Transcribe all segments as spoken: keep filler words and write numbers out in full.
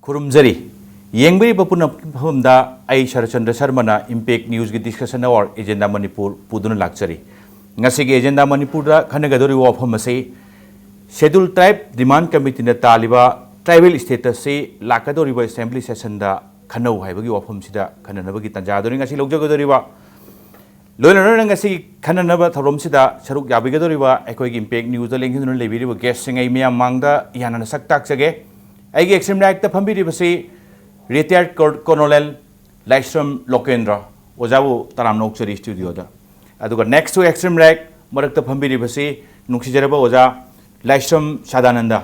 ꯈꯨꯔꯨꯝꯖꯔꯤ꯫ ꯌꯦꯡꯕꯤꯔꯤꯕ ꯄꯨꯝꯅꯃꯛ ꯃꯐꯝꯗ ꯑꯩ Saratchandra ꯁꯔꯃꯅ Impact Newsꯀꯤ Discussion Hour Agenda Manipur ꯄꯨꯗꯨꯅ ꯂꯥꯛꯆꯔꯤ꯫ ꯉꯁꯤꯒꯤ Agenda Manipurꯗ ꯈꯟꯅꯒꯗꯧꯔꯤꯕ ꯋꯥꯐꯝ ꯑꯁꯤ Scheduled Tribe Demand Committeeꯅ ꯇꯥꯜꯂꯤꯕ tribal statusꯁꯤ ꯂꯥꯛꯀꯗꯧꯔꯤꯕ Assembly Sessionꯗ ꯈꯟꯅꯧ ꯍꯥꯏꯕꯒꯤ ꯋꯥꯐꯝꯁꯤꯗ ꯈꯟꯅꯅꯕꯒꯤ ꯇꯥꯟꯖꯥ ꯑꯗꯨꯅꯤ ꯉꯁꯤ ꯂꯧꯖꯒꯗꯧꯔꯤꯕ꯫ ꯂꯣꯏꯅ ꯂꯣꯏꯅꯅ ꯉꯁꯤꯒꯤ ꯈꯟꯅꯅꯕ ꯊꯧꯔꯝꯁꯤꯗ ꯁꯔꯨꯛ ꯌꯥꯕꯤꯒꯗꯧꯔꯤꯕ ꯑꯩꯈꯣꯏꯒꯤ Impact Newsꯇ ꯂꯦꯡꯁꯤꯟꯗꯨꯅ ꯂꯩꯕꯤꯔꯤꯕ guestꯁꯤꯡ ꯑꯩ ꯃꯌꯥꯝ ꯃꯥꯡꯗ ꯏꯍꯥꯟ ꯍꯥꯟꯅ ꯁꯛ ꯇꯥꯛꯆꯒꯦ꯫ ꯑꯩꯒꯤ extreme rightꯇ ꯐꯝꯕꯤꯔꯤꯕꯁꯤ retired col-, Colonel ꯂꯥꯏꯁ꯭ꯔꯝ ꯂꯣꯀꯦꯟꯗ꯭ꯔ, ꯑꯣꯖꯥꯕꯨ ꯇꯔꯥꯝꯅ ꯑꯣꯛꯆꯔꯤ studioꯗ꯫ ꯑꯗꯨꯒ next to extreme right ꯃꯔꯛꯇ ꯐꯝꯕꯤꯔꯤꯕꯁꯤ ꯅꯨꯡꯁꯤꯖꯔꯕ ꯑꯣꯖꯥ ꯂꯥꯏꯁ꯭ꯔꯝ ꯁꯗꯥꯅꯟꯗ,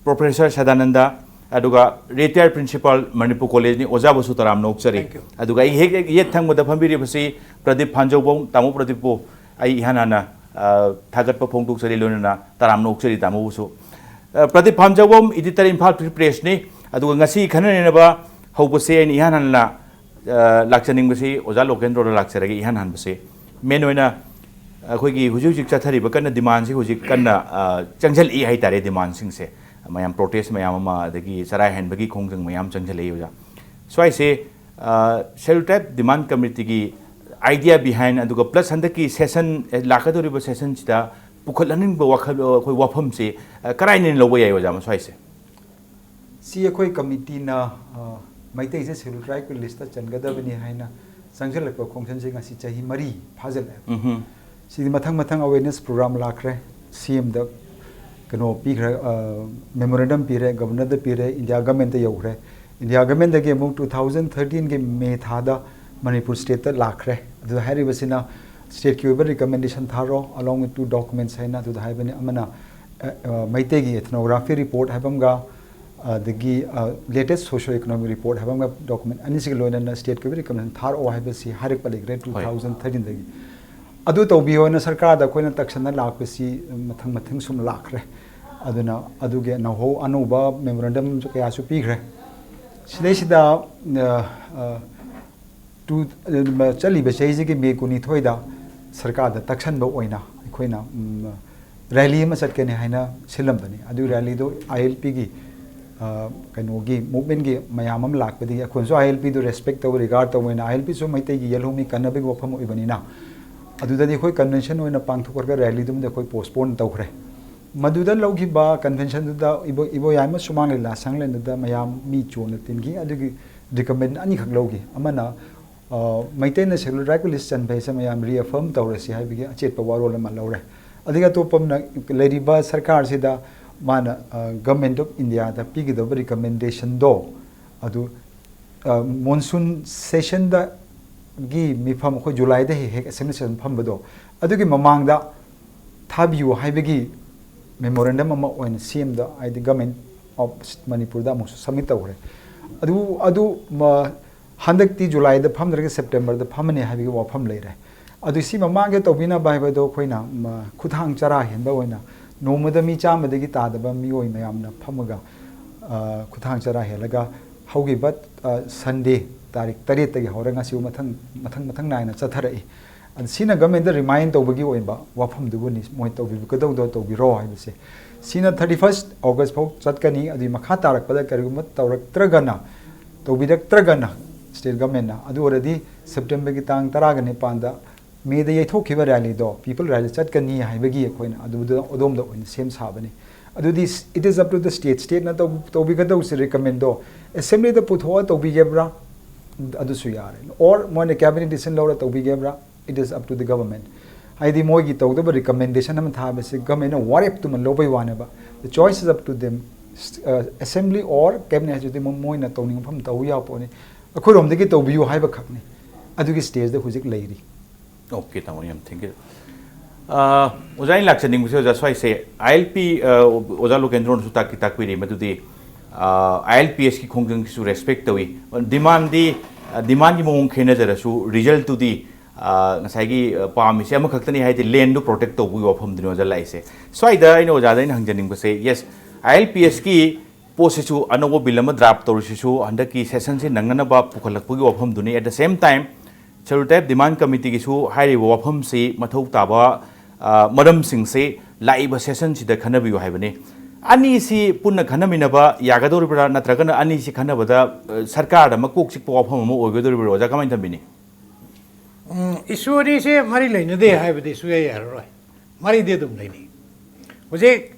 Professor ꯁꯗꯥꯅꯟꯗ, ꯑꯗꯨꯒ retired principal ꯃꯅꯤꯄꯨꯔ ꯀꯣꯂꯦꯖꯅꯤ, ꯑꯣꯖꯥꯕꯨꯁꯨ ꯇꯔꯥꯝꯅ ꯑꯣꯛꯆꯔꯤ꯫ Thank you. ꯑꯗꯨꯒ ꯑꯩ ꯍꯦꯛ, ꯍꯦꯛ ꯌꯦꯠ ꯊꯪꯕꯗ ꯐꯝꯕꯤꯔꯤꯕꯁꯤ ꯄ꯭ꯔꯗꯤꯞ ꯐꯥꯟꯖꯧꯕꯝ, ꯇꯥꯃꯣ ꯄ꯭ꯔꯗꯤꯞꯄꯨ ꯑꯩ ꯏꯍꯥꯟ ꯍꯥꯟꯅ, ꯑ, ꯊꯥꯒꯠꯄ ꯐꯣꯡꯗꯣꯛꯆꯔꯤ, ꯂꯣꯏꯅꯅ ꯇꯔꯥꯝꯅ ꯑꯣꯛꯆꯔꯤ ꯇꯥꯃꯣꯕꯨꯁꯨ꯫ ꯑ, ꯄ꯭ꯔꯗꯤꯞ ꯐꯥꯟꯖꯧꯕꯝ, editor, Imphal Free Pressꯅꯤ꯫ ꯑꯗꯨꯒ ꯉꯁꯤ ꯈꯟꯅ ꯅꯩꯅꯕ ꯍꯧꯕꯁꯦ ꯑꯩꯅ ꯏꯍꯥꯟ ꯍꯥꯟꯅ ꯑ, ꯂꯥꯛꯆꯅꯤꯡꯕꯁꯤ ꯑꯣꯖꯥ ꯂꯣꯀꯦꯟꯗ꯭ꯔꯣꯗ ꯂꯥꯛꯆꯔꯒꯦ ꯏꯍꯥꯟ ꯍꯥꯟꯕꯁꯤ꯫ Main ꯑꯣꯏꯅ ꯑꯩꯈꯣꯏꯒꯤ ꯍꯧꯖꯤꯛ ꯍꯧꯖꯤꯛ ꯆꯠꯊꯔꯤꯕ ꯀꯟꯅ demandꯁꯤ ꯍꯧꯖꯤꯛ ꯀꯟꯅ, ꯑ, ꯆꯪꯁꯤꯜꯂꯛꯏ ꯍꯥꯏꯇꯥꯔꯦ demandꯁꯤꯡꯁꯦ꯫ ꯃꯌꯥꯝ protest ꯃꯌꯥꯝ ꯑꯃ, ꯑꯗꯒꯤ ꯆꯔꯥ ꯍꯦꯟꯕꯒꯤ ꯈꯣꯡꯖꯪ ꯃꯌꯥꯝ ꯆꯪꯁꯤꯜꯂꯛꯏ ꯑꯣꯖꯥ꯫ ꯁ꯭ꯋꯥꯏꯁꯦ, ꯑ, Scheduled Tribe Demand Committeeꯒꯤ idea behind, ꯑꯗꯨꯒ plus ꯍꯟꯗꯛꯀꯤ session, ꯑꯦ, ꯂꯥꯛꯀꯗꯧꯔꯤꯕ sessionꯁꯤꯗ ꯄꯨꯈꯠꯍꯟꯅꯤꯡꯕ ꯋꯥꯈꯜ, ꯑ, ꯑꯩꯈꯣꯏ ꯋꯥꯐꯝꯁꯤ, ꯑ, ꯀꯔꯥꯏꯅ ꯂꯧꯕ ꯌꯥꯏ ꯑꯣꯖꯥ ꯃꯁ꯭ꯋꯥꯏꯁꯦ? ꯁꯤ ꯑꯩꯈꯣꯏ committeeꯅ, ꯑ, ꯃꯩꯇꯩꯁꯦ Scheduled Tribeꯀꯤ listꯇ ꯆꯟꯒꯗꯕꯅꯤ ꯍꯥꯏꯅ ꯆꯪꯁꯤꯜꯂꯛꯄ ꯈꯣꯡꯖꯪꯁꯦ ꯉꯁꯤ ꯆꯍꯤ ꯃꯔꯤ ꯐꯥꯖꯤꯜꯂꯛꯑꯦ꯫ ꯎꯝꯍꯨꯝ꯫ ꯁꯤꯗꯤ ꯃꯊꯪ ꯃꯊꯪ awareness program ꯂꯥꯛꯈ꯭ꯔꯦ, CMꯗ ꯀꯩꯅꯣ ꯄꯤꯈ꯭ꯔꯦ, ꯑ, memorandum ꯄꯤꯔꯦ, governorꯗ ꯄꯤꯔꯦ, India governmentꯇ ꯌꯧꯈ꯭ꯔꯦ꯫ India governmentꯗꯒꯤ ꯑꯃꯨꯛ two thousand thirteenꯒꯤ May ꯊꯥꯗ ꯃꯅꯤꯄꯨꯔ stateꯇ ꯂꯥꯛꯈ꯭ꯔꯦ꯫ ꯑꯗꯨꯗ ꯍꯥꯏꯔꯤꯕꯁꯤꯅ stateꯀꯤ ꯑꯣꯏꯕ recommendation ꯊꯥꯔꯣ, along with two documents ꯍꯥꯏꯅ ꯑꯗꯨꯗ ꯍꯥꯏꯕꯅꯤ꯫ ꯑꯃꯅ, ꯑ, ꯑ, ꯃꯩꯇꯩꯒꯤ ethnography report ꯍꯥꯏꯕ ꯑꯃꯒ, ꯑꯗꯒꯤ, ꯑ, latest socio economic report ꯍꯥꯏꯕ ꯑꯃꯒ document ꯑꯅꯤꯁꯤꯒ ꯂꯣꯏꯅꯅ stateꯀꯤ ꯑꯣꯏꯕ recommendation ꯊꯥꯔꯛꯑꯣ ꯍꯥꯏꯕꯁꯤ ꯍꯥꯏꯔꯛꯄ ꯂꯩꯈ꯭ꯔꯦ ꯍꯣꯏ꯫ Two thousand thirteenꯗꯒꯤ꯫ ꯑꯗꯨ ꯇꯧꯕꯤꯌꯣꯅ ꯁꯔꯀꯥꯔꯗ ꯑꯩꯈꯣꯏꯅ ꯇꯛꯁꯟꯅ ꯂꯥꯛꯄꯁꯤ ꯃꯊꯪ ꯃꯊꯪ ꯁꯨꯝ ꯂꯥꯛꯈ꯭ꯔꯦ꯫ ꯑꯗꯨꯅ ꯑꯗꯨꯒꯤ ꯅꯧꯍꯧ ꯑꯅꯧꯕ memorandum ꯀꯌꯥꯁꯨ ꯄꯤꯈ꯭ꯔꯦ꯫ ꯁꯤꯗꯩꯁꯤꯗ, ꯑ, ꯑ, two, ꯑ, ꯆꯠꯂꯤꯕ ꯆꯍꯤꯁꯤꯒꯤ May ꯀꯨꯟꯅꯤꯊꯣꯏꯗ ꯁꯔꯀꯥꯔꯗ ꯇꯛꯁꯟꯕ ꯑꯣꯏꯅ ꯑꯩꯈꯣꯏꯅ, ꯎꯝ, rally ꯑꯃ ꯆꯠꯀꯅꯤ ꯍꯥꯏꯅ ꯁꯤꯜꯂꯝꯕꯅꯤ꯫ ꯑꯗꯨ rallyꯗꯣ ILPꯒꯤ, ꯀꯩꯅꯣꯒꯤ ꯃꯨꯚꯃꯦꯟꯒꯤ ꯃꯌꯥꯝ ꯑꯃ ꯂꯥꯛꯄꯗꯒꯤ ꯑꯩꯈꯣꯏꯅꯁꯨ ꯑꯥꯏ ꯑꯦꯜ ꯄꯤꯗꯨ ꯔꯦꯁꯄꯦꯛ ꯇꯧꯕ, ꯔꯤꯒꯥꯔꯗ ꯇꯧꯕꯅꯤꯅ, ꯑꯥꯏ ꯑꯦꯜ ꯄꯤꯁꯨ ꯃꯩꯇꯩꯒꯤ ꯌꯦꯜꯍꯧꯃꯤ ꯀꯟꯅꯕꯒꯤ ꯋꯥꯐꯝ ꯑꯣꯏꯕꯅꯤꯅ, ꯑꯗꯨꯗꯗꯤ ꯑꯩꯈꯣꯏ ꯀꯟꯚꯦꯟꯁꯟ ꯑꯣꯏꯅ ꯄꯥꯡꯊꯣꯛꯈ꯭ꯔꯒ ꯔꯦꯂꯤꯗꯨꯃꯗꯤ ꯑꯩꯈꯣꯏ ꯄꯣꯁꯄꯣꯟ ꯇꯧꯈ꯭ꯔꯦ꯫ ꯃꯗꯨꯗ ꯂꯧꯈꯤꯕ ꯀꯟꯚꯦꯟꯁꯟꯗꯨꯗ ꯏꯕꯣ ꯏꯕꯣꯌꯥꯏꯃ ꯁꯨꯃꯥꯡ ꯂꯤꯂꯥ ꯁꯪꯂꯦꯟꯗꯨꯗ ꯃꯌꯥꯝ ꯃꯤ ꯆꯣꯟꯅ ꯇꯤꯟꯈꯤ꯫ ꯑꯗꯨꯒꯤ ꯔꯤꯀꯃꯦꯟ ꯑꯅꯤꯈꯛ ꯂꯧꯈꯤ꯫ ꯑꯃꯅ ꯃꯩꯇꯩꯅ ꯁꯦꯗꯨꯜ ꯇ꯭ꯔꯥꯏꯕꯀꯤ ꯂꯤꯁ ꯆꯟꯕ ꯍꯥꯏꯁꯦ ꯃꯌꯥꯝ ꯔꯤꯑꯦꯐꯔꯝ ꯇꯧꯔꯁꯤ ꯍꯥꯏꯕꯒꯤ ꯑꯆꯦꯠꯄ ꯋꯥꯔꯣꯜ ꯑꯃ ꯂꯧꯔꯦ꯫ ꯑꯗꯨꯒ ꯑꯇꯣꯞꯄ ꯑꯃꯅ ꯂꯩꯔꯤꯕ ꯁꯔꯀꯥꯔꯁꯤꯗ ꯃꯥꯅ ꯒꯚꯔꯟꯃꯦꯟꯠ ꯑꯣꯐ ꯏꯟꯗꯤꯌꯥꯗ ꯄꯤꯒꯗꯧꯕ ꯔꯤꯀꯃꯦꯟꯗꯦꯁꯟꯗꯣ ꯑꯗꯨ ꯃꯣꯟꯁꯨꯟ ꯁꯦꯁꯟꯗꯒꯤ ꯃꯤꯐꯝ, ꯑꯩꯈꯣꯏ ꯖꯨꯂꯥꯏꯗ ꯍꯦꯛ ꯍꯦꯛ ꯑꯦꯁꯦꯝꯕ꯭ꯂꯤ ꯁꯦꯁꯟ ꯐꯝꯕꯗꯣ, ꯑꯗꯨꯒꯤ ꯃꯃꯥꯡꯗ ꯊꯥꯕꯤꯌꯨ ꯍꯥꯏꯕꯒꯤ ꯃꯦꯃꯣꯔꯦꯟꯗꯝ ꯑꯃ ꯑꯣꯏꯅ ꯁꯤ ꯑꯦꯝꯗ, ꯍꯥꯏꯗꯤ ꯒꯚꯔꯟꯃꯦꯟꯠ ꯑꯣꯐ ꯃꯅꯤꯄꯨꯔꯗ ꯑꯃꯨꯛꯁꯨ ꯁꯕꯃꯤꯠ ꯇꯧꯈ꯭ꯔꯦ꯫ ꯑꯗꯨ ꯑꯗꯨ ꯍꯟꯗꯛꯇꯤ ꯖꯨꯂꯥꯏꯗ ꯐꯝꯗ꯭ꯔꯒ ꯁꯦꯞꯇꯦꯝꯕꯔꯗ ꯐꯝꯃꯅꯤ ꯍꯥꯏꯕꯒꯤ ꯋꯥꯐꯝ ꯂꯩꯔꯦ꯫ ꯑꯗꯨ ꯁꯤ ꯃꯃꯥꯡꯒꯤ ꯇꯧꯕꯤꯅꯕ ꯍꯥꯏꯕꯗꯣ ꯑꯩꯈꯣꯏꯅ ꯈꯨꯊꯥꯡ ꯆꯔꯥ ꯍꯦꯟꯕ ꯑꯣꯏꯅ ꯅꯣꯡꯃꯗ ꯃꯤ ꯆꯥꯝꯃꯗꯒꯤ ꯇꯥꯗꯕ ꯃꯤꯑꯣꯏ ꯃꯌꯥꯝꯅ ꯐꯝꯃꯒ ꯈꯨꯊꯥꯡ ꯆꯔꯥ ꯍꯦꯜꯂꯒ ꯍꯧꯈꯤꯕ ꯁꯟꯗꯦ ꯇꯥꯔꯤꯛ ꯇꯔꯦꯠꯇꯒꯤ ꯍꯧꯔꯒ ꯉꯁꯤ ꯃꯊꯪ ꯃꯊꯪ ꯃꯊꯪ ꯅꯥꯏꯅ ꯆꯠꯊꯔꯛꯏ꯫ ꯑꯗꯨ ꯁꯤꯅ ꯒꯚꯔꯟꯃꯦꯟꯠꯇ ꯔꯤꯃꯥꯏꯟ ꯇꯧꯕꯒꯤ ꯑꯣꯏꯕ ꯋꯥꯐꯝꯗꯨꯕꯨꯅꯤ, ꯃꯣꯏ ꯇꯧꯕꯤꯒꯗꯧꯗꯣ ꯇꯧꯕꯤꯔꯣ ꯍꯥꯏꯕꯁꯦ꯫ ꯁꯤꯅ ꯊꯥꯔꯇꯤ ꯐꯥꯔꯁ ꯑꯣꯒꯁ ꯐꯥꯎ ꯆꯠꯀꯅꯤ꯫ ꯑꯗꯨꯒꯤ ꯃꯈꯥ ꯇꯥꯔꯛꯄꯗ ꯀꯔꯤꯒꯨꯝꯕ ꯇꯧꯔꯛꯇ꯭ꯔꯒꯅ, ꯇꯧꯕꯤꯔꯛꯇ꯭ꯔꯒꯅ ꯁ꯭ꯇꯦꯠ ꯒꯚꯔꯟꯃꯦꯟꯠꯅ, ꯑꯗꯨ ꯑꯣꯏꯔꯗꯤ ꯁꯦꯞꯇꯦꯝꯕꯔꯒꯤ ꯇꯥꯡ ꯇꯔꯥꯒ ꯅꯤꯄꯥꯟꯗ ꯃꯦꯗ ꯌꯩꯊꯣꯛꯈꯤꯕ ꯔꯦꯂꯤꯗꯣ ꯄꯤꯄꯜ ꯔꯦꯂꯤ ꯆꯠꯀꯅꯤ ꯍꯥꯏꯕꯒꯤ ꯑꯩꯈꯣꯏꯅ ꯑꯗꯨꯗ ꯑꯗꯣꯝꯗ ꯑꯣꯏꯅ ꯁꯦꯝ ꯁꯥꯕꯅꯤ꯫ ꯑꯗꯨꯗꯤ it is up to the state, ꯁ꯭ꯇꯦꯠꯅ ꯇꯧꯕꯤꯒꯗꯧꯁꯦ ꯔꯤꯀꯃꯦꯟꯗꯣ ꯑꯦꯁꯦꯝꯕ꯭ꯂꯤꯗ ꯄꯨꯊꯣꯛꯑ ꯇꯧꯕꯤꯒꯦꯕ꯭ꯔꯥ, ꯑꯗꯨꯁꯨ ꯌꯥꯔꯦ, ꯑꯣꯔ ꯃꯣꯏꯅ ꯀꯦꯕꯤꯅꯦꯠ ꯗꯤꯁꯤꯖꯟ ꯂꯧꯔ ꯇꯧꯕꯤꯒꯦꯕ꯭ꯔꯥ, it is up to the government꯫ ꯍꯥꯏꯗꯤ ꯃꯣꯏꯒꯤ ꯇꯧꯗꯕ ꯔꯤꯀꯃꯦꯟꯗꯦꯁꯟ ꯑꯃ ꯊꯥꯕꯁꯦ ꯒꯚꯔꯟꯃꯦꯟꯠꯅ ꯋꯥꯔꯦꯞꯇꯨꯃ ꯂꯧꯕꯩ ꯋꯥꯅꯦꯕ꯫ The choice is up to them꯫ Assembly or cabinet ꯍꯥꯏꯁꯤꯗꯤ ꯃꯣꯏꯅ ꯇꯧꯅꯤꯡꯕ ꯃꯐꯝ ꯇꯧ ꯌꯥꯕ ꯄꯣꯠꯅꯤ꯫ ꯑꯩꯈꯣꯏꯔꯣꯝꯗꯒꯤ ꯇꯧꯕꯤꯌꯨ ꯍꯥꯏꯕ ꯈꯛꯅꯤ꯫ ꯑꯗꯨꯒꯤ ꯁ꯭ꯇꯦꯖꯇ ꯍꯧꯖꯤꯛ ꯂꯩꯔꯤ꯫ ꯑꯣꯀꯦ ꯇꯥꯃꯣ, ꯌꯥꯝ ꯊꯦꯡꯀ꯭ꯌꯨ꯫ ꯑꯣꯖꯥ, ꯑꯩꯅ ꯂꯥꯛꯆꯅꯤꯡꯕꯁꯦ ꯑꯣꯖꯥ, ꯁ꯭ꯋꯥꯏꯁꯦ ꯑꯥꯏ ꯑꯦꯜ ꯄꯤ, ꯑꯣꯖꯥ ꯂꯣꯀꯦꯟꯗ꯭ꯔꯣꯅꯁꯨ ꯇꯥꯛꯇꯤ ꯇꯥꯛꯄꯤꯔꯤ, ꯃꯗꯨꯗꯤ ꯑꯥꯏ ꯑꯦꯜ ꯄꯤ ꯑꯦꯁꯀꯤ ꯈꯣꯡꯖꯪꯁꯤꯁꯨ ꯔꯦꯁꯄꯦꯛ ꯇꯧꯏ꯫ ꯗꯤꯃꯥꯟꯗꯤ, ꯗꯤꯃꯥꯟꯒꯤ ꯃꯑꯣꯡ ꯈꯦꯠꯅꯖꯔꯁꯨ ꯔꯤꯖꯜꯇꯨꯗꯤ ꯉꯁꯥꯏꯒꯤ ꯄꯥꯝꯃꯤꯁꯦ ꯑꯃꯈꯛꯇꯅꯤ, ꯍꯥꯏꯗꯤ ꯂꯦꯟꯗꯨ ꯄ꯭ꯔꯣꯇꯦꯛ ꯇꯧꯕꯒꯤ ꯋꯥꯐꯝꯗꯨꯅꯤ ꯑꯣꯖꯥ ꯂꯥꯛꯏꯁꯦ꯫ ꯁ꯭ꯋꯥꯏꯗ ꯑꯩꯅ ꯑꯣꯖꯥꯗ ꯑꯩꯅ ꯍꯪꯖꯅꯤꯡꯕꯁꯦ, ꯌꯦꯁ, ꯑꯥꯏ ꯑꯦꯜ ꯄꯤ ꯑꯦꯁꯀꯤ ꯄꯣꯠꯁꯤꯁꯨ ꯑꯅꯧꯕ ꯕꯤꯜ ꯑꯃ ꯗ꯭ꯔꯥꯐ ꯇꯧꯔꯤꯁꯤꯁꯨ ꯍꯟꯗꯛꯀꯤ ꯁꯦꯁꯟꯁꯤ ꯅꯪꯅꯅꯕ ꯄꯨꯈꯠꯂꯛꯄꯒꯤ ꯋꯥꯐꯝꯗꯨꯅꯤ꯫ At the same time, schedule tribe demand ꯀꯃꯤꯇꯤꯒꯤꯁꯨ ꯍꯥꯏꯔꯤꯕ ꯋꯥꯐꯝꯁꯤ ꯃꯊꯧ ꯇꯥꯕ ꯃꯔꯝꯁꯤꯡꯁꯤ ꯂꯥꯛꯏꯕ ꯁꯦꯁꯟꯁꯤꯗ ꯈꯟꯅꯕꯤꯌꯨ ꯍꯥꯏꯕꯅꯤ꯫ ꯑꯅꯤꯁꯤ ꯄꯨꯟꯅ ꯈꯟꯅꯃꯤꯟꯅꯕ ꯌꯥꯒꯗꯧꯔꯤꯕ꯭ꯔꯥ, ꯅꯠꯇ꯭ꯔꯒꯅ ꯑꯅꯤꯁꯤ ꯈꯟꯅꯕꯗ ꯑ, ꯁꯔꯀꯥꯔꯗ ꯃꯀꯣꯛ ꯆꯤꯛꯄ ꯋꯥꯐꯝ ꯑꯃ ꯑꯣꯏꯒꯗꯧꯔꯤꯕ꯭ꯔꯥ, ꯑꯣꯖꯥ? ꯀꯃꯥꯏꯅ ꯊꯝꯕꯤꯅꯤ? ꯎꯝ, issue ꯑꯅꯤꯁꯦ ꯃꯔꯤ ꯂꯩꯅꯗꯦ ꯍꯥꯏꯕꯗꯤ ꯁꯨꯌꯥ ꯌꯥꯔꯔꯣꯏ꯫ ꯃꯔꯤꯗꯤ ꯑꯗꯨꯝ ꯂꯩꯅꯩ꯫ ꯍꯧꯖꯤꯛ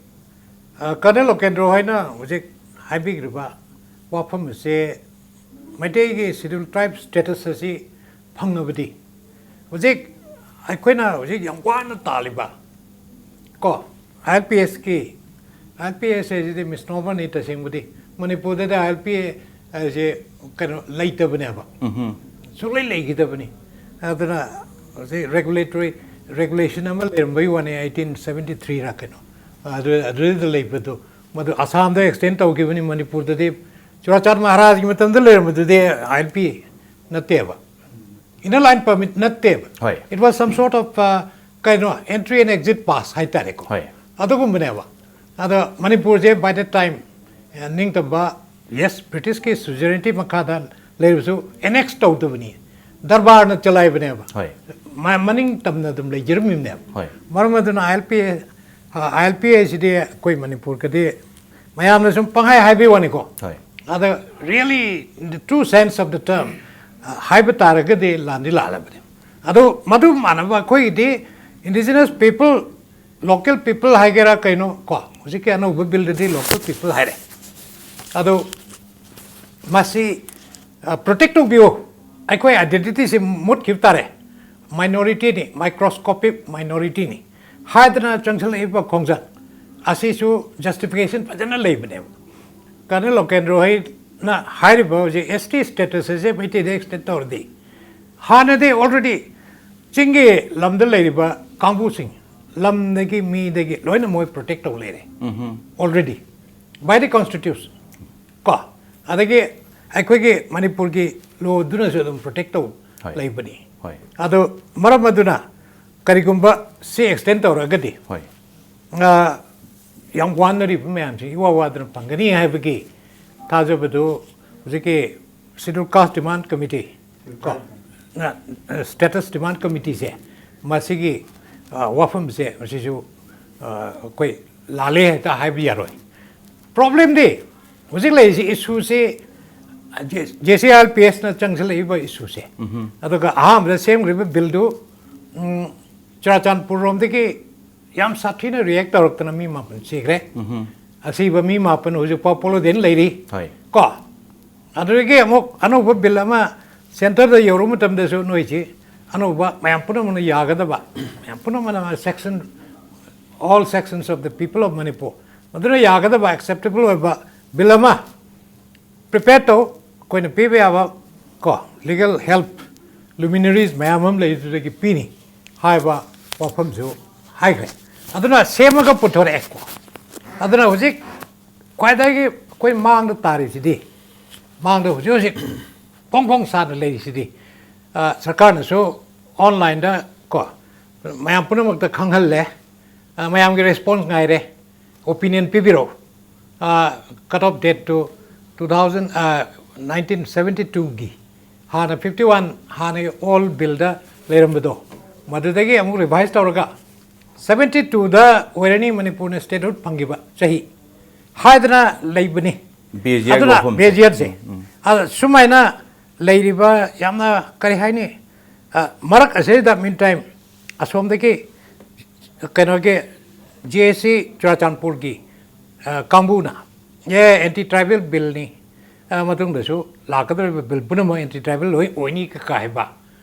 ꯀꯔꯅꯦꯜ ꯂꯣꯀꯦꯟꯗ꯭ꯔꯣ ꯍꯣꯏꯅ ꯍꯧꯖꯤꯛ ꯍꯥꯏꯕꯤꯈ꯭ꯔꯤꯕ ꯋꯥꯐꯝ ꯑꯁꯦ ꯃꯩꯇꯩꯒꯤ ꯁꯦꯗ꯭ꯌꯨꯜ ꯇ꯭ꯔꯥꯏꯕ ꯁ꯭ꯇꯦꯇꯁ ꯑꯁꯤ ꯐꯪꯉꯕꯗꯤ ꯍꯧꯖꯤꯛ ꯑꯩꯈꯣꯏꯅ ꯍꯧꯖꯤꯛ ꯌꯥꯝ ꯋꯥꯅ ꯇꯥꯜꯂꯤꯕ ꯀꯣ, ꯑꯥꯏ ꯑꯦꯜ ꯄꯤ ꯑꯦꯁꯀꯤ, ꯑꯥꯏ ꯑꯦꯜ ꯄꯤ ꯑꯦꯁ ꯍꯥꯏꯁꯤꯗꯤ ꯃꯤꯁꯅꯣꯃꯔꯅꯤ꯫ ꯇꯁꯦꯡꯕꯗꯤ ꯃꯅꯤꯄꯨꯔꯗꯗꯤ ꯑꯥꯏ ꯑꯦꯜ ꯄꯤ ꯑꯦ ꯍꯥꯏꯁꯦ ꯀꯩꯅꯣ ꯂꯩꯇꯕꯅꯦꯕ, ꯁꯨꯡꯂꯩ ꯂꯩꯈꯤꯗꯕꯅꯤ꯫ ꯑꯗꯨꯅ ꯍꯧꯖꯤꯛ ꯔꯦꯒꯨꯂꯦꯇꯣꯔꯤ ꯔꯦꯒꯨꯂꯦꯁꯟ ꯑꯃ ꯂꯩꯔꯝꯕꯒꯤ ꯋꯥꯅꯤ, ꯑꯩꯇꯤꯟ ꯁꯕꯦꯟꯇꯤ ꯊ꯭ꯔꯤꯔ ꯀꯩꯅꯣ, ꯑꯗꯨ ꯑꯗꯨꯗ ꯂꯩꯕꯗꯣ ꯃꯗꯨ ꯑꯁꯥꯝꯗ ꯑꯦꯛꯁꯇꯦꯟ ꯇꯧꯈꯤꯕꯅꯤ꯫ ꯃꯅꯤꯄꯨꯔꯗꯗꯤ ꯆꯨꯔꯥꯆꯥꯟ ꯃꯍꯥꯔꯥꯖꯒꯤ ꯃꯇꯝꯗ ꯂꯩꯔꯝꯕꯗꯨꯗꯤ ꯑꯥꯏ ꯑꯦꯜ ꯄꯤ ꯅꯠꯇꯦꯕ, ꯏꯅꯔ ꯂꯥꯏꯟ ꯄꯔꯃꯤꯠ ꯅꯠꯇꯦꯕ꯫ ꯍꯣꯏ꯫ It was some sort of, uh, ꯀꯩꯅꯣ, entry and exit pass ꯍꯥꯏꯇꯥꯔꯦꯀꯣ꯫ ꯍꯣꯏ꯫ ꯑꯗꯨꯒꯨꯝꯕꯅꯦꯕ꯫ ꯑꯗ ꯃꯅꯤꯄꯨꯔꯁꯦ by that time, ꯑ, ꯅꯤꯡꯇꯝꯕ, yes, ꯕ꯭ꯔꯤꯇꯤꯁꯀꯤ ꯁꯨꯖꯔꯦꯅꯤꯇꯤ ꯃꯈꯥꯗ ꯂꯩꯔꯕꯁꯨ ꯑꯦꯅꯦꯛꯁ ꯇꯧꯗꯕꯅꯤ, ꯗꯔꯕꯥꯔꯅ ꯆꯂꯥꯏꯕꯅꯦꯕ꯫ ꯍꯣꯏ꯫ ꯃ- ꯃꯅꯤꯡ ꯇꯝꯅ ꯑꯗꯨꯝ ꯂꯩꯖꯔꯝꯃꯤꯕꯅꯦꯕ꯫ ꯍꯣꯏ꯫ ꯃꯔꯝ ꯑꯗꯨꯅ ꯑꯥꯏ ꯑꯦꯜ ꯄꯤ ꯑꯦ, ꯑꯥꯏ ꯑꯦꯜ ꯄꯤ ꯑꯦ ꯁꯤꯗꯤ ꯑꯩꯈꯣꯏ ꯃꯅꯤꯄꯨꯔꯒꯗꯤ ꯃꯌꯥꯝꯅ ꯁꯨꯝ ꯄꯪꯍꯥꯏ ꯍꯥꯏꯕꯒꯤ ꯋꯥꯅꯤꯀꯣ꯫ ꯍꯣꯏ꯫ ꯑꯗ really in the true sense of the term, ꯑ, ꯍꯥꯏꯕ ꯇꯥꯔꯒꯗꯤ ꯂꯥꯟꯗꯤ ꯂꯥꯜꯂꯕꯅꯤ꯫ ꯑꯗꯣ ꯃꯗꯨ ꯃꯥꯟꯅꯕ ꯑꯩꯈꯣꯏꯒꯤꯗꯤ indigenous people, local people ꯍꯥꯏꯒꯦꯔꯥ ꯀꯩꯅꯣ ꯀꯣ, ꯍꯧꯖꯤꯛꯀꯤ ꯑꯅꯧꯕ ꯕꯤꯜꯗꯗꯤ local people ꯍꯥꯏꯔꯦ꯫ ꯑꯗꯣ ꯃꯁꯤ, ꯑ, ꯄ꯭ꯔꯣꯇꯦꯛ ꯇꯧꯕꯤꯌꯨ, ꯑꯩꯈꯣꯏ ꯑꯥꯏꯗꯦꯟꯇꯤꯇꯤꯁꯤ ꯃꯨꯠꯈꯤꯕ ꯇꯥꯔꯦ, ꯃꯥꯏꯅꯣꯔꯤꯇꯤꯅꯤ, ꯃꯥꯏꯀ꯭ꯔꯣꯁꯀꯣꯄꯤꯛ ꯃꯥꯏꯅꯣꯔꯤꯇꯤꯅꯤ ꯍꯥꯏꯗꯅ ꯆꯪꯁꯤꯜꯂꯛꯏꯕ ꯈꯣꯡꯖꯪ ꯑꯁꯤꯁꯨ ꯖꯁꯇꯤꯐꯤꯀꯦꯁꯟ ꯐꯖꯅ ꯂꯩꯕꯅꯦꯕ꯫ ꯀꯔꯅꯦꯜ ꯂꯣꯀꯦꯟꯗ꯭ꯔꯣ ꯍꯣꯏꯅ ꯍꯥꯏꯔꯤꯕ ꯍꯧꯖꯤꯛ ꯑꯦꯁ ꯇꯤ ꯁ꯭ꯇꯦꯇꯁ ꯑꯁꯦ ꯃꯩꯇꯩꯗ ꯑꯦꯛꯁꯇꯦꯟ ꯇꯧꯔꯗꯤ, ꯍꯥꯟꯅꯗꯤ ꯑꯣꯜꯔꯦꯗꯤ ꯆꯤꯡꯒꯤ ꯂꯝꯗ ꯂꯩꯔꯤꯕ ꯀꯥꯡꯕꯨꯁꯤꯡ, ꯂꯝꯗꯒꯤ ꯃꯤꯗꯒꯤ ꯂꯣꯏꯅ ꯃꯣꯏ ꯄ꯭ꯔꯣꯇꯦꯛ ꯇꯧ ꯂꯩꯔꯦ ꯑꯣꯜꯔꯦꯗꯤ by the constitution ꯀꯣ, ꯑꯗꯒꯤ ꯑꯩꯈꯣꯏꯒꯤ ꯃꯅꯤꯄꯨꯔꯒꯤ ꯂꯣꯗꯨꯅꯁꯨ ꯑꯗꯨꯝ ꯄ꯭ꯔꯣꯇꯦꯛ ꯇꯧ ꯍꯣꯏ꯫ ꯂꯩꯕꯅꯤ꯫ ꯍꯣꯏ꯫ ꯑꯗꯣ ꯃꯔꯝ ꯑꯗꯨꯅ ꯀꯔꯤꯒꯨꯝꯕ ꯁꯤ ꯑꯦꯛꯁꯇꯦꯟ ꯇꯧꯔꯒꯗꯤ, ꯍꯣꯏ꯫ ꯑ, ꯌꯥꯝ ꯋꯥꯅꯔꯤꯕ ꯃꯌꯥꯝꯁꯤ ꯏꯋꯥ ꯋꯥꯗꯅ ꯐꯪꯒꯅꯤ ꯍꯥꯏꯕꯒꯤ ꯊꯥꯖꯕꯗꯨ ꯍꯧꯖꯤꯛꯀꯤ ꯁꯦꯗ꯭ꯌꯨꯜ ꯀꯥꯁ ꯗꯤꯃꯥꯟ ꯀꯃꯤꯇꯤ ꯀꯣ, ꯁ꯭ꯇꯦꯇꯁ ꯗꯤꯃꯥꯟ ꯀꯃꯤꯇꯤꯁꯦ, ꯃꯁꯤꯒꯤ, ꯑ, ꯋꯥꯐꯝꯁꯦ ꯃꯁꯤꯁꯨ, ꯑ, ꯑꯩꯈꯣꯏ ꯂꯥꯜꯂꯦ ꯍꯦꯛꯇ ꯍꯥꯏꯕ ꯌꯥꯔꯣꯏ꯫ ꯄ꯭ꯔꯣꯕ꯭ꯂꯦꯝꯗꯤ ꯍꯧꯖꯤꯛ ꯂꯩꯔꯤꯁꯤ, ꯏꯁꯨꯁꯤ ꯖꯦ ꯁꯤ ꯑꯥꯏ ꯑꯦꯜ ꯄꯤ ꯑꯦꯁꯅ ꯆꯪꯁꯤꯜꯂꯛꯏꯕ ꯏꯁꯨꯁꯦ, ꯑꯗꯨꯒ ꯑꯍꯥꯟꯕꯗ ꯁꯦꯝꯈ꯭ꯔꯤꯕ ꯕꯤꯜꯗꯨ, ꯎꯝ, ꯆꯨꯔꯥꯆꯥꯟꯄꯨꯔ ꯔꯣꯝꯗꯒꯤ ꯌꯥꯝ ꯁꯥꯊꯤꯅ ꯔꯤꯌꯦꯛ ꯇꯧꯔꯛꯇꯅ ꯃꯤ ꯃꯥꯄꯟ ꯁꯤꯈ꯭ꯔꯦ꯫ ꯑꯁꯤꯕ ꯃꯤ ꯃꯥꯄꯟ ꯍꯧꯖꯤꯛ ꯐꯥꯎ ꯄꯣꯂꯣꯗꯦꯟ ꯂꯩꯔꯤ꯫ ꯍꯣꯏ꯫ ꯀꯣ, ꯑꯗꯨꯗꯒꯤ ꯑꯃꯨꯛ ꯑꯅꯧꯕ ꯕꯤꯜ ꯑꯃ ꯁꯦꯟꯇꯔꯗ ꯌꯧꯔꯨꯕ ꯃꯇꯝꯗꯁꯨ ꯅꯣꯏꯁꯤ ꯑꯅꯧꯕ ꯃꯌꯥꯝ ꯄꯨꯝꯅꯃꯛꯅ ꯌꯥꯒꯗꯕ, ꯃꯌꯥꯝ ꯄꯨꯝꯅꯃꯛꯅ section, all sections of the people of Manipur, ꯃꯗꯨꯅ ꯌꯥꯒꯗꯕ, ꯑꯦꯛꯁꯦꯞꯇꯦꯕꯜ ꯑꯣꯏꯕ ꯕꯤꯜ ꯑꯃ ꯄ꯭ꯔꯤꯄꯦꯌꯔ ꯇꯧ꯫ ꯑꯩꯈꯣꯏꯅ ꯄꯤꯕ ꯌꯥꯕ, ꯀꯣ, ꯂꯤꯒꯦꯜ ꯍꯦꯜꯞ, ꯂꯨꯃꯤꯅꯔꯤꯁ ꯃꯌꯥꯝ ꯑꯃ ꯂꯩ, ꯑꯗꯨꯗꯒꯤ ꯄꯤꯅꯤ ꯍꯥꯏꯕ ꯋꯥꯐꯝꯁꯨ ꯍꯥꯏꯈ꯭ꯔꯦ꯫ ꯑꯗꯨꯅ ꯁꯦꯝꯃꯒ ꯄꯨꯊꯣꯔꯛꯑꯦ꯫ ꯀꯣ, ꯑꯗꯨꯅ ꯍꯧꯖꯤꯛ ꯈ꯭ꯋꯥꯏꯗꯒꯤ ꯑꯩꯈꯣꯏ ꯃꯥꯡꯗ ꯇꯥꯔꯤꯁꯤꯗꯤ, ꯃꯥꯡꯗ ꯍꯧꯖꯤꯛ ꯍꯧꯖꯤꯛ ꯐꯣꯡ ꯐꯣꯡ ꯁꯥꯅ ꯂꯩꯔꯤꯁꯤꯗꯤ, ꯑ, ꯁꯔꯀꯥꯔꯅꯁꯨ ꯑꯣꯟꯂꯥꯏꯟꯗ, ꯀꯣ, ꯃꯌꯥꯝ ꯄꯨꯝꯅꯃꯛꯇ ꯈꯪꯍꯜꯂꯦ꯫ ꯑ, ꯃꯌꯥꯝꯒꯤ ꯔꯦꯁꯄꯣꯟꯁ ꯉꯥꯏꯔꯦ꯫ ꯑꯣꯄꯤꯅꯤꯌꯟ ꯄꯤꯕꯤꯔꯛꯎ꯫ ꯀꯠ ꯑꯣꯐ ꯗꯦꯠꯇꯨ two thousand, nineteen seventy twoꯒꯤ, ꯍꯥꯟꯅ fifty one, ꯍꯥꯟꯅꯒꯤ ꯑꯣꯜ ꯕꯤꯜꯗ ꯂꯩꯔꯝꯕꯗꯣ, ꯃꯗꯨꯗꯒꯤ ꯑꯃꯨꯛ ꯔꯤꯚꯥꯏꯁ ꯇꯧꯔꯒ seventy twoꯗ ꯑꯣꯏꯔꯅꯤ ꯃꯅꯤꯄꯨꯔꯅ ꯁ꯭ꯇꯦꯠꯍꯨꯗ ꯐꯪꯈꯤꯕ ꯆꯍꯤ ꯍꯥꯏꯗꯅ ꯂꯩꯕꯅꯤ꯫ ꯕꯦꯖꯤꯌꯥꯒꯤ ꯑꯗꯨꯅ ꯋꯥꯐꯝꯁꯦ꯫ ꯕꯦꯖꯤꯌꯥꯔꯁꯦ꯫ ꯑꯗ ꯁꯨꯃꯥꯏꯅ ꯂꯩꯔꯤꯕ ꯌꯥꯝꯅ, ꯀꯔꯤ ꯍꯥꯏꯅꯤ, ꯑ, ꯃꯔꯛ ꯑꯁꯤꯗ, ꯃꯤꯟ ꯇꯥꯏꯝ, ꯑꯁꯣꯝꯗꯒꯤ ꯀꯩꯅꯣꯒꯤ ꯖꯦ ꯑꯦꯁ ꯁꯤ ꯆꯨꯔꯥꯆꯥꯟꯄꯨꯔꯒꯤ, ꯑ, ꯀꯥꯡꯕꯨꯅ, ꯑꯦ, ꯑꯦꯟꯇꯤ ꯇ꯭ꯔꯥꯏꯕꯦꯜ ꯕꯤꯜꯅꯤ, ꯑ, ꯃꯇꯨꯡꯗꯁꯨ ꯂꯥꯛꯀꯗꯧꯔꯤꯕ ꯕꯤꯜ ꯄꯨꯝꯅꯃꯛ ꯑꯦꯟꯇꯤ ꯇ꯭ꯔꯥꯏꯕꯦꯜ ꯂꯣꯏ ꯑꯣꯏꯅꯤ ꯀ-, ꯀꯥꯏꯕ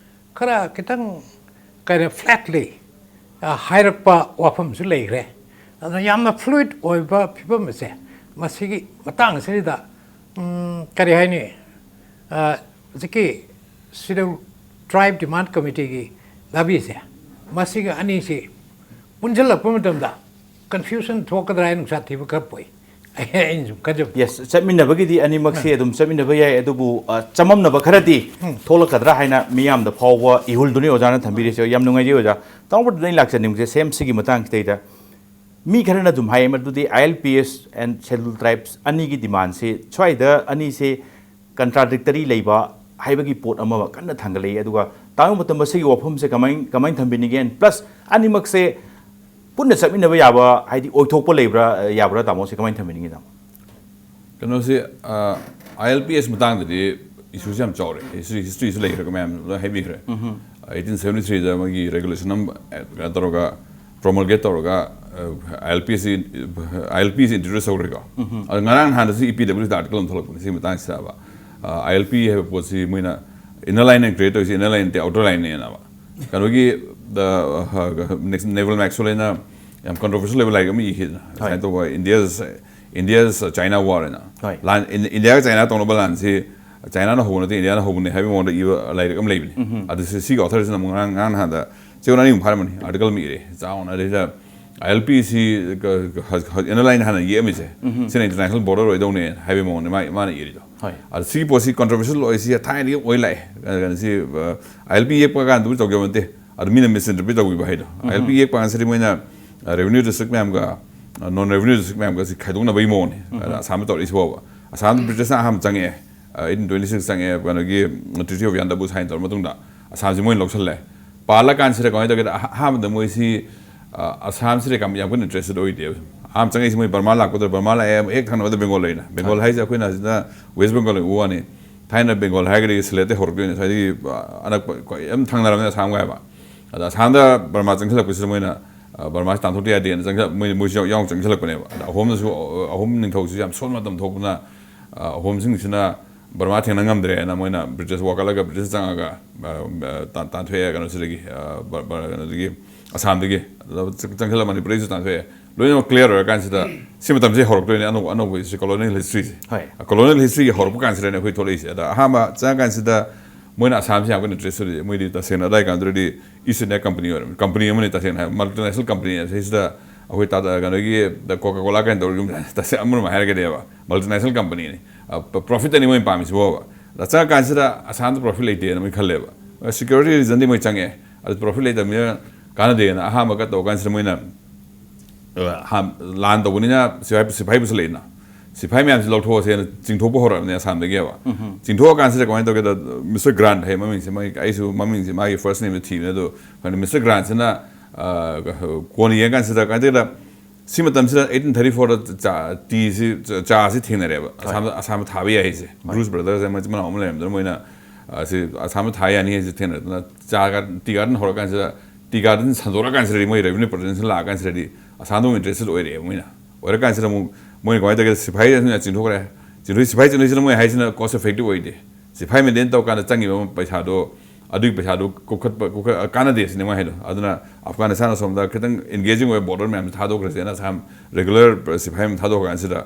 ꯈꯔ ꯈꯤꯇꯪ, ꯀꯩꯅꯣ, ꯐ꯭ꯂꯦꯠꯂꯤ, ꯑ, ꯍꯥꯏꯔꯛꯄ ꯋꯥꯐꯝꯁꯨ ꯂꯩꯈ꯭ꯔꯦ꯫ ꯑꯗꯨꯅ ꯌꯥꯝꯅ ꯐ꯭ꯂꯨꯏꯗ ꯑꯣꯏꯕ ꯐꯤꯕꯝ ꯑꯁꯦ, ꯃꯁꯤꯒꯤ ꯃꯇꯥꯡ ꯑꯁꯤꯗ, ꯎꯝ, ꯀꯔꯤ ꯍꯥꯏꯅꯤ, ꯑ, ꯍꯧꯖꯤꯛꯀꯤ ꯁꯤꯗ ꯇ꯭ꯔꯥꯏꯕ ꯗꯤꯃꯥꯟ ꯀꯃꯤꯇꯤꯒꯤ ꯂꯥꯕꯤꯁꯦ, ꯃꯁꯤꯒ ꯑꯅꯤꯁꯤ ꯄꯨꯟꯁꯤꯜꯂꯛꯄ ꯃꯇꯝꯗ ꯀꯟꯐ꯭ꯌꯨꯖꯟ ꯊꯣꯛꯀꯗ꯭ꯔꯥ ꯍꯥꯏꯅ ꯅꯨꯡꯁꯥ ꯊꯤꯕ ꯈꯔ ꯄꯣꯛꯏ꯫ ꯑꯩꯅ ꯁꯨꯝ ꯈꯟꯖꯕ꯫ ꯌꯦꯁ, ꯆꯠꯃꯤꯟꯅꯕꯒꯤꯗꯤ ꯑꯅꯤꯃꯛꯁꯦ ꯑꯗꯨꯝ ꯆꯠꯃꯤꯟꯅꯕ ꯌꯥꯏ, ꯑꯗꯨꯕꯨ, ꯑ, ꯆꯃꯝꯅꯕ ꯈꯔꯗꯤ ꯊꯣꯛꯂꯛꯀꯗ꯭ꯔꯥ ꯍꯥꯏꯅ ꯃꯤꯌꯥꯝꯗ ꯐꯥꯎꯕ ꯏꯍꯨꯜꯗꯨꯅꯤ ꯑꯣꯖꯥꯅ ꯊꯝꯕꯤꯔꯤꯁꯦ꯫ ꯌꯥꯝ ꯅꯨꯡꯉꯥꯏꯖꯩ ꯑꯣꯖꯥ꯫ ꯇꯥꯃꯣꯗ ꯑꯩ ꯂꯥꯛꯆꯅꯤꯡꯕꯁꯦ, ꯁꯦꯝ ꯁꯤꯒꯤ ꯃꯇꯥꯡꯁꯤꯗꯩꯗ ꯃꯤ ꯈꯔꯅ ꯑꯗꯨꯝ ꯍꯥꯏ, ꯃꯗꯨꯗꯤ I L P S and Scheduled Tribes ꯑꯅꯤꯒꯤ ꯗꯤꯃꯥꯟꯁꯦ ꯁ꯭ꯋꯥꯏꯗ ꯑꯅꯤꯁꯦ ꯀꯟꯇ꯭ꯔꯥꯗꯤꯛꯇꯔꯤ ꯂꯩꯕ ꯍꯥꯏꯕꯒꯤ ꯄꯣꯠ ꯑꯃ ꯀꯟꯅ ꯊꯥꯡꯒꯠꯂꯛꯏ꯫ ꯑꯗꯨꯒ ꯇꯥꯃꯣ ꯃꯇꯝ ꯑꯁꯤꯒꯤ ꯋꯥꯐꯝꯁꯦ ꯀꯃꯥꯏ-, ꯀꯃꯥꯏꯅ ꯊꯝꯕꯤꯅꯤꯡꯒꯦ? And plus ꯑꯅꯤꯃꯛꯁꯦ ꯄꯨꯟꯅ ꯆꯠꯃꯤꯟꯅꯕ ꯌꯥꯕ, ꯍꯥꯏꯗꯤ ꯑꯣꯏꯊꯣꯛꯄ ꯂꯩꯕ꯭ꯔꯥ, ꯌꯥꯕ꯭ꯔꯥ, ꯇꯥꯃꯣꯁꯦ ꯀꯃꯥꯏꯅ ꯊꯝꯕꯤꯅꯤꯡꯉꯤ, ꯇꯥꯃꯣ? ꯀꯩꯅꯣꯁꯤ, ꯑꯥꯏ ꯑꯦꯜ ꯄꯤ ꯑꯦꯁ ꯃꯇꯥꯡꯗꯗꯤ ꯏꯁꯨꯁꯤ ꯌꯥꯝ ꯆꯥꯎꯔꯦ, ꯍꯤꯁꯇ꯭ꯔꯤ ꯍꯤꯁꯇ꯭ꯔꯤꯁꯨ ꯂꯩꯈ꯭ꯔꯦ, ꯃꯌꯥꯝ ꯂꯣꯏ ꯍꯥꯏꯕꯤꯈ꯭ꯔꯦ꯫ ꯑꯩꯇꯤꯟ ꯁꯚꯦꯟꯇꯤ ꯊ꯭ꯔꯤꯗ ꯃꯣꯏꯒꯤ ꯔꯦꯒꯨꯂꯦꯁꯟ ꯑꯃ ꯀꯩꯅꯣ ꯇꯧꯔꯒ, ꯄ꯭ꯔꯣꯃꯜꯒꯦꯠ ꯇꯧꯔꯒ, ꯑꯥꯏ ꯑꯦꯜ ꯄꯤ ꯑꯦꯁꯁꯤ ꯑꯥꯏ ꯑꯦꯜ ꯄꯤ ꯑꯦꯁꯁꯤ ꯏꯟꯇ꯭ꯔꯣꯗ꯭ꯌꯨꯁ ꯇꯧꯈ꯭ꯔꯦꯀꯣ꯫ ꯑꯗꯣ ꯉꯔꯥꯡ ꯅꯍꯥꯟꯗꯁꯨ ꯏ ꯄꯤ ꯗꯕ꯭ꯂꯤꯎꯁꯤꯗ ꯑꯥꯔꯇꯤꯀꯜ ꯑꯃ ꯊꯣꯛꯂꯛꯄꯅꯤ ꯁꯤꯒꯤ ꯃꯇꯥꯡꯁꯤꯗ꯫ ꯑꯥꯏ ꯑꯦꯜ ꯄꯤ ꯍꯥꯏꯕ ꯄꯣꯠꯁꯤ ꯃꯣꯏꯅ ꯏꯟꯅꯔ ꯂꯥꯏꯟ ꯀ꯭ꯔꯤꯌꯦꯠ ꯇꯧꯔꯤꯁꯤ, ꯏꯟꯅꯔ ꯂꯥꯏꯟ ꯅꯠꯇꯦ, ꯑꯥꯎꯇꯔ ꯂꯥꯏꯟꯅꯦꯅꯕ꯫ ꯀꯩꯅꯣꯒꯤ, ꯅꯦꯚꯦꯜ ꯃꯦꯛꯁꯋꯦꯜ ꯍꯥꯏꯅ ꯌꯥꯝ ꯀꯟꯇ꯭ꯔꯣꯚꯔꯁꯤꯌꯦꯜ ꯑꯣꯏꯕ ꯂꯥꯏꯔꯤꯛ ꯑꯃ ꯏꯈꯤꯗꯅ, ꯁꯨꯃꯥꯏꯅ ꯇꯧꯕ, ꯏꯟꯗꯤꯌꯥ ꯏꯟꯗꯤꯌꯥ ꯆꯥꯏꯅꯥ ꯋꯥꯔ ꯍꯥꯏꯅ꯫ ꯍꯣꯏ꯫ ꯂꯥꯟ, ꯏꯟ- ꯏꯟꯗꯤꯌꯥꯒ ꯆꯥꯏꯅꯥ ꯇꯧꯅꯕ ꯂꯥꯟꯁꯤ ꯆꯥꯏꯅꯥꯅ ꯍꯧꯕ ꯅꯠꯇꯦ, ꯏꯟꯗꯤꯌꯥꯅ ꯍꯧꯕꯅꯦ ꯍꯥꯏꯕꯒꯤ ꯃꯑꯣꯡꯗ ꯏꯕ ꯂꯥꯏꯔꯤꯛ ꯑꯃ ꯂꯩꯕꯅꯤ꯫ ꯑꯗꯨ ꯁꯤ- ꯁꯤꯒꯤ ꯑꯣꯊꯔꯁꯤꯅ ꯑꯃꯨꯛ ꯉꯔꯥꯡ, ꯉꯔꯥꯡ ꯅꯍꯥꯟꯗ ꯆꯌꯣꯜ ꯑꯅꯤꯃꯨꯛ ꯐꯥꯔꯝꯃꯅꯤ, ꯑꯥꯔꯇꯤꯀꯜ ꯑꯃ ꯏꯔꯦ ꯆꯥꯎꯅ꯫ ꯑꯗꯩꯗ ꯑꯥꯏ ꯑꯦꯜ ꯄꯤ ꯁꯤ ꯏꯟꯅꯔ ꯂꯥꯏꯟ ꯍꯥꯟꯅ ꯌꯦꯛꯑꯝꯃꯤꯁꯦ, ꯁꯤꯅ ꯏꯟꯇꯔꯅꯦꯁꯅꯦꯜ ꯕꯣꯔꯗꯔ ꯑꯣꯏꯗꯧꯅꯦ ꯍꯥꯏꯕꯒꯤ ꯃꯑꯣꯡꯗ ꯃꯥ- ꯃꯥꯅ ꯏꯔꯤꯗꯣ꯫ ꯍꯣꯏ꯫ ꯑꯗ ꯁꯤꯒꯤ ꯄꯣꯠꯁꯤ ꯀꯟꯇ꯭ꯔꯣꯚꯔꯁꯤꯌꯦꯜ ꯑꯣꯏꯔꯤꯁꯤ ꯊꯥꯏꯅꯗꯒꯤ ꯑꯣꯏ ꯂꯥꯛꯑꯦ꯫ ꯑꯗꯨꯅ ꯁꯤ, ꯑꯥꯏ ꯑꯦꯜ ꯄꯤ ꯌꯦꯛꯄ ꯀꯥꯟꯗꯕꯨꯗꯤ ꯇꯧꯖꯕ ꯅꯠꯇꯦ, ꯑꯗꯨ ꯃꯤꯅ ꯃꯤꯁꯏꯟꯇꯔꯄ꯭ꯔꯤꯠ ꯇꯧꯈꯤꯕ ꯍꯥꯏꯗꯣ꯫ ꯑꯥꯏ ꯑꯦꯜ ꯄꯤ ꯌꯦꯛꯄ ꯀꯥꯟꯁꯤꯗꯤ ꯃꯣꯏꯅ ꯔꯦꯚꯦꯅ꯭ꯌꯨ ꯗꯤꯁꯇ꯭ꯔꯤꯛ ꯃꯌꯥꯝꯒ ꯅꯣꯟ ꯔꯦꯚꯦꯅ꯭ꯌꯨ ꯗꯤꯁꯇ꯭ꯔꯤꯛ ꯃꯌꯥꯝꯒ ꯁꯤ ꯈꯥꯏꯗꯣꯛꯅꯕꯒꯤ ꯃꯑꯣꯡꯅꯤ꯫ ꯑꯗ ꯑꯁꯥꯝꯗ ꯇꯧꯔꯛꯏꯁꯤ ꯐꯥꯎꯕ꯫ ꯑꯁꯥꯝꯗ ꯕ꯭ꯔꯤꯇꯤꯁꯅ ꯑꯍꯥꯟꯕ ꯆꯪꯉꯛꯑꯦ, ꯑꯩꯠꯇꯤꯟ ꯇ꯭ꯋꯦꯟꯇꯤ ꯁꯤꯛꯁ ꯆꯪꯉꯛꯑꯦ, ꯀꯩꯅꯣꯒꯤ ꯇ꯭ꯔꯤꯇꯤ ꯑꯣꯐ ꯌꯥꯟꯗꯕꯨ ꯁꯥꯏꯟ ꯇꯧꯔ ꯃꯇꯨꯡꯗ ꯑꯁꯥꯝꯁꯤ ꯃꯣꯏꯅ ꯂꯧꯁꯜꯂꯦ꯫ ꯄꯥꯜꯂꯀꯥꯟꯁꯤꯗ ꯀꯃꯥꯏꯅ ꯇꯧꯒꯦꯗ, ꯑꯍ- ꯑꯍꯥꯟꯕꯗ ꯃꯣꯏꯁꯤ, ꯑ, ꯑꯁꯥꯝꯁꯤꯗ ꯌꯥꯝ ꯌꯥꯝ ꯀꯟꯅ ꯏꯟꯇꯔꯦꯁꯇꯦꯠ ꯑꯣꯏꯗꯦꯕ꯫ ꯑꯍꯥꯟꯕ ꯆꯪꯉꯛꯏꯁꯤ ꯃꯣꯏ ꯕꯔꯃꯥ ꯂꯥꯛꯄꯗ, ꯕꯔꯃꯥ ꯂꯥꯛꯑꯦ, ꯍꯦꯛ ꯊꯪꯅꯕꯗ ꯕꯦꯡꯒꯣꯜ ꯂꯩꯅ꯫ ꯕꯦꯡꯒꯣꯜ ꯍꯥꯏꯁꯦ ꯑꯩꯈꯣꯏꯅ ꯍꯧꯖꯤꯛꯅ ꯋꯦꯁ ꯕꯦꯡꯒꯣꯜ ꯎꯕ ꯋꯥꯅꯤ꯫ ꯊꯥꯏꯅ ꯕꯦꯡꯒꯣꯜ ꯍꯥꯏꯔꯒꯗꯤ ꯁꯤꯂꯦꯠꯇꯩ ꯍꯧꯔꯛꯇꯣꯏꯅꯦ, ꯉꯁꯥꯏꯗꯒꯤ, ꯑ, ꯑꯅꯛꯄ ꯌꯥꯝ ꯊꯪꯅꯔꯕꯅꯤꯅ ꯑꯁꯥꯝꯒ ꯍꯥꯏꯕ꯫ ꯑꯗ ꯑꯁꯥꯝꯗ ꯕꯔꯃꯥ ꯆꯪꯁꯤꯜꯂꯛꯄꯁꯤꯗ ꯃꯣꯏꯅ, ꯑ, ꯕꯔꯃꯥꯁꯤ ꯇꯥꯟꯊꯣꯛꯇ ꯌꯥꯗꯦꯅ ꯆꯪꯁꯤꯜ- ꯃꯣꯏ- ꯃꯣꯏꯁꯨ ꯌꯥꯎ- ꯌꯥꯎꯅ ꯆꯪꯁꯤꯜꯂꯛꯄꯅꯦꯕ꯫ ꯑꯗ ꯑꯍꯣꯝꯅꯁꯨ, ꯑ, ꯑꯍꯣꯝ ꯅꯤꯡꯊꯧꯁꯨ ꯌꯥꯝ ꯁꯣꯟꯕ ꯃꯇꯝ ꯊꯣꯛꯄꯅ, ꯑ, ꯑꯍꯣꯝꯁꯤꯡꯁꯤꯅ ꯕꯔꯃꯥ ꯊꯦꯡꯅ ꯉꯝꯗ꯭ꯔꯦꯅ ꯃꯣꯏꯅ ꯕ꯭ꯔꯤꯇꯤꯁ ꯋꯥꯀꯠꯂꯒ ꯕ꯭ꯔꯤꯇꯤꯁ ꯆꯪꯉꯒ, ꯑ, ꯑ, ꯇꯥꯟ- ꯇꯥꯟꯊꯣꯛꯑꯦ ꯀꯩꯅꯣꯁꯤꯗꯒꯤ, ꯑ, ꯕ- ꯕ- ꯀꯩꯅꯣꯗꯒꯤ, ꯑꯁꯥꯝꯗꯒꯤ꯫ ꯑꯗ ꯆꯪ- ꯆꯪꯁꯤꯜꯂ ꯃꯅꯤꯄꯨꯔꯗꯒꯤꯁꯨ ꯇꯥꯟꯊꯣꯛꯑꯦ꯫ ꯂꯣꯏꯅꯃꯛ ꯀ꯭ꯂꯤꯌꯥꯔ ꯑꯣꯏꯔꯀꯥꯟꯁꯤꯗ ꯁꯤ ꯃꯇꯝꯁꯦ ꯍꯧꯔꯛꯇꯣꯏꯅꯦ, ꯑꯅꯧꯕ ꯑꯅꯧꯕ ꯍꯤꯁꯇ꯭ꯔꯤ, ꯀꯣꯂꯣꯅꯤꯌꯦꯜ ꯍꯤꯁꯇ꯭ꯔꯤꯁꯦ꯫ ꯍꯣꯏ꯫ ꯀꯣꯂꯣꯅꯤꯌꯦꯜ ꯍꯤꯁꯇ꯭ꯔꯤꯒꯤ ꯍꯧꯔꯛꯄ ꯀꯥꯟꯁꯤꯗꯅꯦ ꯑꯩꯈꯣꯏ ꯊꯣꯛꯂꯛꯏꯁꯦ꯫ ꯑꯗ ꯑꯍꯥꯟꯕ ꯆꯪꯉꯀꯥꯟꯁꯤꯗ ꯃꯣꯏꯅ ꯑꯁꯥꯝꯁꯤ ꯌꯥꯝ ꯀꯟꯅ ꯏꯟꯇꯔꯦꯁ ꯑꯣꯏꯔꯤꯁꯦ꯫ ꯃꯣꯏꯗꯤ ꯇꯁꯦꯡꯅ ꯑꯗꯥꯏ ꯀꯥꯟꯗꯨꯗꯗꯤ ꯏꯁ ꯏꯟꯗꯤꯌꯥ ꯀꯝꯄꯅꯤ ꯑꯣꯏꯔꯝꯃꯤ, ꯀꯝꯄꯅꯤ ꯑꯃꯅꯤ ꯇꯁꯦꯡꯅ ꯍꯥꯏ, ꯃꯜꯇꯤꯅꯦꯁꯅꯦꯜ ꯀꯝꯄꯅꯤ ꯁꯤꯁꯤꯗ ꯑꯩꯈꯣꯏ ꯇꯥꯇꯥ ꯀꯩꯅꯣꯒꯤ ꯀꯣꯀꯥ ꯀꯣꯂꯥ ꯀꯥꯏꯅ ꯇꯧꯔꯤ ꯌꯨꯝ ꯇꯁꯦꯡ ꯑꯃꯔꯣꯝ ꯍꯥꯏꯔꯒꯗꯤꯕ ꯃꯜꯇꯤꯅꯦꯁꯅꯦꯜ ꯀꯝꯄꯅꯤꯅꯤ꯫ ꯄ꯭ꯔꯣꯐꯤꯠꯇꯅꯤ ꯃꯣꯏꯅ ꯄꯥꯝꯃꯤꯁꯤꯕꯣꯕ꯫ ꯑꯗ ꯆꯪꯉꯀꯥꯟꯁꯤꯗ ꯑꯁꯥꯝꯗ ꯄ꯭ꯔꯣꯐꯤꯠ ꯂꯩꯇꯦꯅ ꯃꯣꯏ ꯈꯜꯂꯦꯕ꯫ ꯁꯤꯀ꯭ꯌꯨꯔꯤꯇꯤ ꯔꯤꯖꯟꯗꯤ ꯃꯣꯏ ꯆꯪꯉꯛꯑꯦ, ꯑꯗꯨ ꯄ꯭ꯔꯣꯐꯤꯠ ꯂꯩꯇꯕꯅꯤꯅ ꯀꯥꯟꯅꯗꯦꯅ ꯑꯍꯥꯟꯕꯒ ꯇꯧꯕ ꯀꯥꯟꯁꯤꯗ ꯃꯣꯏꯅ, ꯑ, ꯍꯥꯟ- ꯂꯥꯟ ꯇꯧꯕꯅꯤꯅ ꯁꯤꯐꯥꯏ ꯁꯤꯐꯥꯏ ꯄꯨꯁꯜꯂꯛꯏꯅ꯫ ꯁꯤꯐꯥꯏ ꯃꯌꯥꯝꯁꯤ ꯂꯧꯊꯣꯛꯑꯁꯦꯅ ꯆꯤꯡꯊꯣꯛꯄ ꯍꯧꯔꯛꯑꯕꯅꯦ ꯑꯁꯥꯝꯗꯒꯤꯕ꯫ ꯆꯤꯡꯊꯣꯛꯑꯀꯥꯟꯁꯤꯗ ꯀꯃꯥꯏꯅ ꯇꯧꯒꯦꯗ, ꯃꯤꯁꯇꯔ ꯒ꯭ꯔꯥꯟꯠ ꯍꯥꯏ ꯃꯃꯤꯡꯁꯦ, ꯃꯣꯏ ꯑꯩꯁꯨ ꯃꯃꯤꯡꯁꯦ ꯃꯥꯒꯤ ꯐꯥꯔꯁ ꯅꯦꯝꯁꯦ ꯊꯤꯕꯅꯦ꯫ ꯑꯗꯣ ꯃꯤꯁꯇꯔ ꯒ꯭ꯔꯥꯟꯠꯁꯤꯅ ꯑ, ꯀꯣꯟꯅ ꯌꯦꯡꯀꯥꯟꯁꯤꯗ ꯀꯃꯥꯏꯅ ꯇꯧꯒꯦꯗ, ꯁꯤ ꯃꯇꯝꯁꯤꯗ eighteen thirty-four ꯗ ꯆꯥ, ꯇꯤꯁꯤ, ꯆꯥ, ꯆꯥꯁꯤ ꯊꯦꯡꯅꯔꯦꯕ꯫ ꯑꯁꯥꯝꯗ, ꯑꯁꯥꯝꯗ ꯊꯥꯕ ꯌꯥꯏ ꯍꯥꯏꯁꯦ꯫ ꯕ꯭ꯔꯨꯁ ꯕ꯭ꯔꯗꯔꯁ ꯑꯃ, ꯃꯆꯤꯟ ꯃꯅꯥꯎ ꯑꯃ ꯂꯩꯔꯝꯗꯅ ꯃꯣꯏꯅ, ꯑ, ꯁꯤ ꯑꯁꯥꯝꯗ ꯊꯥ ꯌꯥꯅꯤ ꯍꯥꯏꯁꯦ ꯊꯦꯡꯅꯗꯅ ꯆꯥ ꯒꯥꯔ-, ꯇꯤ ꯒꯥꯔꯗꯦꯟ ꯍꯧꯔꯀꯥꯟꯁꯤꯗ, ꯇꯤ ꯒꯥꯔꯗꯦꯟ ꯁꯟꯗꯣꯔꯛꯑꯀꯥꯟꯁꯤꯗꯗꯤ ꯃꯣꯏ ꯔꯦꯚꯤꯅ꯭ꯌꯨ ꯄꯣꯇꯦꯟꯁꯤꯌꯦꯜ ꯂꯥꯛꯑꯀꯥꯟꯁꯤꯗꯗꯤ ꯑꯁꯥꯝꯗ ꯑꯃꯨꯛ ꯏꯟꯇꯔꯦꯁꯇꯦꯠ ꯑꯣꯏꯔꯛꯑꯦꯕ ꯃꯣꯏꯅ꯫ ꯑꯣꯏꯔꯀꯥꯟꯁꯤꯗ ꯑꯃꯨꯛ ꯃꯣꯏꯅ ꯀꯃꯥꯏꯅ ꯇꯧꯒꯦ, ꯁꯤꯐꯥꯏ ꯑꯁꯤꯅ ꯆꯤꯡꯊꯣꯛꯈ꯭ꯔꯦ꯫ ꯆꯤꯡꯊꯣꯛ-, ꯁꯤꯐꯥꯏ ꯆꯤꯡꯊꯣꯛꯏꯁꯤꯅ ꯃꯣꯏ ꯍꯥꯏꯁꯤꯅ ꯀꯣꯁ ꯏꯐꯦꯛꯇꯤꯚ ꯑꯣꯏꯗꯦ꯫ ꯁꯤꯐꯥꯏ ꯃꯦꯟꯇꯦꯟ ꯇꯧꯀꯥꯟꯗ ꯆꯪꯉꯤꯕ ꯄꯩꯁꯥꯗꯣ, ꯑꯗꯨꯒꯤ ꯄꯩꯁꯥꯗꯣ ꯀꯣꯛꯈꯠꯄ, ꯀꯣꯛꯈꯠ-, ꯀꯥꯟꯅꯗꯦ ꯁꯤꯅꯦ ꯃꯣꯏ ꯍꯥꯏꯗꯣ꯫ ꯑꯗꯨꯅ ꯑꯐꯒꯥꯅꯤꯁꯇꯥꯟ ꯑꯁꯣꯝꯗ ꯈꯤꯇꯪ ꯑꯦꯟꯒꯦꯖꯤꯡ ꯑꯣꯏꯕ ꯕꯣꯔꯗꯔ ꯃꯌꯥꯝꯁꯦ ꯊꯥꯗꯣꯛꯈ꯭ꯔꯁꯦꯅ ꯑꯁꯥꯝ ꯔꯦꯒꯨꯂꯔ ꯁꯤꯐꯥꯏ ꯑꯃ ꯊꯥꯗꯣꯛꯈ꯭ꯔ ꯀꯥꯟꯁꯤꯗ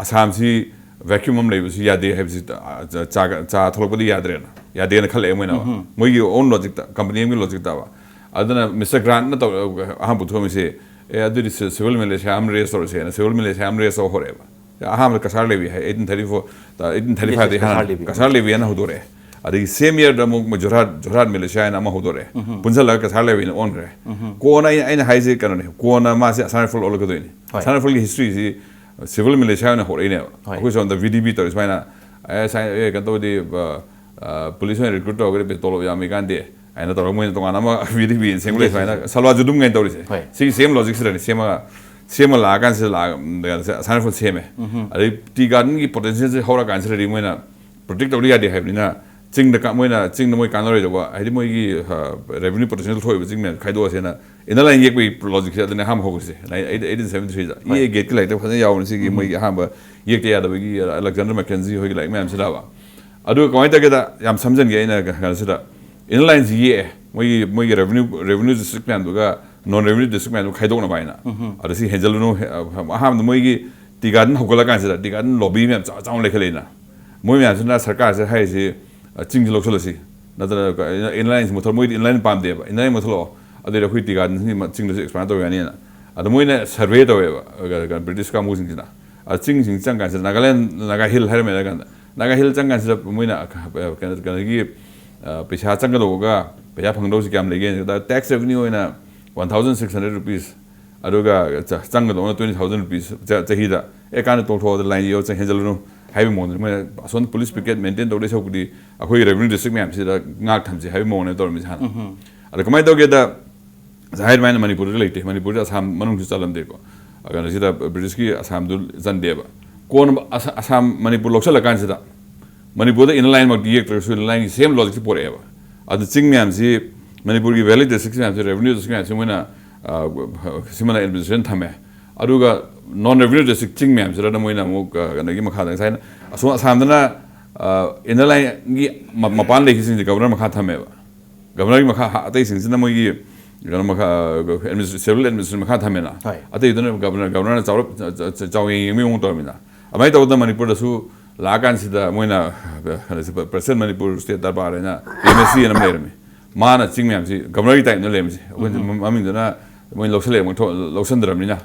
ꯑꯁꯥꯝꯁꯤ ꯚꯦꯀ꯭ꯌꯨꯝ ꯑꯃ ꯂꯩꯕꯁꯨ ꯌꯥꯗꯦ ꯍꯥꯏꯕꯁꯤ, ꯆꯥ, ꯆꯥ ꯊꯣꯛꯂꯛꯄꯗꯤ ꯌꯥꯗ꯭ꯔꯦꯅ, ꯌꯥꯗꯦꯅ ꯈꯜꯂꯛꯑꯦ ꯃꯣꯏꯅ꯫ ꯃꯣꯏꯒꯤ ꯑꯣꯟ ꯂꯣꯖꯤꯛꯇ, ꯀꯝꯄꯅꯤ ꯑꯃꯒꯤ ꯂꯣꯖꯤꯛꯇꯕ꯫ ꯑꯗꯨꯅ ꯃꯤꯁꯇꯔ ꯒ꯭ꯔꯥꯟꯠꯅ ꯇꯧ-, ꯑꯍꯥꯟꯕ ꯄꯨꯊꯣꯛꯑꯝꯃꯤꯁꯦ, "ꯑꯦ, ꯑꯗꯨꯗꯤ ꯁꯤ-, ꯁꯤꯚꯤꯜ ꯃꯤꯂꯤꯁꯤꯌꯥ ꯑꯃ ꯔꯦꯁ ꯇꯧꯔꯁꯦꯅ" ꯁꯤꯚꯤꯜ ꯃꯤꯂꯤꯁꯤꯌꯥ ꯑꯃ ꯔꯦꯁ ꯇꯧ ꯍꯧꯔꯛꯑꯦꯕ꯫ ꯑꯍꯥꯟꯕꯗ ꯀꯁꯥꯔ ꯂꯦꯕꯤ ꯍꯥꯏ, eighteen thirty-four, eighteen thirty-five ꯗꯒꯤ ꯀꯁꯥꯔ ꯍꯥꯟꯅ ꯂꯦꯕꯤ꯫ ꯀꯁꯥꯔ ꯂꯦꯕꯤ ꯍꯥꯏꯅ ꯍꯧꯗꯣꯔꯛꯑꯦ꯫ ꯑꯗꯒꯤ ꯁꯦꯝ ꯌꯔꯗ ꯑꯃꯨꯛ ꯃꯣꯏ ꯖꯣꯔꯍꯥꯠ, ꯖꯣꯔꯍꯥꯠ ꯃꯤꯂꯤꯁꯤꯌꯥ ꯍꯥꯏꯅ ꯑꯃ ꯍꯧꯗꯣꯔꯛꯑꯦ꯫ ꯄꯨꯟꯁꯤꯜꯂꯒ ꯀꯁꯥꯔ ꯂꯦꯕꯤꯅ ꯑꯣꯟꯈ꯭ꯔꯦ꯫ ꯀꯣꯟꯅ ꯑꯩꯅ, ꯑꯩꯅ ꯍꯥꯏꯁꯦ ꯀꯩꯅꯣꯅꯦ, ꯀꯣꯟꯅ ꯃꯥꯁꯦ ꯑꯁꯥꯝ ꯔꯥꯏꯐꯜ ꯑꯣꯜꯂꯛꯀꯗꯣꯏꯅꯤ꯫ ꯍꯣꯏ꯫ ꯑꯁꯥꯝ ꯔꯥꯏꯐꯜꯒꯤ ꯍꯤꯁꯇ꯭ꯔꯤꯁꯤ ꯁꯤꯚꯤꯜ ꯃꯤꯂꯤꯁꯤꯌꯥ ꯑꯣꯏꯅ ꯍꯧꯔꯛꯏꯅꯦꯕ꯫ ꯍꯣꯏ꯫ ꯑꯩꯈꯣꯏ ꯁꯣꯝꯗ ꯚꯤ ꯗꯤ ꯄꯤ ꯇꯧꯔꯤ ꯁꯨꯃꯥꯏꯅ, ꯑꯦ, ꯁꯥꯏ-, ꯑꯦ, ꯀꯩꯅꯣ ꯇꯧꯔꯗꯤ, ꯑ, ꯑ, ꯄꯨꯂꯤꯁ ꯑꯣꯏꯅ ꯔꯤꯀ꯭ꯔꯨꯠ ꯇꯧꯔꯒꯗꯤ ꯇꯣꯂꯣꯞ ꯌꯥꯝꯃꯤ ꯀꯥꯟꯗꯦ ꯍꯥꯏꯅ ꯇꯧꯔꯒ ꯃꯣꯏꯅ ꯇꯣꯉꯥꯟꯅ ꯑꯃ ꯚꯤ ꯗꯤ ꯄꯤ ꯁꯦꯝꯒꯠꯂꯛꯏ ꯁꯨꯃꯥꯏꯅ ꯁꯜꯋꯥ ꯖꯨꯗꯨꯝ ꯀꯥꯏꯅ ꯇꯧꯔꯤꯁꯦ꯫ ꯍꯣꯏ꯫ ꯁꯤꯒꯤ ꯁꯦꯝ ꯂꯣꯖꯤꯛꯁꯤꯗꯅꯤ ꯁꯦꯝꯃꯒ, ꯁꯦꯝꯃ ꯂꯥꯛꯑꯀꯥꯟꯁꯤꯗ ꯂꯥꯛꯑ-, ꯑꯁꯥꯝ ꯔꯥꯏꯐꯜ ꯁꯦꯝꯃꯦ꯫ ꯑꯗꯩ ꯇꯤ ꯒꯥꯔꯗꯦꯟꯒꯤ ꯄꯣꯇꯦꯟꯁꯤꯌꯦꯜꯁꯦ ꯍꯧꯔꯀꯥꯟꯁꯤꯗꯗꯤ ꯃꯣꯏꯅ ꯄ꯭ꯔꯣꯇꯦꯛ ꯇꯧꯗ ꯌꯥꯗꯦ ꯍꯥꯏꯕꯅꯤꯅ ꯆꯤꯡꯗ ꯀ-, ꯃꯣꯏꯅ ꯆꯤꯡꯗ ꯃꯣꯏ ꯀꯥꯟꯅꯔꯣꯏꯗꯧꯕ, ꯍꯥꯏꯗꯤ ꯃꯣꯏꯒꯤ, ꯑ, ꯔꯦꯚꯤꯅ꯭ꯌꯨ ꯄꯣꯇꯦꯟꯁꯤꯌꯦꯜ ꯊꯣꯛꯏꯕ ꯆꯤꯡ ꯃꯌꯥꯝ ꯈꯥꯏꯗꯣꯛꯑꯁꯦꯅ ꯏꯟꯅꯔ ꯂꯥꯏꯟ ꯌꯦꯛꯄꯒꯤ ꯂꯣꯖꯤꯛꯁꯦ ꯑꯗꯨꯅ ꯑꯍꯥꯟꯕ ꯍꯧꯕꯁꯦ꯫ Eighteen seventy-three ꯗ꯫ ꯍꯣꯏ꯫ ꯏ ꯑꯦ ꯒꯦꯠꯀꯤ ꯂꯥꯏꯔꯤꯛꯇ ꯐꯖꯅ ꯌꯥꯎꯕꯅꯤ ꯁꯤꯒꯤ ꯃꯣꯏꯒꯤ ꯑꯍꯥꯟꯕ ꯌꯦꯛꯇ ꯌꯥꯗꯕꯒꯤ ꯑꯂꯦꯛꯖꯥꯟꯗꯔ ꯃꯦꯀꯦꯟꯖꯤ ꯍꯣꯏꯒꯤ ꯂꯥꯏꯔꯤꯛ ꯃꯌꯥꯝꯁꯤꯗꯕ꯫ ꯑꯗꯨꯒ ꯀꯃꯥꯏꯅ ꯇꯧꯒꯦꯗ, ꯌꯥꯝ ꯁꯝꯖꯟꯒꯦ ꯑꯩꯅ ꯀꯩꯅꯣꯁꯤꯗ, ꯏꯟꯅꯔ ꯂꯥꯏꯟꯁꯤ ꯌꯦꯛꯑꯦ, ꯃꯣꯏꯒꯤ, ꯃꯣꯏꯒꯤ ꯔꯦꯚꯤꯅ꯭ꯌꯨ, ꯔꯦꯚꯤꯅ꯭ꯌꯨ ꯗꯤꯁꯇ꯭ꯔꯤꯛ ꯃꯌꯥꯝꯗꯨꯒ ꯅꯣꯟ ꯔꯦꯚꯤꯅ꯭ꯌꯨ ꯗꯤꯁꯇ꯭ꯔꯤꯛ ꯃꯌꯥꯝꯗꯨ ꯈꯥꯏꯗꯣꯛꯅꯕ ꯍꯥꯏꯅ꯫ ꯑꯗ ꯁꯤ ꯍꯦꯟꯖꯜꯂꯨꯅꯨ, ꯍꯦ-, ꯑꯍꯥꯟꯕꯗ ꯃꯣꯏꯒꯤ T garden ꯍꯧꯒꯠꯂꯀꯥꯟꯁꯤꯗ T garden lobby ꯃꯌꯥꯝ ꯆꯥꯎ ꯆꯥꯎꯅ ꯂꯩꯈꯠꯂꯛꯏꯅ꯫ ꯃꯣꯏ ꯃꯌꯥꯝꯁꯤꯅ ꯁꯔꯀꯥꯔꯁꯤꯗ ꯍꯥꯏꯔꯤꯁꯤ, ꯑ, ꯆꯤꯡꯁꯤ ꯂꯧꯁꯤꯜꯂꯁꯤ, ꯅꯠꯇ꯭ꯔꯒ ꯏꯟꯅꯔ ꯂꯥꯏꯟꯁꯤ ꯃꯨꯊꯠ-, ꯃꯣꯏꯗꯤ ꯏꯟꯅꯔ ꯂꯥꯏꯟ ꯄꯥꯝꯗꯦꯕ, ꯏꯟꯅꯔ ꯂꯥꯏꯟ ꯃꯨꯊꯠꯂꯛꯑꯣ, ꯑꯗꯨꯗꯤ ꯑꯩꯈꯣꯏ ꯇꯤ ꯒꯥꯔꯗꯦꯟꯁꯤ ꯆꯤꯡꯗꯁꯨ ꯑꯦꯛꯁꯄꯥꯟ ꯇꯧꯕ ꯌꯥꯅꯤꯅ꯫ ꯑꯗ ꯃꯣꯏꯅ ꯁꯔꯚꯦ ꯇꯧꯋꯦꯕ, ꯑ, ꯀ-, ꯀ-, ꯕ꯭ꯔꯤꯇꯤꯁ ꯀꯥꯡꯕꯨꯁꯤꯡꯁꯤꯅ꯫ ꯑ, ꯆꯤꯡꯁꯤꯡ ꯆꯪꯀꯥꯟꯁꯤꯗ ꯅꯥꯒꯥꯂꯦꯟ, ꯅꯥꯒꯥ ꯍꯤꯜ ꯍꯥꯏꯔꯝꯃꯦ ꯍꯥꯏꯔ ꯀꯥꯟꯗ, ꯅꯥꯒꯥ ꯍꯤꯜ ꯆꯪꯀꯥꯟꯁꯤꯗ ꯃꯣꯏꯅ, ꯑ, ꯀꯩꯅꯣ, ꯀꯩꯅꯣꯒꯤ, ꯑ, ꯄꯩꯁꯥ ꯆꯪꯒꯗꯧꯕꯒ ꯄꯩꯁꯥ ꯐꯪꯒꯗꯧꯁꯤ ꯀꯌꯥꯝ ꯂꯩꯒꯦ? ꯇꯦꯛꯁ ꯔꯦꯚꯤꯅ꯭ꯌꯨ ꯑꯣꯏꯅ one thousand six hundred rupees, ꯑꯗꯨꯒ ꯆ-, ꯆꯪꯒꯗꯧꯅ twenty thousand rupees ꯆ-, ꯆꯍꯤꯗ꯫ ꯑꯦ, ꯀꯥꯟꯅ ꯇꯣꯛꯊꯣꯛꯑꯣꯗ ꯂꯥꯏꯟ ꯌꯦꯛꯑꯣ, ꯆꯪ ꯍꯦꯟꯖꯜꯂꯨꯅꯨ ꯍꯥꯏꯕꯒꯤ ꯃꯑꯣꯡꯗ ꯃꯣꯏꯅ ꯑꯁꯣꯝꯗ ꯄꯨꯂꯤꯁ ꯄꯤꯀꯦꯠ ꯃꯦꯟꯇꯦꯟ ꯇꯧꯗꯣꯏ ꯁꯔꯨꯛꯄꯨꯗꯤ ꯑꯩꯈꯣꯏ ꯔꯦꯚꯤꯅ꯭ꯌꯨ ꯗꯤꯁꯇ꯭ꯔꯤꯛ ꯃꯌꯥꯝꯁꯤꯗ ꯉꯥꯛ ꯊꯝꯁꯤ ꯍꯥꯏꯕꯒꯤ ꯃꯑꯣꯡꯅꯦ ꯇꯧꯔꯝꯃꯤꯁꯦ ꯍꯥꯟꯅ꯫ ꯑꯗꯣ ꯀꯃꯥꯏꯅ ꯇꯧꯒꯦꯗ, ꯉꯁꯥꯏ ꯍꯥꯏꯔꯤꯃꯥꯏꯅ ꯃꯅꯤꯄꯨꯔꯗ ꯂꯩꯇꯦ, ꯃꯅꯤꯄꯨꯔꯗ ꯑꯁꯥꯝ ꯃꯅꯨꯡꯁꯨ ꯆꯜꯂꯝꯗꯦꯀꯣ꯫ ꯀꯩꯅꯣꯁꯤꯗ ꯕ꯭ꯔꯤꯇꯤꯁꯀꯤ ꯑꯁꯥꯝꯗꯨ ꯆꯟꯗꯦꯕ꯫ ꯀꯣꯟꯅ ꯑꯁꯥ-, ꯑꯁꯥꯝ ꯃꯅꯤꯄꯨꯔ ꯂꯧꯁꯜꯂꯀꯥꯟꯁꯤꯗ ꯃꯅꯤꯄꯨꯔꯗ ꯏꯟꯅꯔ ꯂꯥꯏꯟꯃꯛꯇꯤ ꯌꯦꯛꯇ꯭ꯔꯒꯁꯨ ꯏꯟꯅꯔ ꯂꯥꯏꯟꯒꯤ ꯁꯦꯝ ꯂꯣꯖꯤꯛꯁꯤ ꯄꯣꯔꯛꯑꯦꯕ꯫ ꯑꯗꯨ ꯆꯤꯡ ꯃꯌꯥꯝꯁꯤ, ꯃꯅꯤꯄꯨꯔꯒꯤ ꯚꯦꯂꯤ ꯗꯤꯁꯇ꯭ꯔꯤꯛ ꯃꯌꯥꯝꯁꯤ, ꯔꯦꯚꯦꯅ꯭ꯌꯨ ꯗꯤꯁꯇ꯭ꯔꯤꯛ ꯃꯌꯥꯝꯁꯤ ꯃꯣꯏꯅ, ꯑ, ꯁꯤꯃꯅ ꯑꯦꯗꯃꯤꯅꯤꯁꯇ꯭ꯔꯦꯁꯟ ꯊꯝꯃꯦ꯫ ꯑꯗꯨꯒ ꯅꯣꯟ ꯔꯦꯚꯦꯅ꯭ꯌꯨ ꯗꯤꯁꯇ꯭ꯔꯤꯛ ꯆꯤꯡ ꯃꯌꯥꯝꯁꯤꯗꯅ ꯃꯣꯏꯅ ꯑꯃꯨꯛ, ꯑ, ꯀꯩꯅꯣꯒꯤ ꯃꯈꯥꯗ, ꯉꯁꯥꯏꯅ ꯑꯁꯣꯝ ꯑꯁꯥꯝꯗꯅ, ꯑ, ꯏꯟꯅꯔ ꯂꯥꯏꯟꯒꯤ ꯃ-, ꯃꯄꯥꯟ ꯂꯩꯈꯤꯕꯁꯤꯡꯁꯦ ꯒꯕꯔꯅꯔ ꯃꯈꯥ ꯊꯝꯃꯦꯕ꯫ ꯒꯕꯔꯅꯔꯒꯤ ꯃꯈꯥ ꯍꯥ-, ꯑꯇꯩꯁꯤꯡꯁꯤꯅ ꯃꯣꯏꯒꯤ ꯀꯩꯅꯣ ꯃꯈꯥ, ꯑꯦꯗꯃꯤꯅꯤꯁꯇ꯭ꯔꯦ-, ꯁꯦꯟꯇ꯭ꯔꯦꯜ ꯑꯦꯗꯃꯤꯅꯤꯁꯇ꯭ꯔꯦꯁꯟ ꯃꯈꯥ ꯊꯝꯃꯦꯅ꯫ ꯍꯣꯏ꯫ ꯑꯇꯩꯗꯨꯅ ꯒꯕꯔꯅꯔ, ꯒꯕꯔꯅꯔꯅ ꯆꯥꯎꯔꯞ-, ꯆ-, ꯆ-, ꯆ-, ꯆꯥꯎꯌꯦꯡ ꯌꯦꯡꯕꯒꯤ ꯃꯑꯣꯡ ꯇꯧꯔꯝꯃꯤꯅ꯫ ꯑꯗꯨꯃꯥꯏꯅ ꯇꯧꯕꯗ ꯃꯅꯤꯄꯨꯔꯗꯁꯨ ꯂꯥꯛꯑꯀꯥꯟꯁꯤꯗ ꯃꯣꯏꯅ, ꯀꯩꯅꯣꯁꯤ, ꯄ꯭ꯔꯁꯤꯗꯦꯟ ꯃꯅꯤꯄꯨꯔ ꯁ꯭ꯇꯦꯠ ꯗꯔꯕꯥꯔ ꯍꯥꯏꯅ, ꯄꯤ ꯑꯦꯝ ꯑꯦꯁ ꯁꯤ ꯍꯥꯏꯅ ꯑꯃ ꯂꯩꯔꯝꯃꯤ꯫ ꯃꯥꯅ ꯆꯤꯡ ꯃꯌꯥꯝꯁꯤ ꯒꯕꯔꯅꯔꯒꯤ ꯇꯥꯏꯞꯅ ꯂꯩꯔꯝꯃꯤꯁꯦ꯫ ꯑꯩꯈꯣꯏ ꯎꯝ꯫ ꯃ-, ꯃꯃꯤꯡꯗꯨꯅ ꯃꯣꯏ ꯂꯧꯁꯜꯂꯦ, ꯃꯣꯏ ꯊꯣ-, ꯂꯧꯁꯟꯗ꯭ꯔꯕꯅꯤꯅ꯫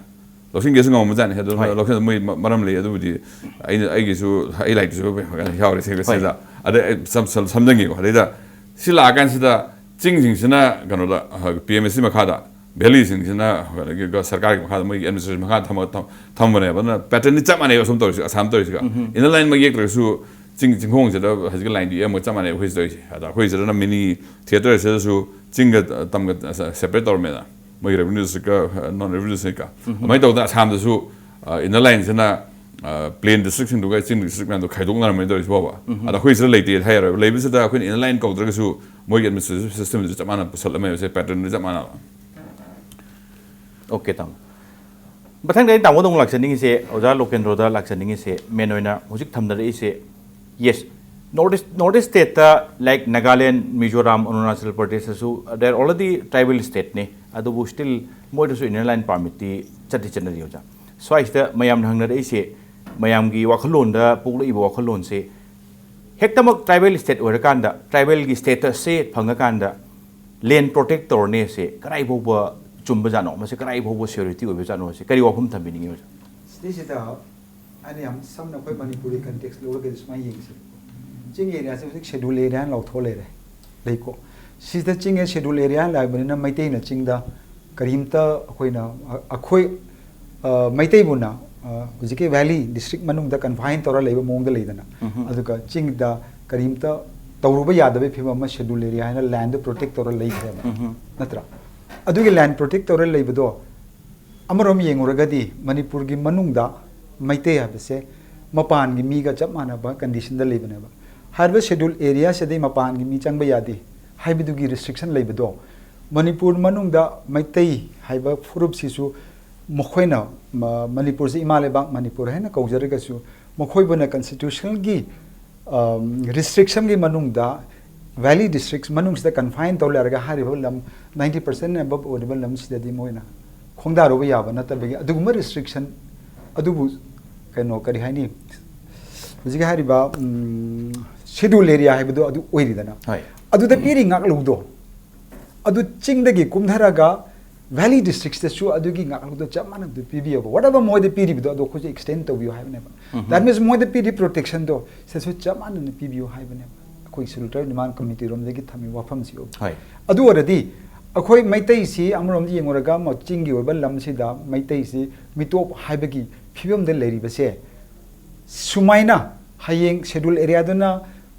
ꯂꯧꯁꯤꯟꯒꯦꯁꯨ ꯉꯝꯃꯝꯕꯖꯥꯠꯅꯤ꯫ ꯑꯗꯨ ꯍꯣꯏ꯫ ꯂꯧꯁꯤꯟ-, ꯃꯣꯏ ꯃ-, ꯃꯔꯝ ꯂꯩ꯫ ꯑꯗꯨꯕꯨꯗꯤ ꯑꯩꯅ, ꯑꯩꯒꯤꯁꯨ, ꯑꯩ ꯂꯥꯏꯔꯤꯛꯇꯁꯨ ꯀꯩꯅꯣ ꯌꯥꯎꯔꯦ ꯁꯤꯗ꯫ ꯍꯣꯏ꯫ ꯑꯗ ꯑꯩ ꯁꯝ-, ꯁꯝ-, ꯁꯝꯖꯟꯒꯦꯀꯣ꯫ ꯑꯗꯩꯗ ꯁꯤ ꯂꯥꯛꯑꯀꯥꯟꯁꯤꯗ ꯆꯤꯡꯁꯤꯡꯁꯤꯅ ꯀꯩꯅꯣꯗ, ꯄꯤ ꯑꯦꯝ ꯑꯦꯁ ꯁꯤ ꯃꯈꯥꯗ, ꯚꯦꯂꯤꯁꯤꯡꯁꯤꯅ ꯀꯩꯅꯣꯒꯤ ꯁꯔꯀꯥꯔꯒꯤ ꯃꯈꯥꯗ, ꯃꯣꯏꯒꯤ ꯑꯦꯗꯃꯤꯅꯤꯁꯇ꯭ꯔꯦꯁꯟ ꯃꯈꯥꯗ ꯊꯝꯃ-, ꯊꯝ-, ꯊꯝꯕꯅꯦꯕ꯫ ꯑꯗꯨꯅ ꯄꯦꯇꯔꯟꯗꯤ ꯆꯞ ꯃꯥꯟꯅꯩꯕ ꯑꯁꯣꯝ ꯇꯧꯔꯤꯁꯤꯒ, ꯑꯁꯥꯝ ꯇꯧꯔꯤꯁꯤꯒ꯫ ꯎꯝ꯫ ꯏꯟꯅꯔ ꯂꯥꯏꯟꯃꯛ ꯌꯦꯛꯇ꯭ꯔꯒꯁꯨ ꯆꯤꯡ ꯆꯤꯡꯈꯣꯡꯁꯤꯗ ꯍꯧꯖꯤꯛꯀꯤ ꯂꯥꯏꯟꯗꯨ ꯌꯦꯛꯑꯝꯒ ꯆꯞ ꯃꯥꯟꯅꯩꯕ ꯑꯩꯈꯣꯏ ꯁꯤ ꯇꯧꯔꯤꯁꯦ꯫ ꯑꯗ ꯑꯩꯈꯣꯏ ꯁꯤꯗꯅ ꯃꯤꯅꯤ ꯊꯤꯌꯦꯇꯔꯁꯤꯗꯁꯨ ꯆꯤꯡꯒ ꯇꯝꯒ ꯁꯦꯄꯔꯦꯠ ꯇꯧꯔꯝꯃꯦꯗ, ꯃꯣꯏꯒꯤ ꯔꯦꯚꯦꯅ꯭ꯌꯨ ꯗꯤꯁꯇ꯭ꯔꯤꯛꯀ ꯅꯣꯟ ꯔꯦꯚꯦꯅ꯭ꯌꯨ ꯗꯤꯁꯇ꯭ꯔꯤꯛꯀ꯫ ꯎꯝ꯫ ꯑꯗꯨꯃꯥꯏꯅ ꯇꯧꯗꯅ ꯑꯁꯥꯝꯗꯁꯨ, ꯑ, ꯏꯟꯅꯔ ꯂꯥꯏꯟꯁꯤꯅ, ꯑ, ꯄ꯭ꯂꯦꯟ ꯗꯤꯁꯇ꯭ꯔꯤꯛꯁꯤꯡꯗꯨꯒ ꯆꯤꯡ ꯗꯤꯁꯇ꯭ꯔꯤꯛ ꯃꯌꯥꯝꯗꯣ ꯈꯥꯏꯗꯣꯛꯅꯔꯝꯃꯦ ꯇꯧꯔꯤꯁꯤ ꯐꯥꯎꯕ꯫ ꯎꯝ꯫ ꯑꯗ ꯑꯩꯈꯣꯏ ꯁꯤꯗ ꯂꯩꯇꯦ ꯍꯥꯏꯔꯣꯏꯕ꯫ ꯂꯩꯕꯁꯤꯗ ꯑꯩꯈꯣꯏꯅ ꯏꯟꯅꯔ ꯂꯥꯏꯟ ꯀꯧꯗ꯭ꯔꯒꯁꯨ ꯃꯣꯏꯒꯤ ꯑꯦꯗꯃꯤꯅꯤꯁꯇ꯭ꯔꯦꯁꯟ ꯁꯤꯁꯇꯦꯝꯁꯤ ꯆꯞ ꯃꯥꯟꯅ ꯄꯨꯁꯜꯂꯝꯃꯦꯕ, ꯁꯦ ꯄꯦꯇꯔꯟꯗꯤ ꯆꯞ ꯃꯥꯟꯅꯕ꯫ ꯑꯣꯀꯦ, ꯇꯥꯃꯣ꯫ ꯃꯊꯪꯗ ꯑꯩꯅ ꯇꯥꯃꯣꯗ ꯑꯃꯨꯛ ꯂꯥꯛꯆꯅꯤꯡꯉꯤꯁꯦ, ꯑꯣꯖꯥ ꯂꯣꯀꯦꯟꯗ꯭ꯔꯣꯗ ꯂꯥꯛꯆꯅꯤꯡꯉꯤꯁꯦ, ꯃꯦꯟ ꯑꯣꯏꯅ ꯍꯧꯖꯤꯛ ꯊꯝꯅꯔꯛꯏꯁꯦ, yes, north east, north east ꯁ꯭ꯇꯦꯠꯇ, ꯂꯥꯏꯛ ꯅꯥꯒꯥꯂꯦꯟ, ꯃꯤꯖꯣꯔꯥꯝ, ꯑꯔꯨꯅꯥꯆꯜ ꯄ꯭ꯔꯗꯦꯁꯇꯁꯨ, they are already tribal state ꯅꯤ, ꯑꯗꯨꯕꯨ ꯁ꯭ꯇꯤꯜ ꯃꯣꯏꯗꯁꯨ ꯏꯟꯅꯔ ꯂꯥꯏꯟ ꯄꯥꯔꯃꯤꯠꯇꯤ ꯆꯠꯇꯤ ꯆꯠꯅꯔꯤ, ꯑꯣꯖꯥ꯫ ꯁ꯭ꯋꯥꯏꯁꯤꯗ ꯃꯌꯥꯝꯅ ꯍꯪꯅꯔꯛꯏꯁꯦ, ꯃꯌꯥꯝꯒꯤ ꯋꯥꯈꯜꯂꯣꯟꯗ ꯄꯣꯛꯂꯛꯏꯕ ꯋꯥꯈꯜꯂꯣꯟꯁꯦ, ꯍꯦꯛꯇꯃꯛ ꯇ꯭ꯔꯥꯏꯕꯦꯜ ꯁ꯭ꯇꯦꯠ ꯑꯣꯏꯔꯀꯥꯟꯗ, ꯇ꯭ꯔꯥꯏꯕꯦꯜꯒꯤ ꯁ꯭ꯇꯦꯇꯁꯁꯦ ꯐꯪꯉꯀꯥꯟꯗ, ꯂꯦꯟ ꯄ꯭ꯔꯣꯇꯦꯛ ꯇꯧꯔꯅꯦꯁꯦ ꯀꯗꯥꯏ ꯐꯥꯎꯕ ꯆꯨꯝꯕꯖꯥꯠꯅꯣ? ꯃꯁꯤ ꯀꯗꯥꯏ ꯐꯥꯎꯕ ꯁꯤꯌꯣꯔꯤꯇꯤ ꯑꯣꯏꯕꯖꯥꯠꯅꯣ? ꯁꯤ ꯀꯔꯤ ꯋꯥꯐꯝ ꯊꯝꯕꯤꯅꯤꯡꯉꯤ, ꯑꯣꯖꯥ? ꯁꯤꯗꯩꯁꯤꯗ ꯑꯩꯅ ꯌꯥꯝ ꯁꯝꯅ ꯑꯩꯈꯣꯏ ꯃꯅꯤꯄꯨꯔꯒꯤ ꯀꯟꯇꯦꯛꯁ ꯂꯧꯔꯒꯗꯤ ꯁꯨꯃꯥꯏꯅ ꯌꯦꯡꯁꯤ꯫ ꯆꯤꯡ ꯑꯦꯔꯤꯌꯥꯁꯦ ꯍꯧꯖꯤꯛ ꯁꯦꯗꯨꯜ ꯑꯦꯔꯤꯌꯥ ꯍꯥꯏꯅ ꯂꯥꯎꯊꯣꯛꯑ ꯂꯩꯔꯦ, ꯂꯩꯀꯣ꯫ ꯁꯤꯗ ꯆꯤꯡ ꯁꯦꯗꯨꯜ ꯑꯦꯔꯤꯌꯥ ꯍꯥꯏꯅ ꯂꯥꯛꯏꯕꯅꯤꯅ ꯃꯩꯇꯩꯅ ꯆꯤꯡꯗ ꯀꯔꯤꯝꯇ ꯑꯩꯈꯣꯏꯅ, ꯑ-, ꯑꯩꯈꯣꯏ, ꯑ, ꯃꯩꯇꯩꯕꯨꯅ, ꯑ, ꯍꯧꯖꯤꯛꯀꯤ ꯚꯦꯂꯤ ꯗꯤꯁꯇ꯭ꯔꯤꯛ ꯃꯅꯨꯡꯗ ꯀꯟꯐꯥꯏꯟ ꯇꯧꯔ ꯂꯩꯕ ꯃꯑꯣꯡꯗ ꯂꯩꯗꯅ, ꯎꯝꯍꯨꯝ꯫ ꯑꯗꯨꯒ ꯆꯤꯡꯗ ꯀꯔꯤꯝꯇ ꯇꯧꯔꯨꯕ ꯌꯥꯗꯕꯒꯤ ꯐꯤꯕꯝ ꯑꯃ ꯁꯦꯗꯨꯜ ꯑꯦꯔꯤꯌꯥ ꯍꯥꯏꯅ ꯂꯦꯟꯗ ꯄ꯭ꯔꯣꯇꯦꯛ ꯇꯧꯔ ꯂꯩꯈ꯭ꯔꯦꯕ, ꯎꯝꯍꯨꯝ꯫ ꯅꯠꯇ꯭ꯔꯥ? ꯑꯗꯨꯒꯤ ꯂꯦꯟ ꯄ꯭ꯔꯣꯇꯦꯛ ꯇꯧꯔ ꯂꯩꯕꯗꯣ ꯑꯃꯔꯣꯝ ꯌꯦꯡꯉꯨꯔꯒꯗꯤ ꯃꯅꯤꯄꯨꯔꯒꯤ ꯃꯅꯨꯡꯗ ꯃꯩꯇꯩ ꯍꯥꯏꯕꯁꯦ ꯃꯄꯥꯟꯒꯤ ꯃꯤꯒ ꯆꯞ ꯃꯥꯟꯅꯕ ꯀꯟꯗꯤꯁꯟꯗ ꯂꯩꯕꯅꯦꯕ꯫ ꯍꯥꯏꯔꯤꯕ ꯁꯦꯗꯨꯜ ꯑꯦꯔꯤꯌꯥꯁꯤꯗꯩ ꯃꯄꯥꯟꯒꯤ ꯃꯤ ꯆꯪꯕ ꯌꯥꯗꯦ ꯍꯥꯏꯕꯗꯨꯒꯤ ꯔꯤꯁꯇ꯭ꯔꯤꯛꯁꯟ ꯂꯩꯕꯗꯣ ꯃꯅꯤꯄꯨꯔ ꯃꯅꯨꯡꯗ ꯃꯩꯇꯩ ꯍꯥꯏꯕ ꯐꯨꯔꯨꯞꯁꯤꯁꯨ ꯃꯈꯣꯏꯅ ꯃ- ꯃꯅꯤꯄꯨꯔꯁꯤ ꯏꯃꯥ ꯂꯩꯕꯥꯛ ꯃꯅꯤꯄꯨꯔ ꯍꯥꯏꯅ ꯀꯧꯖꯔꯒꯁꯨ ꯃꯈꯣꯏꯕꯨꯅ ꯀꯟꯁꯇꯤꯇ꯭ꯌꯨꯁꯅꯦꯜꯒꯤ ꯔꯤꯁꯇ꯭ꯔꯤꯛꯁꯟꯒꯤ ꯃꯅꯨꯡꯗ ꯚꯦꯂꯤ ꯗꯤꯁꯇ꯭ꯔꯤꯛꯁ ꯃꯅꯨꯡꯁꯤꯗ ꯀꯟꯐꯥꯏꯟ ꯇꯧ ꯂꯩꯔꯒ ꯍꯥꯏꯔꯤꯕ ꯂꯝ ꯅꯥꯏꯟꯇꯤ ꯄꯥꯔꯁꯦꯟ ꯑꯦꯕꯞ ꯑꯣꯏꯔꯤꯕ ꯂꯝꯁꯤꯗꯗꯤ ꯃꯣꯏꯅ ꯈꯣꯡꯗꯥꯔꯨꯕ ꯌꯥꯕ ꯅꯠꯇꯕꯒꯤ ꯑꯗꯨꯒꯨꯝꯕ ꯔꯤꯁꯇ꯭ꯔꯤꯛꯁꯟ ꯑꯗꯨꯕꯨ ꯀꯩꯅꯣ ꯀꯔꯤ ꯍꯥꯏꯅꯤ ꯍꯧꯖꯤꯛ ꯍꯥꯏꯔꯤꯕ ꯁꯦꯗꯨꯜ ꯑꯦꯔꯤꯌꯥ ꯍꯥꯏꯕꯗꯣ ꯑꯗꯨ ꯑꯣꯏꯔꯤꯗꯅ ꯍꯣꯏ꯫ ꯑꯗꯨꯗ ꯄꯤꯔꯤ ꯉꯥꯛꯂꯧꯗꯣ ꯑꯗꯨ ꯆꯤꯡꯗꯒꯤ ꯀꯨꯝꯊꯔꯒ ꯚꯦꯂꯤ ꯗꯤꯁꯇ꯭ꯔꯤꯛꯁꯇꯁꯨ ꯑꯗꯨꯒꯤ ꯉꯥꯛꯂꯧꯗꯣ ꯆꯞ ꯃꯥꯟꯅꯕꯗꯨ ꯄꯤꯕꯤꯌꯣꯕ꯫ ꯋꯥꯠ ꯑꯦꯕꯔ ꯃꯣꯏꯗ ꯄꯤꯔꯤꯕꯗꯣ ꯑꯗꯣ ꯑꯩꯈꯣꯏꯁꯨ ꯑꯦꯛꯁꯇꯦꯟ ꯇꯧꯕꯤꯌꯨ ꯍꯥꯏꯕꯅꯦꯕ꯫ ꯗꯦꯠ ꯃꯤꯟꯁ ꯃꯣꯏꯗ ꯄꯤꯔꯤ ꯄ꯭ꯔꯣꯇꯦꯛꯁꯟꯗꯣ ꯁꯤꯗꯁꯨ ꯆꯞ ꯃꯥꯟꯅꯅ ꯄꯤꯕꯤꯌꯨ ꯍꯥꯏꯕꯅꯦꯕ꯫ ꯑꯩꯈꯣꯏ ꯁꯦꯗꯨꯜ ꯇ꯭ꯔꯥꯏꯕ ꯗꯤꯃꯥꯟ ꯀꯃꯤꯇꯤꯔꯣꯝꯗꯒꯤ ꯊꯝꯃꯤ ꯋꯥꯐꯝꯁꯤ꯫ ꯍꯣꯏ꯫ ꯑꯗꯨ ꯑꯣꯏꯔꯗꯤ ꯑꯩꯈꯣꯏ ꯃꯩꯇꯩꯁꯤ ꯑꯃꯔꯣꯝꯗ ꯌꯦꯡꯉꯨꯔꯒ ꯃ- ꯆꯤꯡꯒꯤ ꯑꯣꯏꯕ ꯂꯝꯁꯤꯗ ꯃꯩꯇꯩꯁꯤ ꯃꯤꯇꯣꯞ ꯍꯥꯏꯕꯒꯤ ꯐꯤꯕꯝꯗ ꯂꯩꯔꯤꯕꯁꯦ ꯁꯨꯃꯥꯏꯅ ꯍꯌꯦꯡ ꯁꯦꯗꯨꯜ ꯑꯦꯔꯤꯌꯥꯗꯨꯅ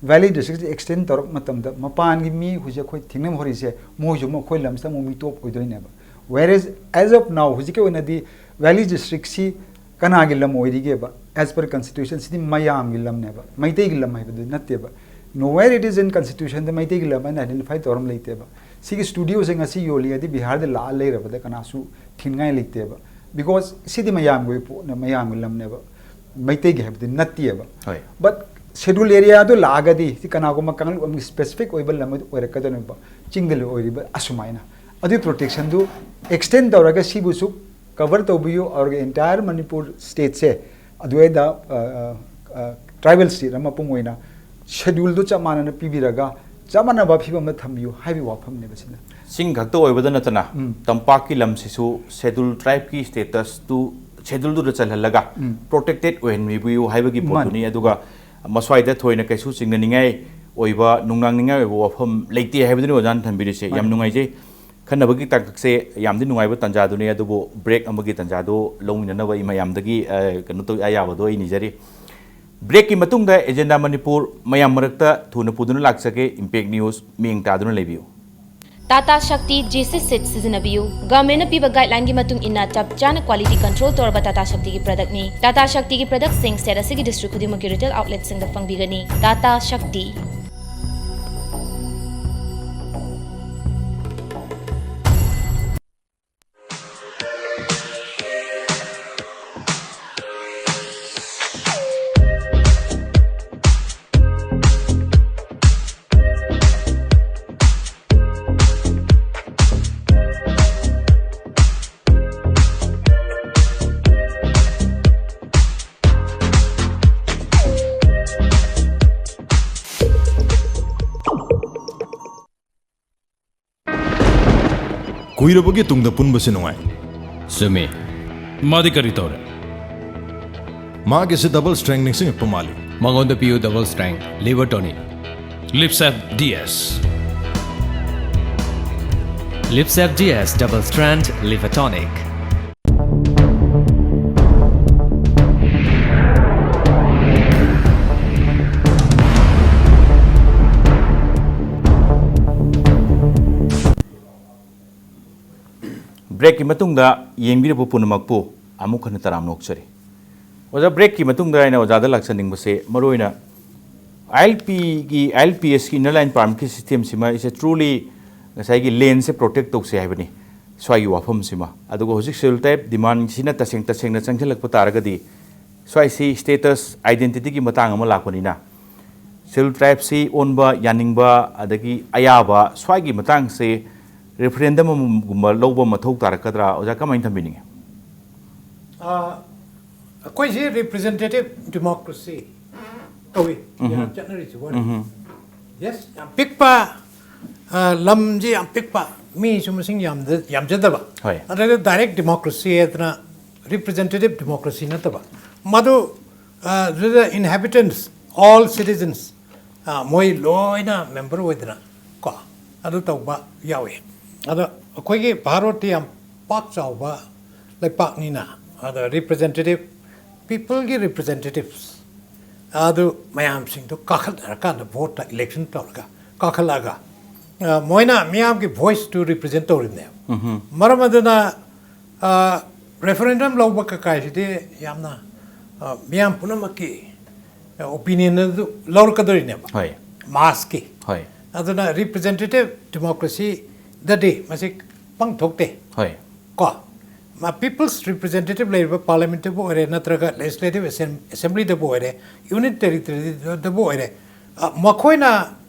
ꯚꯦꯂꯤ ꯗꯤꯁꯇ꯭ꯔꯤꯛꯁꯤ ꯑꯦꯛꯁꯇꯦꯟ ꯇꯧꯔꯛꯄ ꯃꯇꯝꯗ ꯃꯄꯥꯟꯒꯤ ꯃꯤ ꯍꯧꯖꯤꯛ ꯑꯩꯈꯣꯏ ꯊꯦꯡꯅꯍꯧꯔꯤꯁꯦ ꯃꯣꯏꯁꯨ ꯑꯃꯨꯛ ꯑꯩꯈꯣꯏ ꯂꯝꯁꯤꯗ ꯑꯃꯨꯛ ꯃꯤꯇꯣꯞ ꯑꯣꯏꯗꯣꯏꯅꯦꯕ꯫ Whereas as of now ꯍꯧꯖꯤꯛꯀꯤ ꯑꯣꯏꯅꯗꯤ ꯚꯦꯂꯤ ꯗꯤꯁꯇ꯭ꯔꯤꯛꯁꯤ ꯀꯅꯥꯒꯤ ꯂꯝ ꯑꯣꯏꯔꯤꯒꯦꯕ? As per constitution ꯁꯤꯗꯤ ꯃꯌꯥꯝꯒꯤ ꯂꯝꯅꯦꯕ, ꯃꯩꯇꯩꯒꯤ ꯂꯝ ꯍꯥꯏꯕꯗꯨ ꯅꯠꯇꯦꯕ꯫ Nowhere it is in constitution ꯗ ꯃꯩꯇꯩꯒꯤ ꯂꯝ ꯍꯥꯏꯅ ꯑꯥꯏꯗꯦꯟꯇꯤꯐꯥꯏ ꯇꯧꯔꯝ ꯂꯩꯇꯦꯕ꯫ ꯁꯤꯒꯤ ꯁ꯭ꯇꯨꯗꯤꯑꯣꯁꯦ ꯉꯁꯤ ꯌꯣꯜꯂꯤꯉꯩꯗꯤ ꯕꯤꯍꯥꯔꯗ ꯂꯥꯛꯑ ꯂꯩꯔꯕꯗ ꯀꯅꯥꯁꯨ ꯊꯤꯡꯉꯥꯏ ꯂꯩꯇꯦꯕ꯫ ꯕꯤꯀꯣꯁ ꯁꯤꯗꯤ ꯃꯌꯥꯝꯒꯤ ꯑꯣꯏꯕ ꯄꯣꯠꯅ ꯃꯌꯥꯝꯒꯤ ꯂꯝꯅꯦꯕ, ꯃꯩꯇꯩꯒꯤ ꯍꯥꯏꯕꯗꯤ ꯅꯠꯇꯦꯕ꯫ ꯍꯣꯏ꯫ ꯕꯠ ꯁꯦꯗꯨꯜ ꯑꯦꯔꯤꯌꯥꯗꯣ ꯂꯥꯛꯑꯒꯗꯤ ꯁꯤ ꯀꯅꯥꯒꯨꯝꯕ ꯀꯥꯡꯂꯨꯞ ꯑꯃꯒꯤ ꯁ꯭ꯄꯦꯁꯤꯐꯤꯛ ꯑꯣꯏꯕ ꯂꯝ ꯑꯣꯏꯔꯛꯀꯗꯣꯏꯅꯦꯕ꯫ ꯆꯤꯡꯗ ꯂꯣꯏ ꯑꯣꯏꯔꯤꯕ ꯑꯁꯨꯃꯥꯏꯅ ꯑꯗꯨꯒꯤ ꯄ꯭ꯔꯣꯇꯦꯛꯁꯟꯗꯨ ꯑꯦꯛꯁꯇꯦꯟ ꯇꯧꯔꯒ ꯁꯤꯕꯨꯁꯨ ꯀꯚꯔ ꯇꯧꯕꯤꯌꯨ ꯑꯗꯨꯒ ꯑꯦꯟꯇꯥꯌꯔ ꯃꯅꯤꯄꯨꯔ ꯁ꯭ꯇꯦꯠꯁꯦ ꯑꯗꯨꯋꯥꯏꯗ ꯇ꯭ꯔꯥꯏꯕꯦꯜ ꯁ꯭ꯇꯦꯠ ꯑꯃ ꯃꯄꯨꯡ ꯑꯣꯏꯅ ꯁꯦꯗꯨꯜꯗꯨ ꯆꯞ ꯃꯥꯟꯅꯅ ꯄꯤꯕꯤꯔꯒ ꯆꯞ ꯃꯥꯟꯅꯕ ꯐꯤꯕꯝꯗ ꯊꯝꯕꯤꯌꯨ ꯍꯥꯏꯕꯒꯤ ꯋꯥꯐꯝꯅꯦꯕ ꯁꯤꯅ꯫ ꯆꯤꯡ ꯈꯛꯇ ꯑꯣꯏꯕꯗ ꯅꯠꯇꯅ ꯎꯝ꯫ ꯇꯝꯄꯥꯛꯀꯤ ꯂꯝꯁꯤꯁꯨ ꯁꯦꯗꯨꯜ ꯇ꯭ꯔꯥꯏꯕꯀꯤ ꯁ꯭ꯇꯦꯇꯁꯇꯨ ꯁꯦꯗꯨꯜꯗꯨꯗ ꯆꯜꯍꯜꯂꯒ ꯎꯝ꯫ ꯄ꯭ꯔꯣꯇꯦꯛꯇꯦꯠ ꯑꯣꯏꯍꯟꯕꯤꯌꯨ ꯍꯥꯏꯕꯒꯤ ꯃꯥꯅꯤ꯫ ꯄꯣꯠꯇꯨꯅꯤ꯫ ꯑꯗꯨꯒ ꯃꯁ꯭ꯋꯥꯏꯗ ꯊꯣꯏꯅ ꯀꯩꯁꯨ ꯆꯤꯡꯅꯅꯤꯡꯉꯥꯏ ꯑꯣꯏꯕ ꯅꯨꯡꯅꯥꯡꯅꯤꯡꯉꯥꯏ ꯑꯣꯏꯕ ꯋꯥꯐꯝ ꯂꯩꯇꯦ ꯍꯥꯏꯕꯗꯨꯅꯤ ꯑꯣꯖꯥꯅ ꯊꯝꯕꯤꯔꯤꯁꯦ꯫ ꯌꯥꯝ ꯃꯥꯅꯤ꯫ ꯅꯨꯡꯉꯥꯏꯖꯩ꯫ ꯈꯟꯅꯕꯒꯤ ꯇꯥꯡꯀꯛꯁꯦ ꯌꯥꯝꯗꯤ ꯅꯨꯡꯉꯥꯏꯕ ꯇꯥꯟꯖꯥꯗꯨꯅꯤ, ꯑꯗꯨꯕꯨ ꯕ꯭ꯔꯦꯛ ꯑꯃꯒꯤ ꯇꯥꯟꯖꯥꯗꯨ ꯂꯧꯃꯤꯟꯅꯅꯕ ꯑꯩ ꯃꯌꯥꯝꯗꯒꯤ ꯑ, ꯀꯩꯅꯣ ꯇꯧ ꯑꯌꯥꯕꯗꯣ ꯑꯩ ꯅꯤꯖꯔꯤ꯫ ꯕ꯭ꯔꯦꯛꯀꯤ ꯃꯇꯨꯡꯗ ꯑꯦꯖꯦꯟꯗꯥ ꯃꯅꯤꯄꯨꯔ ꯃꯌꯥꯝ ꯃꯔꯛꯇ ꯊꯨꯅ ꯄꯨꯗꯨꯅ ꯂꯥꯛꯆꯒꯦ꯫ ꯏꯝꯄꯦꯛ ꯅ꯭ꯌꯨꯁ ꯃꯤꯠꯌꯦꯡ ꯇꯥꯗꯨꯅ ꯂꯩꯕꯤꯌꯨ꯫ Tata Shakti G C set ꯁꯤꯖꯤꯟꯅꯕꯤꯌꯨ꯫ ꯒꯚꯔꯟꯃꯦꯟꯠꯅ ꯄꯤꯕ ꯒꯥꯏꯗꯂꯥꯏꯟꯒꯤ ꯃꯇꯨꯡ ꯏꯟꯅ ꯆꯞ ꯆꯥꯅ ꯀ꯭ꯋꯥꯂꯤꯇꯤ ꯀꯟꯇ꯭ꯔꯣꯜ ꯇꯧꯔꯕ ꯇꯥꯇꯥ ꯁꯛꯇꯤꯒꯤ ꯄ꯭ꯔꯗꯛꯅꯤ꯫ ꯇꯥꯇꯥ ꯁꯛꯇꯤꯒꯤ ꯄ꯭ꯔꯗꯛꯁꯤꯡ ꯁ꯭ꯇꯦꯠ ꯑꯁꯤꯒꯤ ꯗꯤꯁꯇ꯭ꯔꯤꯛ ꯈꯨꯗꯤꯡꯃꯛꯀꯤ ꯔꯤꯇꯦꯜ ꯑꯥꯎꯠꯂꯦꯠꯁꯤꯡꯗ ꯐꯪꯕꯤꯒꯅꯤ꯫ ꯇꯥꯇꯥ ꯁꯛꯇꯤ꯫ ꯀꯨꯏꯔꯕꯒꯤ ꯇꯨꯡꯗ ꯄꯨꯟꯕꯁꯦ ꯅꯨꯡꯉꯥꯏ꯫ ꯆꯨꯝꯃꯤ꯫ ꯃꯥꯗꯤ ꯀꯔꯤ ꯇꯧꯔꯦ? ꯃꯥꯒꯤꯁꯦ ꯗꯕꯜ ꯁ꯭ꯇ꯭ꯔꯦꯡ ꯅꯤꯡꯁꯤꯡꯉꯛꯄ ꯃꯥꯜꯂꯤ꯫ ꯃꯉꯣꯟꯗ ꯄꯤꯌꯨ ꯗꯕꯜ ꯁ꯭ꯇ꯭ꯔꯦꯡ ꯂꯤꯚꯔ ꯇꯣꯅꯤꯛ꯫ ꯂꯤꯞꯁꯦꯞ ꯗꯤ ꯑꯦꯁ꯫ ꯂꯤꯞꯁꯦꯞ D S double strength liver tonic. ꯕ꯭ꯔꯦꯛꯀꯤ ꯃꯇꯨꯡꯗ ꯌꯦꯡꯕꯤꯔꯕ ꯄꯨꯝꯅꯃꯛꯄꯨ ꯑꯃꯨꯛ ꯍꯟꯅ ꯇꯔꯥꯝꯅ ꯑꯣꯛꯆꯔꯤ꯫ ꯑꯣꯖꯥ, ꯕ꯭ꯔꯦꯛꯀꯤ ꯃꯇꯨꯡꯗ ꯑꯩꯅ ꯑꯣꯖꯥꯗ ꯂꯥꯛꯆꯅꯤꯡꯕꯁꯦ, ꯃꯔꯨꯑꯣꯏꯅ ꯑꯥꯏ ꯑꯦꯜ ꯄꯤꯒꯤ, ꯑꯥꯏ ꯑꯦꯜ ꯄꯤ ꯑꯦꯁꯀꯤ ꯏꯟꯅꯔ ꯂꯥꯏꯟ ꯄꯥꯔꯃꯤꯠꯀꯤ ꯁꯤꯁꯇꯦꯝꯁꯤꯃ ꯏꯁꯦ ꯇ꯭ꯔꯨꯂꯤ ꯉꯁꯥꯏꯒꯤ ꯂꯦꯟꯁꯦ ꯄ꯭ꯔꯣꯇꯦꯛ ꯇꯧꯁꯦ ꯍꯥꯏꯕꯅꯤ, ꯁ꯭ꯋꯥꯏꯒꯤ ꯋꯥꯐꯝꯁꯤꯃ꯫ ꯑꯗꯨꯒ ꯍꯧꯖꯤꯛ ꯁꯦꯗ꯭ꯌꯨꯜ ꯇ꯭ꯔꯥꯏꯕ ꯗꯤꯃꯥꯟꯁꯤꯅ ꯇꯁꯦꯡ ꯇꯁꯦꯡꯅ ꯆꯪꯁꯤꯜꯂꯛꯄ ꯇꯥꯔꯒꯗꯤ, ꯁ꯭ꯋꯥꯏꯁꯤ ꯁ꯭ꯇꯦꯇꯁ ꯑꯥꯏꯗꯦꯟꯇꯤꯇꯤꯒꯤ ꯃꯇꯥꯡ ꯑꯃ ꯂꯥꯛꯄꯅꯤꯅ, ꯁꯦꯗ꯭ꯌꯨꯜ ꯇ꯭ꯔꯥꯏꯕꯁꯤ ꯑꯣꯟꯕ ꯌꯥꯅꯤꯡꯕ, ꯑꯗꯒꯤ ꯑꯌꯥꯕ, ꯁ꯭ꯋꯥꯏꯒꯤ ꯃꯇꯥꯡꯁꯦ ꯔꯦꯐꯔꯦꯟꯗꯝ ꯑꯃꯒꯨꯝꯕ ꯂꯧꯕ ꯃꯊꯧ ꯇꯥꯔꯛꯀꯗ꯭ꯔꯥ? ꯑꯣꯖꯥ, ꯀꯃꯥꯏꯅ ꯊꯝꯕꯤꯅꯤꯡꯉꯤ? ꯑꯥ, ꯑꯩꯈꯣꯏꯁꯤ ꯔꯤꯄ꯭ꯔꯖꯦꯟꯇꯦꯇꯤꯚ ꯗꯤꯃꯣꯀ꯭ꯔꯦꯁꯤ ꯇꯧꯏ꯫ ꯎꯝꯍꯨꯝ꯫ ꯆꯠꯅꯔꯤꯁꯤ ꯋꯥꯔꯤ꯫ ꯎꯝꯍꯨꯝ꯫ ꯌꯦꯁ, ꯌꯥꯝ ꯄꯤꯛꯄ, ꯑ, ꯂꯝꯁꯤ ꯌꯥꯝ ꯄꯤꯛꯄ, ꯃꯤꯁꯨ ꯃꯁꯤꯡ ꯌꯥꯝꯗ-, ꯌꯥꯝꯖꯗꯕ꯫ ꯍꯣꯏ꯫ ꯑꯗꯨꯗ ꯗꯥꯏꯔꯦꯛ ꯗꯤꯃꯣꯀ꯭ꯔꯦꯁꯤ ꯍꯥꯏꯗꯅ ꯔꯤꯄ꯭ꯔꯖꯦꯟꯇꯦꯇꯤꯚ ꯗꯤꯃꯣꯀ꯭ꯔꯦꯁꯤ ꯅꯠꯇꯕ, ꯃꯗꯨ, ꯑ, ꯑꯗꯨꯗ inhabitants, all citizens, ꯑ, ꯃꯣꯏ ꯂꯣꯏꯅ ꯃꯦꯝꯕꯔ ꯑꯣꯏꯗꯅ ꯀꯣ, ꯑꯗꯨ ꯇꯧꯕ ꯌꯥꯎꯏ꯫ ꯑꯗꯣ ꯑꯩꯈꯣꯏꯒꯤ ꯚꯥꯔꯠꯇꯤ ꯌꯥꯝ ꯄꯥꯛ ꯆꯥꯎꯕ ꯂꯩꯄꯥꯛꯅꯤꯅ, ꯑꯗ ꯔꯤꯄ꯭ꯔꯖꯦꯟꯇꯦꯇꯤꯚ, ꯄꯤꯄꯜꯒꯤ ꯔꯤꯄ꯭ꯔꯖꯦꯟꯇꯦꯇꯤꯚꯁ ꯑꯗꯨ ꯃꯌꯥꯝꯁꯤꯡꯗꯣ ꯀꯥꯈꯠꯅꯔꯀꯥꯟꯗ, ꯚꯣꯠꯇ ꯏꯂꯦꯛꯁꯟ ꯇꯧꯔꯒ ꯀꯥꯈꯠꯂꯛꯑꯒ, ꯑ, ꯃꯣꯏꯅ ꯃꯤꯌꯥꯝꯒꯤ voice ꯇꯨ represent ꯇꯧꯔꯤꯕꯅꯦꯕ꯫ ꯃꯔꯝ ꯑꯗꯨꯅ, ꯑ, referendum ꯂꯧꯕ ꯀꯀꯥꯏꯁꯤꯗꯤ ꯌꯥꯝꯅ, ꯑ, ꯃꯤꯌꯥꯝ ꯄꯨꯝꯅꯃꯛꯀꯤ, ꯑ, opinion ꯑꯗꯨ ꯂꯧꯔꯛꯀꯗꯣꯔꯤꯅꯦꯕ꯫ ꯍꯣꯏ꯫ Mass ꯀꯤ꯫ ꯍꯣꯏ꯫ ꯑꯗꯨꯅ representative democracy ꯗꯗꯤ ꯃꯁꯤ ꯄꯥꯡꯊꯣꯛꯇꯦ꯫ ꯍꯣꯏ꯫ ꯀꯣ, ꯃꯥ people's representative ꯂꯩꯔꯤꯕ parliament ꯇꯕꯨ ꯑꯣꯏꯔꯦ, ꯅꯠꯇ꯭ꯔꯒ legislative assem-, assembly ꯗꯕꯨ ꯑꯣꯏꯔꯦ, union territory ꯗꯕꯨ ꯑꯣꯏꯔꯦ, ꯑ, ꯃꯈꯣꯏꯅ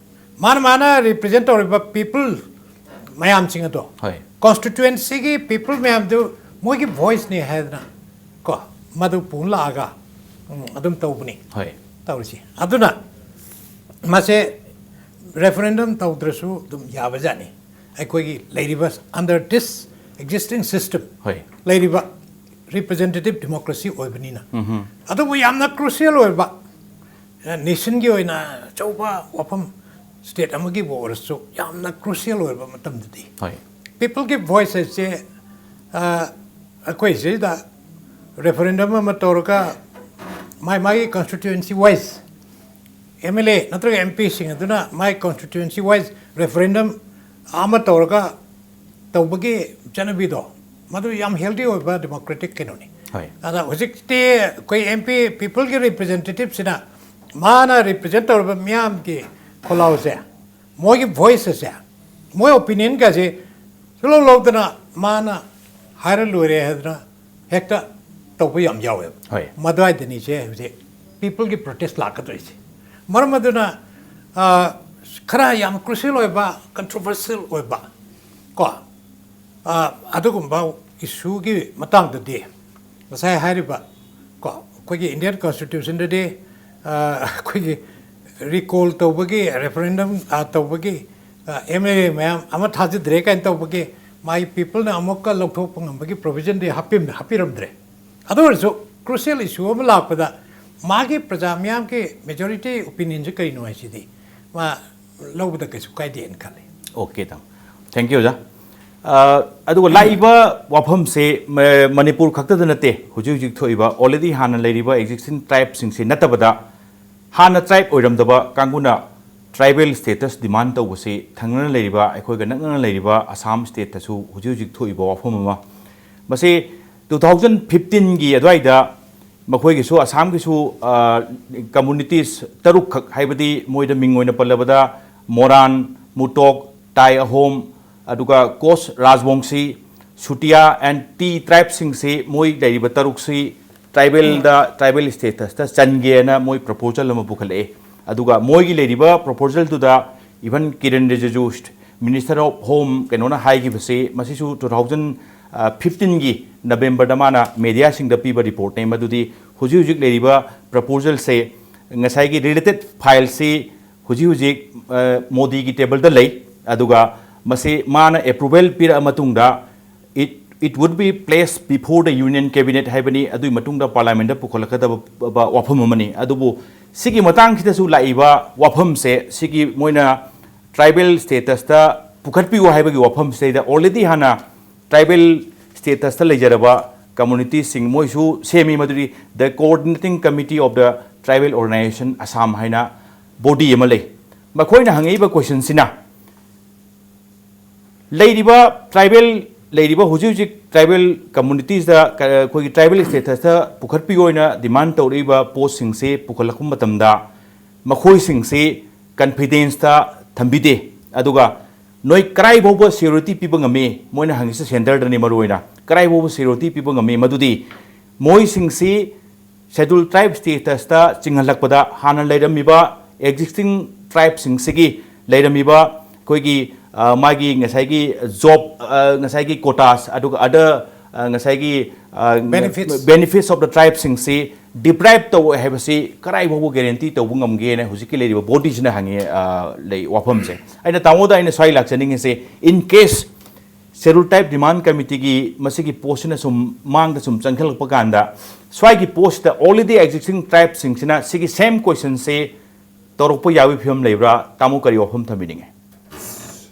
ꯃꯥꯅ ꯃꯥꯅ represent ꯇꯧꯔꯤꯕ people ꯃꯌꯥꯝꯁꯤꯡ ꯑꯗꯣ, ꯍꯣꯏ꯫ Constituency ꯒꯤ people ꯃꯌꯥꯝꯗꯨ ꯃꯣꯏꯒꯤ voice ꯅꯤ ꯍꯥꯏꯗꯅ, ꯀꯣ, ꯃꯗꯨ ꯄꯨ ꯂꯥꯛꯑꯒ, ꯎꯝ, ꯑꯗꯨꯝ ꯇꯧꯕꯅꯤ꯫ ꯍꯣꯏ꯫ ꯇꯧꯔꯤꯁꯤ꯫ ꯑꯗꯨꯅ ꯃꯁꯦ referendum ꯇꯧꯗ꯭ꯔꯁꯨ ꯑꯗꯨꯝ ꯌꯥꯕꯖꯥꯠꯅꯤ꯫ ꯑꯩꯈꯣꯏꯒꯤ ꯂꯩꯔꯤꯕ, under this existing system, ꯍꯣꯏ꯫ ꯂꯩꯔꯤꯕ representative democracy ꯑꯣꯏꯕꯅꯤꯅ꯫ ꯑꯗꯨꯕꯨ ꯌꯥꯝꯅ crucial ꯑꯣꯏꯕ, nation ꯒꯤ ꯑꯣꯏꯅ ꯑꯆꯧꯕ ꯋꯥꯐꯝ, state ꯑꯃꯒꯤꯕꯨ ꯑꯣꯏꯔꯁꯨ ꯌꯥꯝꯅ crucial ꯑꯣꯏꯕ ꯃꯇꯝꯗꯗꯤ, ꯍꯣꯏ꯫ People ꯒꯤ voice ꯍꯥꯏꯁꯦ, ꯑ, ꯑꯩꯈꯣꯏ ꯁꯤꯗ referendum ꯑꯃ ꯇꯧꯔꯒ ꯃꯥꯏ ꯃꯥꯒꯤ constituency wise M L A ꯅꯠꯇ꯭ꯔꯒ M P ꯁꯤꯡ ꯑꯗꯨꯅ ꯃꯥꯏ constituency wise referendum ꯑꯃ ꯇꯧꯔꯒ ꯇꯧꯕꯒꯤ ꯆꯠꯅꯕꯤꯗꯣ, ꯃꯗꯨ ꯌꯥꯝ healthy ꯑꯣꯏꯕ democratic ꯀꯩꯅꯣꯅꯤ꯫ ꯍꯣꯏ꯫ ꯑꯗ ꯍꯧꯖꯤꯛꯇꯤ ꯑꯩꯈꯣꯏ M P, people ꯒꯤ representative ꯁꯤꯅ ꯃꯥꯅ represent ꯇꯧꯔꯤꯕ ꯃꯤꯌꯥꯝꯒꯤ ꯈꯣꯜꯂꯥꯎꯁꯦ, ꯃꯣꯏꯒꯤ voice ꯑꯁꯦ, ꯃꯣꯏ opinion ꯒꯁꯦ ꯁꯨꯡꯂꯧ ꯂꯧꯗꯅ ꯃꯥꯅ ꯍꯥꯏꯔ ꯂꯣꯏꯔꯦ ꯍꯥꯏꯗꯅ ꯍꯦꯛꯇ ꯇꯧꯕ ꯌꯥꯝ ꯌꯥꯎꯋꯦꯕ꯫ ꯍꯣꯏ꯫ ꯃꯗꯨꯋꯥꯏꯗꯅꯤꯁꯦ ꯍꯧꯖꯤꯛ people ꯒꯤ protest ꯂꯥꯛꯀꯗꯣꯏꯁꯦ꯫ ꯃꯔꯝ ꯑꯗꯨꯅ, ꯑ, ꯈꯔ ꯌꯥꯝ crucial ꯑꯣꯏꯕ, controversial ꯑꯣꯏꯕ, ꯀꯣ, ꯑ, ꯑꯗꯨꯒꯨꯝꯕ issue ꯒꯤ ꯃꯇꯥꯡꯗꯗꯤ ꯉꯁꯥꯏ ꯍꯥꯏꯔꯤꯕ, ꯀꯣ, ꯑꯩꯈꯣꯏꯒꯤ Indian Constitution ꯗꯗꯤ, ꯑ, ꯑꯩꯈꯣꯏꯒꯤ recall ꯇꯧꯕꯒꯤ, referendum, ꯑ, ꯇꯧꯕꯒꯤ, ꯑ, M L A ꯃꯌꯥꯝ ꯑꯃ ꯊꯥꯖꯗ꯭ꯔꯦ ꯀꯥꯏꯅ ꯇꯧꯕꯒꯤ ꯃꯥꯒꯤ people ꯅ ꯑꯃꯨꯛꯀ ꯂꯧꯊꯣꯛꯄ ꯉꯝꯕꯒꯤ provision ꯗꯤ ꯍꯥꯞꯄꯤꯔꯝ-, ꯍꯥꯞꯄꯤꯔꯝꯗ꯭ꯔꯦ꯫ ꯑꯗꯨ ꯑꯣꯏꯔꯁꯨ crucial issue ꯑꯃ ꯂꯥꯛꯄꯗ ꯃꯥꯒꯤ ꯄ꯭ꯔꯖꯥ ꯃꯤꯌꯥꯝꯒꯤ majority opinion ꯁꯦ ꯀꯔꯤꯅꯣ ꯍꯥꯏꯁꯤꯗꯤ ꯃꯥ ꯂꯧꯕꯗ ꯀꯩꯁꯨ ꯀꯥꯏꯗꯦꯅ ꯈꯜꯂꯤ꯫ Okay, ꯇꯥꯃꯣ꯫ Thank you, ꯑꯣꯖꯥ꯫ ꯑ, ꯑꯗꯨꯒ ꯂꯥꯛꯏꯕ ꯋꯥꯐꯝꯁꯦ ꯃ-, ꯃꯅꯤꯄꯨꯔ ꯈꯛꯇꯗ ꯅꯠꯇꯦ, ꯍꯧꯖꯤꯛ ꯍꯧꯖꯤꯛ ꯊꯣꯛꯏꯕ already ꯍꯥꯟꯅ ꯂꯩꯔꯤꯕ existing tribe ꯁꯤꯡꯁꯦ ꯅꯠꯇꯕꯗ ꯍꯥꯟꯅ tribe ꯑꯣꯏꯔꯝꯗꯕ ꯀꯥꯡꯕꯨꯅ Tribal status demand ꯇꯧꯕꯁꯤ ꯊꯪꯅꯅ ꯂꯩꯔꯤꯕ, ꯑꯩꯈꯣꯏꯒ ꯅꯛꯅꯅ ꯂꯩꯔꯤꯕ ꯑꯁꯥꯝ stateꯇꯁꯨ ꯍꯧꯖꯤꯛ ꯍꯧꯖꯤꯛ ꯊꯣꯛꯏꯕ ꯋꯥꯐꯝ ꯑꯃ꯫ ꯃꯁꯤ two thousand fifteenꯒꯤ ꯑꯗꯨꯋꯥꯏꯗ ꯃꯈꯣꯏꯒꯤꯁꯨ, ꯑꯁꯥꯝꯒꯤꯁꯨ, ꯑ, communities ꯇꯔꯨꯛꯈꯛ, ꯍꯥꯏꯕꯗꯤ ꯃꯣꯏꯗ ꯃꯤꯡ ꯑꯣꯏꯅ ꯄꯜꯂꯕꯗ ꯃꯣꯔꯥꯟ, ꯃꯨꯇꯣꯛ, ꯇꯥꯏ ꯑꯍꯣꯝ, ꯑꯗꯨꯒ ꯀꯣꯁ ꯔꯥꯖꯕꯣꯡꯁꯤ, ꯁꯨꯇꯤꯌꯥ and ꯇꯤ tribeꯁꯤꯡꯁꯤ, ꯃꯣꯏ ꯂꯩꯔꯤꯕ ꯇꯔꯨꯛꯁꯤ tribalꯗ, tribal statusꯇ ꯆꯟꯒꯦꯅ ꯃꯣꯏ proposal ꯑꯃ ꯄꯨꯈꯠꯂꯛꯑꯦ꯫ ꯑꯗꯨꯒ ꯃꯣꯏꯒꯤ ꯂꯩꯔꯤꯕ proposalꯗꯨꯗ even ꯀꯤꯔꯦꯟ ꯔꯤꯖꯤꯖꯨ, Minister of Home, ꯀꯩꯅꯣꯅ ꯍꯥꯏꯈꯤꯕꯁꯤ, ꯃꯁꯤꯁꯨ two thousand fifteenꯒꯤ Novemberꯗ ꯃꯥꯅ mediaꯁꯤꯡꯗ ꯄꯤꯕ reportꯅꯦ, ꯃꯗꯨꯗꯤ ꯍꯧꯖꯤꯛ ꯍꯧꯖꯤꯛ ꯂꯩꯔꯤꯕ proposalꯁꯦ, ꯉꯁꯥꯏꯒꯤ related fileꯁꯤ ꯍꯧꯖꯤꯛ ꯍꯧꯖꯤꯛ, ꯑ, ꯃꯣꯗꯤꯒꯤ tableꯗ ꯂꯩ꯫ ꯑꯗꯨꯒ ꯃꯁꯤ ꯃꯥꯅ approval ꯄꯤꯔꯛꯑ ꯃꯇꯨꯡꯗ, it, it would be placed before the Union Cabinet ꯍꯥꯏꯕꯅꯤ, ꯑꯗꯨꯒꯤ ꯃꯇꯨꯡꯗ Parliamentꯇ ꯄꯨꯈꯠꯂꯛꯀꯗꯕ ꯋꯥꯐꯝ ꯑꯃꯅꯤ꯫ ꯑꯗꯨꯕꯨ ꯁꯤꯒꯤ ꯃꯇꯥꯡꯁꯤꯗꯁꯨ ꯂꯥꯛꯏꯕ ꯋꯥꯐꯝꯁꯦ, ꯁꯤꯒꯤ ꯃꯣꯏꯅ tribal statusꯇ ꯄꯨꯈꯠꯄꯤꯌꯨ ꯍꯥꯏꯕꯒꯤ ꯋꯥꯐꯝꯁꯤꯗꯩꯗ already ꯍꯥꯟꯅ tribal statusꯇ ꯂꯩꯖꯔꯕ communityꯁꯤꯡ ꯃꯣꯏꯁꯨ ꯁꯦꯝꯃꯤ, ꯃꯗꯨꯗꯤ the Coordinating Committee of the Tribal Organisation Assam ꯍꯥꯏꯅ body ꯑꯃ ꯂꯩ꯫ ꯃꯈꯣꯏꯅ ꯍꯪꯉꯛꯏꯕ questionꯁꯤꯅ, ꯂꯩꯔꯤꯕ tribal, ꯂꯩꯔꯤꯕ ꯍꯧꯖꯤꯛ ꯍꯧꯖꯤꯛ tribal communitiesꯇ, ꯑꯩꯈꯣꯏꯒꯤ tribal statusꯇ ꯄꯨꯈꯠꯄꯤꯌꯨ ꯑꯣꯏꯅ demand ꯇꯧꯔꯛꯏꯕ postꯁꯤꯡꯁꯤ ꯄꯨꯈꯠꯂꯛꯄ ꯃꯇꯝꯗ, ꯃꯈꯣꯏꯁꯤꯡꯁꯤ confidenceꯇ ꯊꯝꯕꯤꯗꯦ꯫ ꯑꯗꯨꯒ ꯅꯣꯏ ꯀꯔꯥꯏ ꯐꯥꯎꯕ security ꯄꯤꯕ ꯉꯝꯃꯤ? ꯃꯣꯏꯅ ꯍꯪꯉꯤꯁꯦ centreꯗꯅꯤ ꯃꯔꯨꯑꯣꯏꯅ꯫ ꯀꯔꯥꯏ ꯐꯥꯎꯕ security ꯄꯤꯕ ꯉꯝꯃꯤ? ꯃꯗꯨꯗꯤ ꯃꯣꯏꯁꯤꯡꯁꯤ Scheduled Tribe statusꯇ ꯆꯤꯡꯍꯜꯂꯛꯄꯗ ꯍꯥꯟꯅ ꯂꯩꯔꯝꯃꯤꯕ existing tribeꯁꯤꯡꯁꯤꯒꯤ ꯂꯩꯔꯝꯃꯤꯕ ꯑꯩꯈꯣꯏꯒꯤ, ꯑ, ꯃꯥꯒꯤ ꯉꯁꯥꯏꯒꯤ job, ꯑ, ꯉꯁꯥꯏꯒꯤ quotas, ꯑꯗꯨꯒ other, ꯑ, ꯉꯁꯥꯏꯒꯤ, ꯑ, Benefits. Benefits of the tribeꯁꯤꯡꯁꯤ deprive ꯇꯧꯋꯦ ꯍꯥꯏꯕꯁꯤ ꯀꯔꯥꯏ ꯐꯥꯎꯕ guarantee ꯇꯧꯕ ꯉꯝꯒꯦꯅ ꯍꯧꯖꯤꯛꯀꯤ ꯂꯩꯔꯤꯕ bodyꯁꯤꯅ ꯍꯪꯉꯤ, ꯑ, ꯂꯩ ꯋꯥꯐꯝꯁꯦ꯫ ꯑꯩꯅ ꯇꯥꯃꯣꯗ ꯑꯩꯅ ꯁ꯭ꯋꯥꯏ ꯂꯥꯛꯆꯅꯤꯡꯉꯤꯁꯦ, in case Scheduled Tribe Demand Committeeꯒꯤ ꯃꯁꯤꯒꯤ postꯁꯤꯅ ꯁꯨꯝ ꯃꯥꯡꯗ ꯁꯨꯝ ꯆꯪꯈꯠꯂꯛꯄ ꯀꯥꯟꯗ, ꯁ꯭ꯋꯥꯏꯒꯤ postꯁꯤꯗ already existing tribeꯁꯤꯡꯁꯤꯅ ꯁꯤꯒꯤ same questionꯁꯦ ꯇꯧꯔꯛꯄ ꯌꯥꯕꯒꯤ ꯐꯤꯕꯝ ꯂꯩꯕ꯭ꯔꯥ? ꯇꯥꯃꯣ ꯀꯔꯤ ꯋꯥꯐꯝ ꯊꯝꯕꯤꯅꯤꯡꯉꯤ?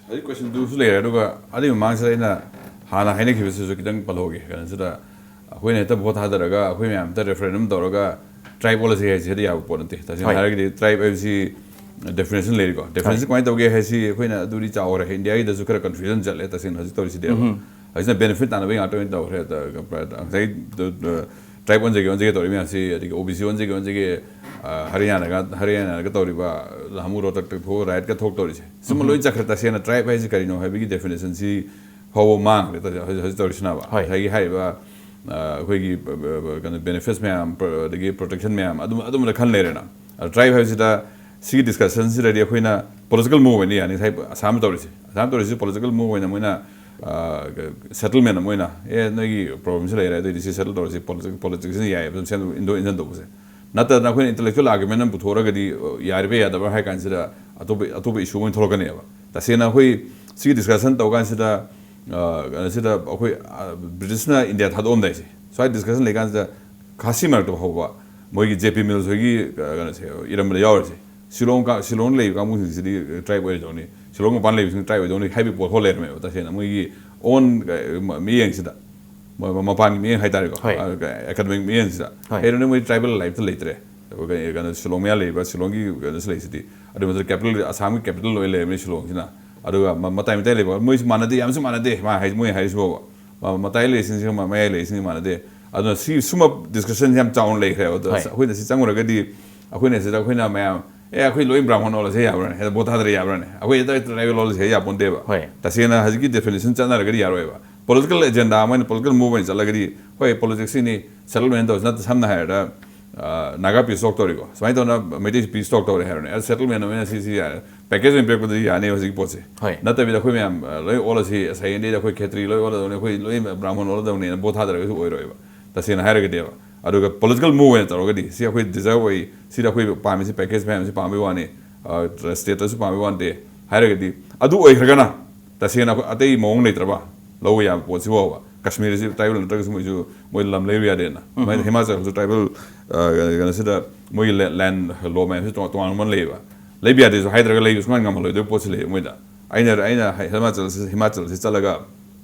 ꯍꯧꯖꯤꯛ questionꯗꯨꯁꯨ ꯂꯩꯔꯦ, ꯑꯗꯨꯒ ꯑꯗꯨꯒꯤ ꯃꯃꯥꯡꯁꯤꯗ ꯑꯩꯅ ꯍꯥꯟꯅ ꯍꯥꯏꯅꯈꯤꯕꯁꯤꯁꯨ ꯈꯤꯇꯪ ꯄꯜꯍꯧꯒꯦ꯫ ꯀꯩꯅꯣꯁꯤꯗ ꯑꯩꯈꯣꯏꯅ ꯍꯦꯛꯇ vote ꯊꯥꯗꯔꯒ ꯑꯩꯈꯣꯏ ꯃꯌꯥꯝ ꯍꯦꯛꯇ referendum ꯇꯧꯔꯒ tribe ꯑꯣꯜꯂꯁꯤ ꯍꯥꯏꯁꯤ ꯍꯦꯛꯇ ꯌꯥꯕ ꯄꯣꯠ ꯅꯠꯇꯦ꯫ ꯇꯁꯦꯡꯅ ꯍꯣꯏ꯫ ꯍꯥꯏꯔꯒꯗꯤ tribe ꯍꯥꯏꯕꯁꯤ ꯗꯦꯐꯤꯅꯦꯁꯟ ꯂꯩꯔꯤꯀꯣ꯫ ꯗꯦꯐꯤꯅꯦꯁꯟ ꯀꯃꯥꯏꯅ ꯇꯧꯒꯦ ꯍꯥꯏꯁꯤ ꯑꯩꯈꯣꯏꯅ ꯑꯗꯨꯗꯤ ꯆꯥꯎꯔꯦ, ꯏꯟꯗꯤꯌꯥꯒꯤꯗꯁꯨ ꯈꯔ ꯀꯟꯐ꯭ꯌꯨꯖꯟ ꯆꯠꯂꯦ ꯇꯁꯦꯡꯅ ꯍꯧꯖꯤꯛ ꯇꯧꯔꯤꯁꯤꯗꯤ꯫ ꯍꯧꯖꯤꯛꯅ ꯕꯦꯅꯤꯐꯤꯠ ꯇꯥꯟꯅꯕꯒꯤ ꯉꯥꯛꯇ ꯑꯣꯏꯅ ꯇꯧꯈ꯭ꯔꯦ꯫ ꯉꯁꯥꯏ ꯇ꯭ꯔꯥꯏꯕ ꯑꯣꯟꯖꯒꯦ ꯑꯣꯟꯖꯒꯦ ꯇꯧꯔꯤ ꯃꯌꯥꯝꯁꯤ, ꯑꯗꯒꯤ ꯑꯣ ꯕꯤ ꯁꯤ ꯑꯣꯟꯖꯒꯦ ꯑꯣꯟꯖꯒꯦ, ꯑ, ꯍꯔꯤꯌꯥꯅꯥꯒ ꯍꯔꯤꯌꯥꯅꯥꯒ ꯇꯧꯔꯤꯕ ꯂꯍꯃꯨ ꯔꯣꯍꯇꯛꯇ ꯐꯥꯎ ꯔꯥꯏꯠꯀ ꯊꯣꯛꯇꯧꯔꯤꯁꯦ, ꯁꯤꯃ ꯂꯣꯏ ꯆꯠꯈ꯭ꯔꯦ꯫ ꯇꯁꯦꯡꯅ ꯇ꯭ꯔꯥꯏꯕ ꯍꯥꯏꯁꯤ ꯀꯔꯤꯅꯣ ꯍꯥꯏꯕꯒꯤ ꯗꯦꯐꯤꯅꯦꯁꯟꯁꯤ ꯐꯥꯎꯕ ꯃꯥꯡꯈ꯭ꯔꯦ꯫ ꯇꯁꯦꯡꯅ ꯍꯧꯖꯤꯛ ꯍꯧꯖꯤꯛ ꯇꯧꯔꯤꯁꯤꯅꯕ ꯍꯣꯏ꯫ ꯉꯁꯥꯏꯒꯤ ꯍꯥꯏꯔꯤꯕ, ꯑ, ꯑꯩꯈꯣꯏꯒꯤ, ꯑ, ꯑ, ꯀꯩꯅꯣ, ꯕꯦꯅꯤꯐꯤꯠꯁ ꯃꯌꯥꯝ, ꯄ꯭ꯔ-, ꯑꯗꯒꯤ ꯄ꯭ꯔꯣꯇꯦꯛꯁꯟ ꯃꯌꯥꯝ ꯑꯗꯨꯝ ꯑꯗꯨꯝꯕꯗ ꯈꯟ ꯂꯩꯔꯦꯅ꯫ ꯑꯗ ꯇ꯭ꯔꯥꯏꯕ ꯍꯥꯏꯕꯁꯤꯗ ꯁꯤꯒꯤ ꯗꯤꯁꯀꯁꯟꯁꯤꯗꯗꯤ ꯑꯩꯈꯣꯏꯅ ꯄꯣꯂꯤꯇꯤꯀꯦꯜ ꯃꯨꯚ ꯑꯣꯏꯅ ꯌꯥꯅꯤ꯫ ꯉꯁꯥꯏ ꯑꯁꯥꯝ ꯇꯧꯔꯤꯁꯦ, ꯑꯁꯥꯝ ꯇꯧꯔꯤꯁꯤ ꯄꯣꯂꯤꯇꯤꯀꯦꯜ ꯃꯨꯚ ꯑꯣꯏꯅ ꯃꯣꯏꯅ, ꯑ, ꯁꯦꯇꯜꯃꯦꯟ ꯑꯃ ꯑꯣꯏꯅ, "ꯑꯦ, ꯅꯣꯏꯒꯤ ꯄ꯭ꯔꯣꯕ꯭ꯂꯦꯝꯁꯤ ꯂꯩꯔꯦ, ꯑꯗꯨꯑꯣꯏꯗꯤ ꯁꯤ ꯁꯦꯇꯜ ꯇꯧꯔꯁꯤ, ꯄꯣꯂꯤꯇꯤꯛ-, ꯄꯣꯂꯤꯇꯤꯛꯁꯤꯅ ꯌꯥꯏꯑꯕ ꯑꯗꯨꯝ ꯁꯦꯝ-, ꯏꯟꯗꯣ ꯏꯟꯖꯟ ꯇꯧꯕꯁꯦ"꯫ ꯅꯠꯇꯅ ꯑꯩꯈꯣꯏꯅ ꯏꯟꯇꯦꯂꯦꯛꯆꯨꯋꯦꯜ ꯑꯥꯔꯒꯨꯃꯦꯟ ꯑꯃ ꯄꯨꯊꯣꯛꯑꯒꯗꯤ, ꯑ, ꯌꯥꯔꯤꯕ ꯌꯥꯗꯕ꯭ꯔꯥ ꯍꯥꯏ ꯀꯥꯟꯁꯤꯗ ꯑꯇꯣꯞꯄ, ꯑꯇꯣꯞꯄ ꯏꯁꯨ ꯑꯣꯏꯅ ꯊꯣꯛꯂꯛꯀꯅꯦꯕ꯫ ꯇꯁꯦꯡꯅ ꯑꯩꯈꯣꯏ ꯁꯤꯒꯤ ꯗꯤꯁꯀꯁꯟ ꯇꯧ ꯀꯥꯟꯁꯤꯗ, ꯑ, ꯀꯩꯅꯣꯁꯤꯗ ꯑꯩꯈꯣꯏ, ꯑ, ꯕ꯭ꯔꯤꯇꯤꯁꯅ ꯏꯟꯗꯤꯌꯥ ꯊꯥꯗꯣꯛꯑꯝꯗꯥꯏꯁꯦ, ꯁ꯭ꯋꯥꯏ ꯗꯤꯁꯀꯁꯟ ꯂꯩꯀꯥꯟꯁꯤꯗ ꯈꯥꯁꯤ ꯃꯔꯛꯇ ꯐꯥꯎꯕ ꯃꯣꯏꯒꯤ ꯖꯦ ꯄꯤ ꯃꯤꯜꯁ ꯍꯣꯏꯒꯤ, ꯑ, ꯀꯩꯅꯣꯁꯦ, ꯏꯔꯝꯕꯗ ꯌꯥꯎꯔꯤꯁꯦ, ꯁꯤꯂꯣꯡ ꯀꯥ-, ꯁꯤꯂꯣꯡꯗ ꯂꯩꯕ ꯀꯥꯡꯕꯨꯁꯤꯡꯁꯤꯗꯤ ꯇ꯭ꯔꯥꯏꯕ ꯑꯣꯏꯔꯗꯧꯅꯤ, ꯁꯤꯂꯣꯡ ꯃꯄꯥꯟ ꯂꯩꯕꯁꯤꯡ ꯇ꯭ꯔꯥꯏꯕ ꯑꯣꯏꯗꯧꯅꯤ ꯍꯥꯏꯕꯒꯤ ꯄꯣꯠ ꯍꯣꯜ ꯂꯩꯔꯝꯃꯦꯕ꯫ ꯇꯁꯦꯡꯅ ꯃꯣꯏꯒꯤ ꯑꯣꯟ, ꯑ, ꯃ-, ꯃꯤꯠꯌꯦꯡꯁꯤꯗ, ꯃ-, ꯃ-, ꯃꯄꯥꯟꯒꯤ ꯃꯤꯠꯌꯦꯡ ꯍꯥꯏꯇꯥꯔꯦꯀꯣ, ꯍꯣꯏ꯫ ꯑ, ꯑꯦꯀꯥꯗꯃꯤꯛ ꯃꯤꯠꯌꯦꯡꯁꯤꯗ, ꯍꯣꯏ꯫ ꯀꯩꯅꯣꯅꯦ, ꯃꯣꯏ ꯇ꯭ꯔꯥꯏꯕꯦꯜ ꯂꯥꯏꯐꯇ ꯂꯩꯇ꯭ꯔꯦ꯫ ꯑꯩꯈꯣꯏ ꯀꯩ-, ꯀꯩꯅꯣ, ꯁꯤꯂꯣꯡ ꯃꯌꯥ ꯂꯩꯔꯤꯕ, ꯁꯤꯂꯣꯡꯒꯤ ꯀꯩꯅꯣꯁꯤ ꯂꯩꯁꯤꯗꯤ, ꯑꯗꯨ ꯃꯊꯛꯇ ꯀꯦꯄꯤꯇꯦꯜ, ꯑꯁꯥꯝꯒꯤ ꯀꯦꯄꯤꯇꯦꯜ ꯑꯣꯏ ꯂꯩꯔꯝꯃꯤ ꯁꯤꯂꯣꯡꯁꯤꯅ꯫ ꯑꯗꯨꯒ ꯃ-, ꯃꯇꯥꯏ ꯃꯇꯥꯏ ꯂꯩꯕ ꯃꯣꯏꯁꯨ ꯃꯥꯟꯅꯗꯦ, ꯌꯥꯝꯁꯨ ꯃꯥꯟꯅꯗꯦ, ꯃꯥ ꯍꯥꯏ-, ꯃꯣꯏ ꯍꯥꯏꯔꯤꯁꯤꯕꯣꯕ꯫ ꯃ-, ꯃꯇꯥꯏ ꯂꯩꯔꯤꯁꯤꯡꯁꯤꯒ ꯃ-, ꯃꯌꯥꯏ ꯂꯩꯔꯤꯁꯤꯡꯁꯤ ꯃꯥꯟꯅꯗꯦ꯫ ꯑꯗꯨꯅ ꯁꯤ, ꯁꯨꯝꯕ ꯗꯤꯁꯀꯁꯟꯁꯤ ꯌꯥꯝ ꯆꯥꯎꯅ ꯂꯩꯈ꯭ꯔꯦꯕ꯫ ꯑꯗꯣ ꯍꯣꯏ꯫ ꯑꯩꯈꯣꯏꯅ ꯁꯤ ꯆꯪꯉꯨꯔꯒꯗꯤ, ꯑꯩꯈꯣꯏꯅ ꯁꯤꯗ ꯑꯩꯈꯣꯏꯅ ꯃꯌꯥꯝ, "ꯑꯦ, ꯑꯩꯈꯣꯏ ꯂꯣꯏ ꯕ꯭ꯔꯥꯍꯃꯟ ꯑꯣꯜꯂꯁꯦ ꯌꯥꯕ꯭ꯔꯥꯅꯦ? ꯍꯦꯛꯇ ꯚꯣꯠ ꯊꯥꯗꯔ ꯌꯥꯕ꯭ꯔꯥꯅꯦ? ꯑꯩꯈꯣꯏ ꯍꯦꯛꯇ ꯇ꯭ꯔꯥꯏꯕꯦꯜ ꯑꯣꯜꯂꯁꯦ ꯌꯥꯄꯣꯟꯇꯦꯕ"꯫ ꯍꯣꯏ꯫ ꯇꯁꯦꯡꯅ ꯍꯧꯖꯤꯛꯀꯤ ꯗꯦꯐꯤꯅꯦꯁꯟ ꯆꯠꯅꯔꯒꯗꯤ ꯌꯥꯔꯣꯏꯕ꯫ ꯄꯣꯂꯤꯇꯤꯀꯦꯜ ꯑꯦꯖꯦꯟꯗꯥ ꯑꯃ ꯑꯣꯏꯅ, ꯄꯣꯂꯤꯇꯤꯀꯦꯜ ꯃꯨꯚ ꯑꯣꯏꯅ ꯆꯠꯂꯒꯗꯤ, "ꯍꯣꯏ, ꯄꯣꯂꯤꯇꯤꯛꯁꯁꯤꯅꯤ, ꯁꯦꯇꯜꯃꯦꯟ ꯇꯧꯁꯤ", ꯅꯠꯇ ꯁꯝꯅ ꯍꯥꯏꯔꯕꯗ, ꯑ, ꯅꯥꯒꯥ ꯄꯤꯁ ꯇꯣꯛ ꯇꯧꯔꯤꯀꯣ, ꯁꯨꯃꯥꯏꯅ ꯇꯧꯅ ꯃꯩꯇꯩ ꯄꯤꯁ ꯇꯣꯛ ꯇꯧꯔꯦ ꯍꯥꯏꯔꯣꯅꯦ, ꯑꯗ ꯁꯦꯇꯜꯃꯦꯟ ꯑꯃ ꯑꯣꯏꯅ ꯁꯤ, ꯁꯤ ꯌꯥꯔꯦ, ꯄꯦꯀꯦꯖ ꯑꯣꯏꯅ ꯄꯤꯔꯛꯄꯗꯗꯤ ꯌꯥꯅꯦꯕ ꯍꯧꯖꯤꯛꯀꯤ ꯄꯣꯠꯁꯦ꯫ ꯍꯣꯏ꯫ ꯅꯠꯇꯕꯤꯗ ꯑꯩꯈꯣꯏ ꯃꯌꯥꯝ, ꯑ, ꯂꯣꯏ ꯑꯣꯜꯂꯁꯤ, ꯁꯌꯦꯟꯗꯩꯗ ꯑꯩꯈꯣꯏ ꯈꯦꯇ꯭ꯔꯤ ꯂꯣꯏ ꯑꯣꯜꯂꯗꯧꯅꯤ, ꯑꯩꯈꯣꯏ ꯂꯣꯏ ꯕ꯭ꯔꯥꯍꯃꯟ ꯑꯣꯜꯂꯗꯧꯅꯤꯅ ꯚꯣꯠ ꯊꯥꯗꯔꯒꯁꯨ ꯑꯣꯏꯔꯣꯏꯕ꯫ ꯇꯁꯦꯡꯅ ꯍꯥꯏꯔꯒꯗꯤꯕ꯫ ꯑꯗꯨꯒ ꯄꯣꯂꯤꯇꯤꯀꯦꯜ ꯃꯨꯚ ꯑꯣꯏꯅ ꯇꯧꯔꯒꯗꯤ, ꯁꯤ ꯑꯩꯈꯣꯏ ꯗꯤꯖꯔꯕ ꯑꯣꯏ, ꯁꯤꯗ ꯑꯩꯈꯣꯏ ꯄꯥꯝꯃꯤꯁꯤ, ꯄꯦꯀꯦꯖ ꯃꯌꯥꯝꯁꯤ ꯄꯥꯝꯕꯩ ꯋꯥꯅꯤ, ꯑ, ꯁ꯭ꯇꯦꯇꯁꯁꯨ ꯄꯥꯝꯕꯩ ꯋꯥꯅꯤ ꯍꯥꯏꯔꯒꯗꯤ, ꯑꯗꯨ ꯑꯣꯏꯈ꯭ꯔꯒꯅ ꯇꯁꯦꯡꯅ ꯑꯩꯈꯣꯏ ꯑꯇꯩ ꯃꯑꯣꯡ ꯂꯩꯇ꯭ꯔꯕ ꯂꯧꯕ ꯌꯥꯕ ꯄꯣꯠꯁꯤ ꯐꯥꯎꯕ? ꯀꯥꯁꯃꯤꯔꯁꯤ ꯇ꯭ꯔꯥꯏꯕꯦꯜ ꯅꯠꯇ꯭ꯔꯒꯁꯨ ꯃꯣꯏꯁꯨ, ꯃꯣꯏ ꯂꯝ ꯂꯩꯕ ꯌꯥꯗꯦꯅ꯫ ꯃꯣꯏ ꯍꯤꯃꯥꯆꯜꯁꯨ ꯇ꯭ꯔꯥꯏꯕꯦꯜ, ꯑ, ꯀꯩꯅꯣꯁꯤꯗ ꯃꯣꯏꯒꯤ ꯂꯦ-, ꯂꯦꯟ ꯂꯣ ꯃꯌꯥꯝꯁꯤ ꯇꯣꯉꯥꯟ ꯇꯣꯉꯥꯟꯕ ꯂꯩꯌꯦꯕ꯫ ꯂꯩꯕ ꯌꯥꯗꯦꯁꯨ ꯍꯥꯏꯗ꯭ꯔꯒ ꯂꯩꯕ ꯁꯨꯡꯉꯝ ꯉꯝꯍꯜꯂꯣꯏꯗꯕ ꯄꯣꯠꯁꯤ ꯂꯩꯌꯦ ꯃꯣꯏꯗ꯫ ꯑꯩꯅ, ꯑꯩꯅ ꯍꯥꯏ-, ꯍꯤꯃꯥꯆꯜꯁꯤ, ꯍꯤꯃꯥꯆꯜꯁꯤ ꯆꯠꯂꯒ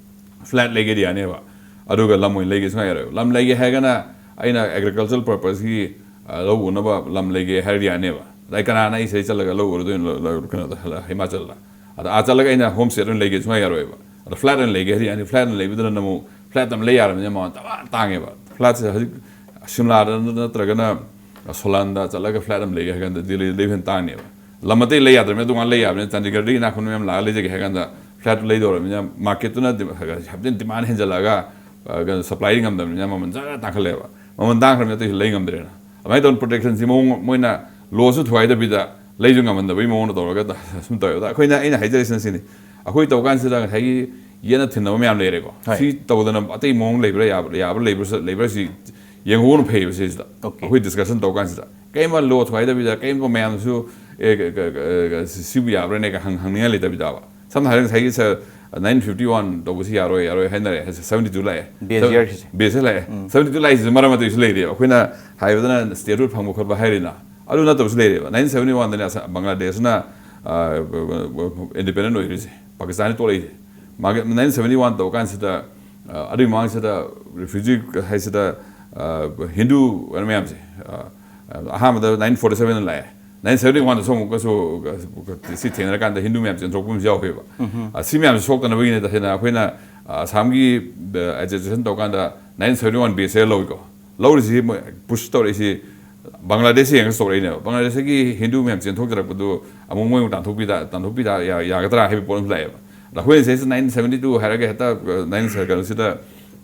ꯐ꯭ꯂꯦꯠ ꯂꯩꯒꯦꯗꯤ ꯌꯥꯅꯦꯕ, ꯑꯗꯨꯒ ꯂꯝ ꯑꯣꯏꯅ ꯂꯩꯒꯦ ꯁꯨꯡꯌꯥ ꯌꯥꯔꯣꯏꯕ꯫ ꯂꯝ ꯂꯩꯒꯦ ꯍꯥꯏꯔꯒꯅ ꯑꯩꯅ ꯑꯦꯒ꯭ꯔꯤꯀꯜꯆꯔ ꯄꯔꯄꯁꯀꯤ, ꯑ, ꯂꯧ ꯎꯅꯕ ꯂꯝ ꯂꯩꯒꯦ ꯍꯥꯏꯔꯗꯤ ꯌꯥꯅꯦꯕ꯫ ꯑꯗꯩ ꯀꯅꯥꯅ ꯑꯩ ꯁꯤꯗꯩ ꯆꯠꯂꯒ ꯂꯧ ꯎꯔꯗꯣꯏꯅꯣ? ꯂꯧ-, ꯂꯧ-, ꯀꯩꯅꯣꯗ, ꯍꯤꯃꯥꯆꯜꯗ? ꯑꯗ ꯑꯥ ꯆꯠꯂꯒ ꯑꯩꯅ ꯍꯣꯝ ꯁ꯭ꯇꯦ ꯑꯣꯏꯅ ꯂꯩꯒꯦ ꯁꯨꯡꯌꯥ ꯌꯥꯔꯣꯏꯕ꯫ ꯑꯗ ꯐ꯭ꯂꯦꯠ ꯑꯣꯏꯅ ꯂꯩꯒꯦ ꯍꯥꯏꯗꯤ, ꯌꯥꯅꯤ, ꯐ꯭ꯂꯦꯠ ꯑꯣꯏꯅ ꯂꯩꯕꯗꯨꯅ ꯑꯃꯨꯛ ꯐ꯭ꯂꯦꯠ ꯑꯃ ꯂꯩ ꯌꯥꯔꯕꯅꯤꯅ ꯃꯃꯜ ꯇꯥꯡ-, ꯇꯥꯡꯉꯦꯕ꯫ ꯐ꯭ꯂꯦꯠꯁꯦ ꯍꯧꯖꯤꯛ ꯁꯤꯝꯂꯥꯗ ꯅꯠꯇ꯭ꯔꯒꯅ ꯁꯣꯂꯥꯟꯗ ꯆꯠꯂꯒ ꯐ꯭ꯂꯦꯠ ꯑꯃ ꯂꯩꯒꯦ ꯍꯥꯏ ꯀꯥꯟꯗ ꯗꯤꯜꯂꯤꯗ ꯂꯩꯕ ꯍꯦꯟꯅ ꯇꯥꯡꯉꯦꯕ꯫ ꯂꯝ ꯑꯇꯩ ꯂꯩ ꯌꯥꯗ꯭ꯔꯕꯅꯤꯅ ꯇꯣꯉꯥꯟꯅ ꯂꯩ ꯌꯥꯕꯅꯤꯅ ꯆꯥꯟꯗꯤꯒꯔꯗꯒꯤ ꯏꯅꯥꯛ ꯈꯨꯟꯕ ꯃꯌꯥꯝ ꯂꯥꯛꯑꯒ ꯂꯩꯖꯒꯦ ꯍꯥꯏ ꯀꯥꯟꯗ ꯐ꯭ꯂꯦꯠꯇꯨ ꯂꯩꯗꯧꯔꯕꯅꯤꯅ ꯃꯥꯔꯀꯦꯠꯇꯨꯅ ꯗꯤ-, ꯍꯥꯏꯕꯗꯤ ꯗꯤꯃꯥꯟ ꯍꯦꯟꯖꯜꯂꯛꯑꯒ, ꯑ, ꯀꯩꯅꯣ, ꯁꯄ꯭ꯂꯥꯏꯗꯤ ꯉꯝꯗꯕꯅꯤꯅ ꯃꯃꯜ ꯖꯔ ꯇꯥꯡꯈꯠꯂꯦꯕ꯫ ꯃꯃꯜ ꯇꯥꯡꯈ꯭ꯔꯕꯅꯤꯅ ꯑꯇꯩꯁꯨ ꯂꯩ ꯉꯝꯗ꯭ꯔꯦꯅ꯫ ꯑꯗꯨꯃꯥꯏꯅ ꯇꯧꯗꯅ ꯄ꯭ꯔꯣꯇꯦꯛꯁꯟꯁꯤ ꯃꯑꯣꯡ ꯃꯣꯏꯅ ꯂꯣꯁꯁꯨ ꯊꯨꯒꯥꯏꯗꯕꯤꯗ ꯂꯩꯁꯨ ꯉꯝꯍꯟꯗꯕꯒꯤ ꯃꯑꯣꯡꯗ ꯇꯧꯔꯒ ꯁꯨꯝ ꯇꯧꯋꯦꯕ꯫ ꯑꯗ ꯑꯩꯈꯣꯏꯅ, ꯑꯩꯅ ꯍꯥꯏꯖꯔꯤꯁꯤꯅ ꯁꯤꯅꯤ, ꯑꯩꯈꯣꯏ ꯇꯧ ꯀꯥꯟꯁꯤꯗ ꯉꯁꯥꯏꯒꯤ ꯌꯦꯠꯅ ꯊꯤꯟꯅꯕ ꯃꯌꯥꯝ ꯂꯩꯔꯦꯀꯣ꯫ ꯍꯣꯏ꯫ ꯁꯤ ꯇꯧꯗꯅ ꯑꯇꯩ ꯃꯑꯣꯡ ꯂꯩꯕ꯭ꯔꯥ, ꯌꯥꯕ, ꯌꯥꯕ ꯂꯩꯕ꯭ꯔꯥ, ꯂꯩꯕ꯭ꯔꯥ ꯁꯤ ꯌꯦꯡꯍꯧꯕꯅ ꯐꯩꯌꯦꯕ ꯁꯤꯁꯤꯗ꯫ Okay꯫ ꯑꯩꯈꯣꯏ ꯗꯤꯁꯀꯁꯟ ꯇꯧ ꯀꯥꯟꯁꯤꯗ ꯀꯔꯤꯒꯨꯝꯕ ꯂꯣ ꯊꯨꯒꯥꯏꯗꯕꯤꯗ ꯀꯔꯤꯒꯨꯝꯕ ꯃꯌꯥꯝꯁꯨ, "ꯑꯦ, ꯀ-, ꯀ-, ꯀ-, ꯀ-, ꯁꯤ-, ꯁꯤꯕꯨ ꯌꯥꯕ꯭ꯔꯥꯅꯦ?" ꯀ ꯍꯪ-, ꯍꯪꯅꯤꯡꯉꯥꯏ ꯂꯩꯇꯕꯤꯗꯕ꯫ ꯁꯝꯅ ꯍꯥꯏꯔꯒ ꯉꯁꯥꯏꯒꯤ ꯁꯥꯔ, nineteen fifty one ꯇꯧꯕꯁꯤ ꯌꯥꯔꯣꯏ, ꯌꯥꯔꯣꯏ ꯍꯥꯏꯅꯔꯦ꯫ Seventy two ꯂꯥꯛꯑꯦ꯫ Base year ꯁꯤꯁꯦ꯫ Base year ꯂꯥꯛꯑꯦ꯫ ꯎꯝ꯫ Seventy two ꯂꯥꯛꯏꯁꯤꯁꯨ ꯃꯔꯝ ꯑꯇꯩꯁꯨ ꯂꯩꯔꯤꯕ꯫ ꯑꯩꯈꯣꯏꯅ ꯍꯥꯏꯕꯗꯅ statehood ꯐꯪꯕ ꯈꯣꯠꯄ ꯍꯥꯏꯔꯤꯅ꯫ ꯑꯗꯨ ꯅꯠꯇꯕꯁꯨ ꯂꯩꯔꯤꯕ꯫ Nineteen seventy one ꯗꯅꯦ ꯑꯁ-, ꯕꯪꯒ꯭ꯂꯥꯗꯦꯁꯅ, ꯑ, independent ꯑꯣꯏꯈ꯭ꯔꯤꯁꯦ, ꯄꯥꯀꯤꯁꯇꯥꯟꯗꯤ ꯇꯣꯛꯂꯛꯏꯁꯦ꯫ ꯃꯥꯒꯤ nineteen seventy one ꯇꯧꯕ ꯀꯥꯟꯁꯤꯗ, ꯑ, ꯑꯗꯨꯒꯤ ꯃꯃꯥꯡꯁꯤꯗ refugee ꯍꯥꯏꯁꯤꯗ, ꯑ, ꯍꯤꯟꯗꯨ ꯀꯩꯅꯣ ꯃꯌꯥꯝꯁꯦ, ꯑ, ꯑꯍꯥꯟꯕꯗ nineteen forty seven ꯂꯥꯛꯑꯦ꯫ Nineteen seventy one ꯗꯁꯨ ꯑꯃꯨꯛꯀꯁꯨ, ꯑ, ꯁꯤ ꯊꯦꯡꯅꯔꯀꯥꯟꯗ ꯍꯤꯟꯗꯨ ꯃꯌꯥꯝ ꯆꯦꯟꯊꯣꯛꯄ ꯑꯃꯁꯨ ꯌꯥꯎꯈ꯭ꯔꯦꯕ꯫ ꯎꯝꯍꯨꯝ꯫ ꯑ, ꯁꯤ ꯃꯌꯥꯝꯁꯦ ꯁꯣꯛꯇꯅꯕꯒꯤꯅꯦ ꯇꯁꯦꯡꯅ ꯑꯩꯈꯣꯏꯅ, ꯑ, ꯑꯁꯥꯝꯒꯤ, ꯑ, agitation ꯇꯧꯀꯥꯟꯗ nineteen seventy one base ꯁꯦ ꯂꯧꯏꯀꯣ꯫ ꯂꯧꯔꯤꯁꯤ ꯃꯣꯏ push ꯇꯧꯔꯛꯏꯁꯤ ꯕꯪꯒ꯭ꯂꯥꯗꯦꯁ ꯌꯦꯡꯉꯒ ꯇꯧꯔꯛꯏꯅꯦꯕ꯫ ꯕꯪꯒ꯭ꯂꯥꯗꯦꯁꯇꯒꯤ ꯍꯤꯟꯗꯨ ꯃꯌꯥꯝ ꯆꯦꯟꯊꯣꯛꯆꯔꯛꯄꯗꯨ ꯑꯃꯨꯛ ꯃꯣꯏ ꯑꯃꯨꯛ ꯇꯥꯟꯊꯣꯛꯄꯤꯗ-, ꯇꯥꯟꯊꯣꯛꯄꯤꯗ ꯌꯥ-, ꯌꯥꯒꯗ꯭ꯔꯥ ꯍꯥꯏꯕ ꯄꯣꯠ ꯑꯃꯁꯨ ꯂꯥꯛꯑꯦꯕ꯫ ꯑꯗ ꯑꯩꯈꯣꯏꯅ ꯁꯤꯗꯩꯁꯤꯗ nineteen seventy two ꯍꯥꯏꯔꯒ ꯍꯦꯛꯇ, ꯑ, nineteen ꯀꯩꯅꯣꯁꯤꯗ,